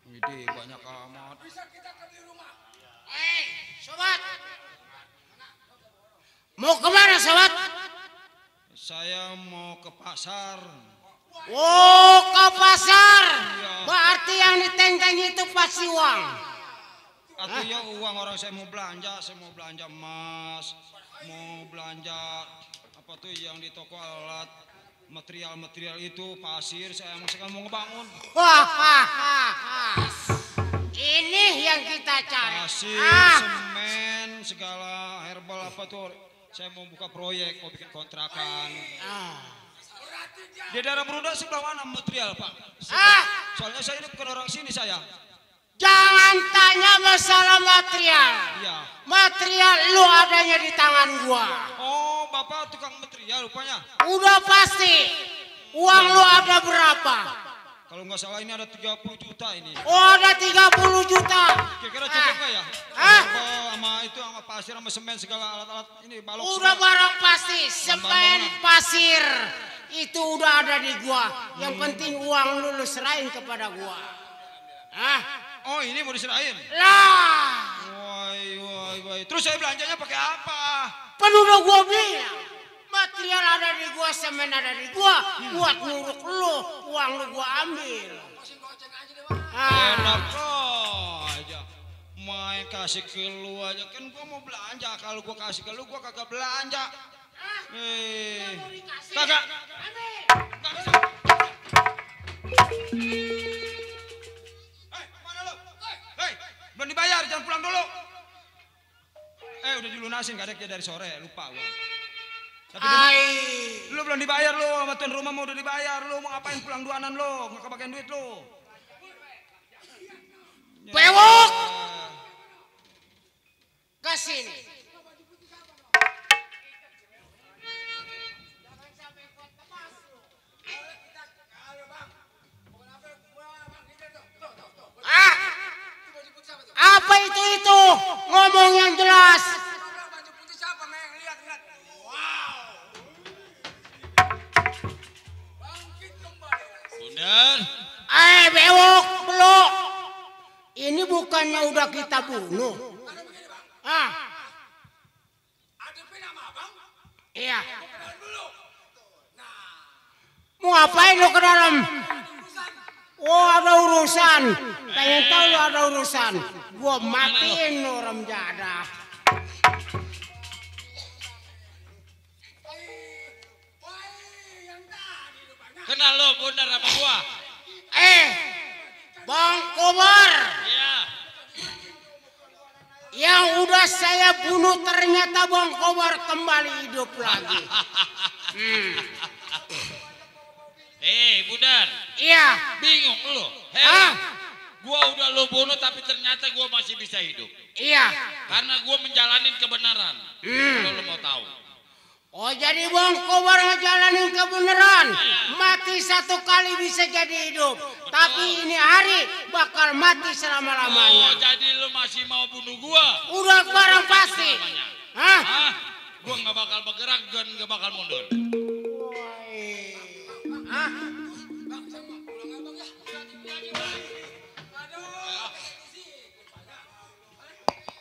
Gede banyak amat. Bisa kita beli rumah. Sobat. Mau kemana sobat? Saya mau ke pasar. Oh, ke pasar. Berarti yang ditenteng itu pasti uang. Atau ya uang orang saya mau belanja emas, mau belanja apa tuh yang di toko alat material itu pasir, saya mau ngebangun. Ini yang kita cari. Pasir, semen, segala herbal apa tuh. Saya mau buka proyek, mau bikin kontrakan. Di daerah Berunda sebelah mana material Pak? Soalnya saya ini bukan orang sini saya. Jangan tanya masalah material. Iya. Material lu adanya di tangan gua. Oh, Bapak tukang material rupanya. Udah pasti. Uang lu ada berapa? Kalau nggak salah ini ada 30 juta ini. Oh, ada 30 juta. Kira-kira cukup nggak ya? Sama itu sama pasir sama semen segala alat-alat ini balok. Udah barang pasti. Semen, pasir. Itu udah ada di gua. Yang penting uang lu serahin kepada gua. Oh, ini mau diserahin? Lah. Woi. Terus saya belanjanya pakai apa? Udah gua bilang. Material ada di gua, semen ada di gua. Buat nguruk lu, uang lu gua ambil. Enak aja. Main kasih ke lu aja. Kan gua mau belanja. Kalau gua kasih ke lu, gua kagak belanja. Kagak. Mana lu? Belum dibayar, jangan pulang dulu. Udah dilunasin, kadek dari sore, lupa gua. Tapi lu belum dibayar lu, sama tuan rumah mau udah dibayar lu, mau ngapain pulang duanan lu, nggak kebagian duit lu. Bewok! Kesini. Apa itu? Ngomong yang jelas. Bundan. Bewok, belok. Ini bukannya udah kita bunuh. Iya. Mau ngapain lu ke dalam? Oh, ada urusan. Pengen tahu lu ada urusan. Gua matiin lu Remjada. Kenal lo Bundar sama gua? Bang Kobar. Iya. Yang udah saya bunuh ternyata Bang Kobar kembali hidup lagi. Bundar. Iya. Bingung lo. Heran. Gua udah lo bunuh tapi ternyata gua masih bisa hidup. Iya. Karena gua menjalanin kebenaran. Kalau lo mau tahu. Oh, jadi Bang Kobar ngejalanin kebenaran. Mati satu kali bisa jadi hidup. Tapi ini hari bakal mati selama-lamanya. Oh, jadi lo masih mau bunuh gua? Udah barang pasti. Gua nggak bakal bergerak dan nggak bakal mundur.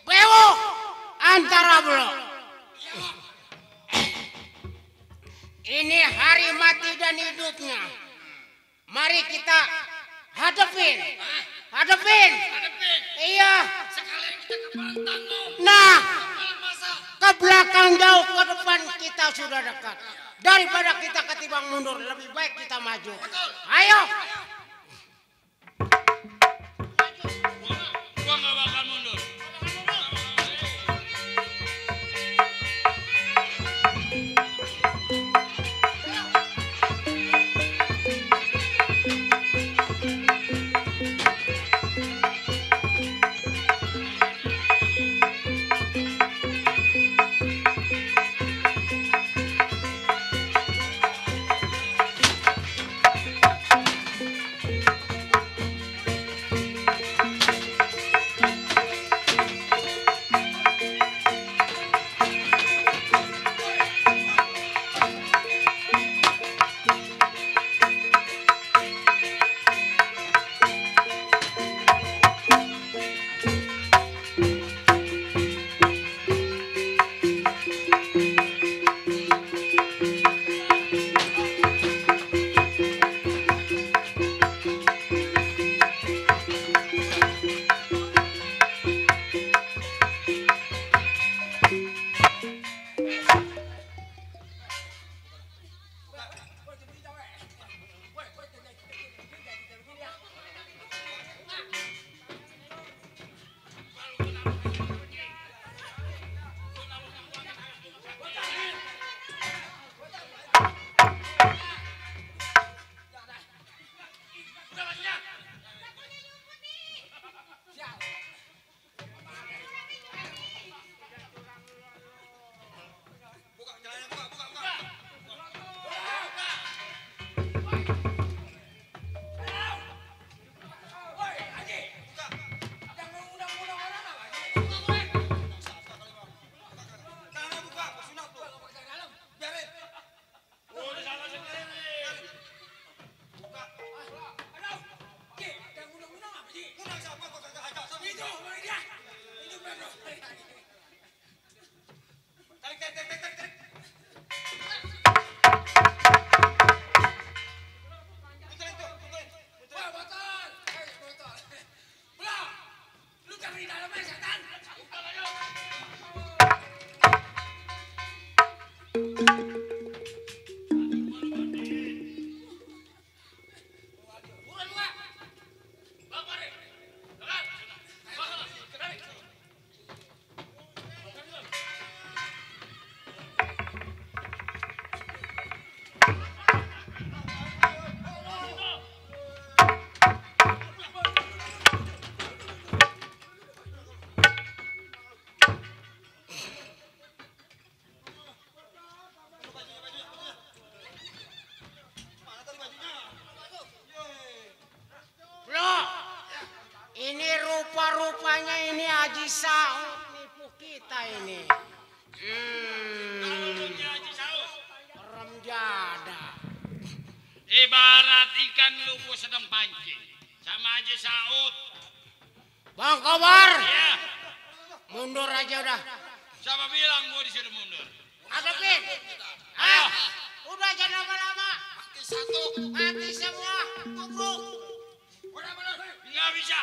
Bewok antara belum. Ini hari mati dan hidupnya. Mari kita hadapin. Hadapin. Iya. Sekalian kita ke belakang. Nah, ke belakang jauh, ke depan kita sudah dekat. Daripada kita ketimbang mundur, lebih baik kita maju. Ayo. Gua nggak bakal mundur. ikan lu gua sedang pancing. Sama aja saut. Bang Kobar. Iya. Mundur aja udah. Siapa bilang gua disuruh mundur? Hadapin. Ah, udah jangan lama-lama. Mati satu. Mati semua. Tubruk. Nggak bisa.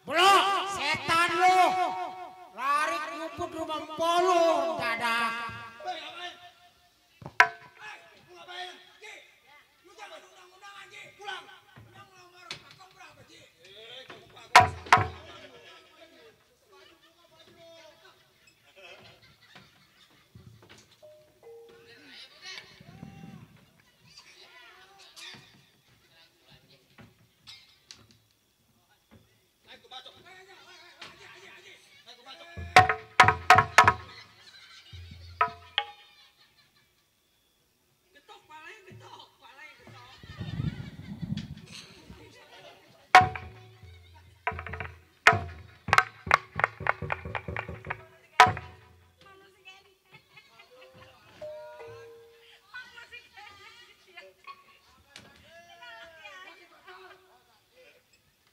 Belum, setan lu. Lari ngumpul rumah polu, dadah.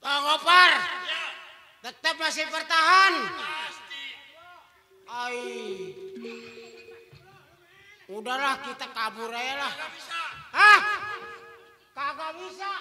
Bang Opar, tetap masih bertahan. Ai, udahlah kita kabur aja lah. Hah? Kagak bisa.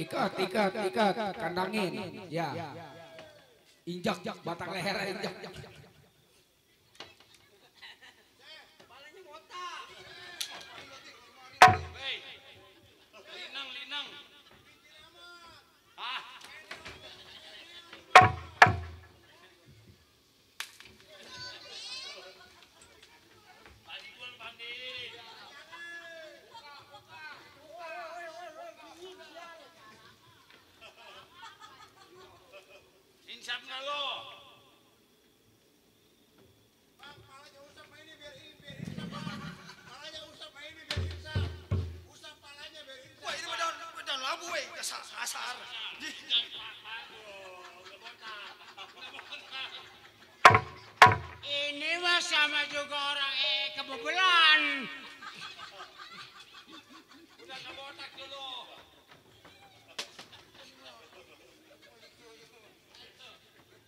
Ikat, kandangin, ya. Injak, batang leher injak. Linang. Ah. Insap nggak lo? Wah ini bedan labu kasar. Ini mah sama juga orang kebobolan. Udah ngebotak dulu.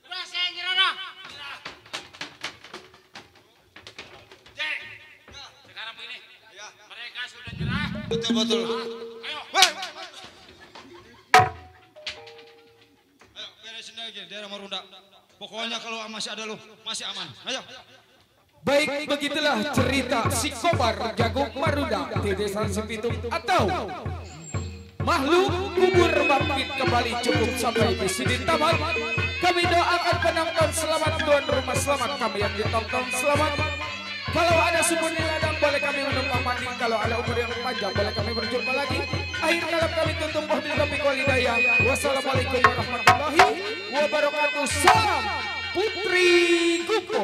Udah saya nyerah dah. Cek. Sekarang begini. Mereka sudah nyerah. Betul. Ayo. lagi daerah Marunda. Pokoknya kalau masih ada lo, masih aman. Ayo. Baik, begitulah cerita si Kobar Jagung Marunda di Desa Cipitung atau makhluk kubur bangkit kembali. Cukup sampai di sini tamat. Kami doakan penonton selamat, tuan rumah selamat, kami yang ditonton selamat. Kalau ada sumur di ladang boleh kami menumpang mandi. Kalau ada umur yang panjang boleh kami berjumpa lagi. Akhir kalam kami tutup wabil taufiq wal hidayah. Wassalamualaikum warahmatullahi wabarakatuh. Salam Putri Gupo.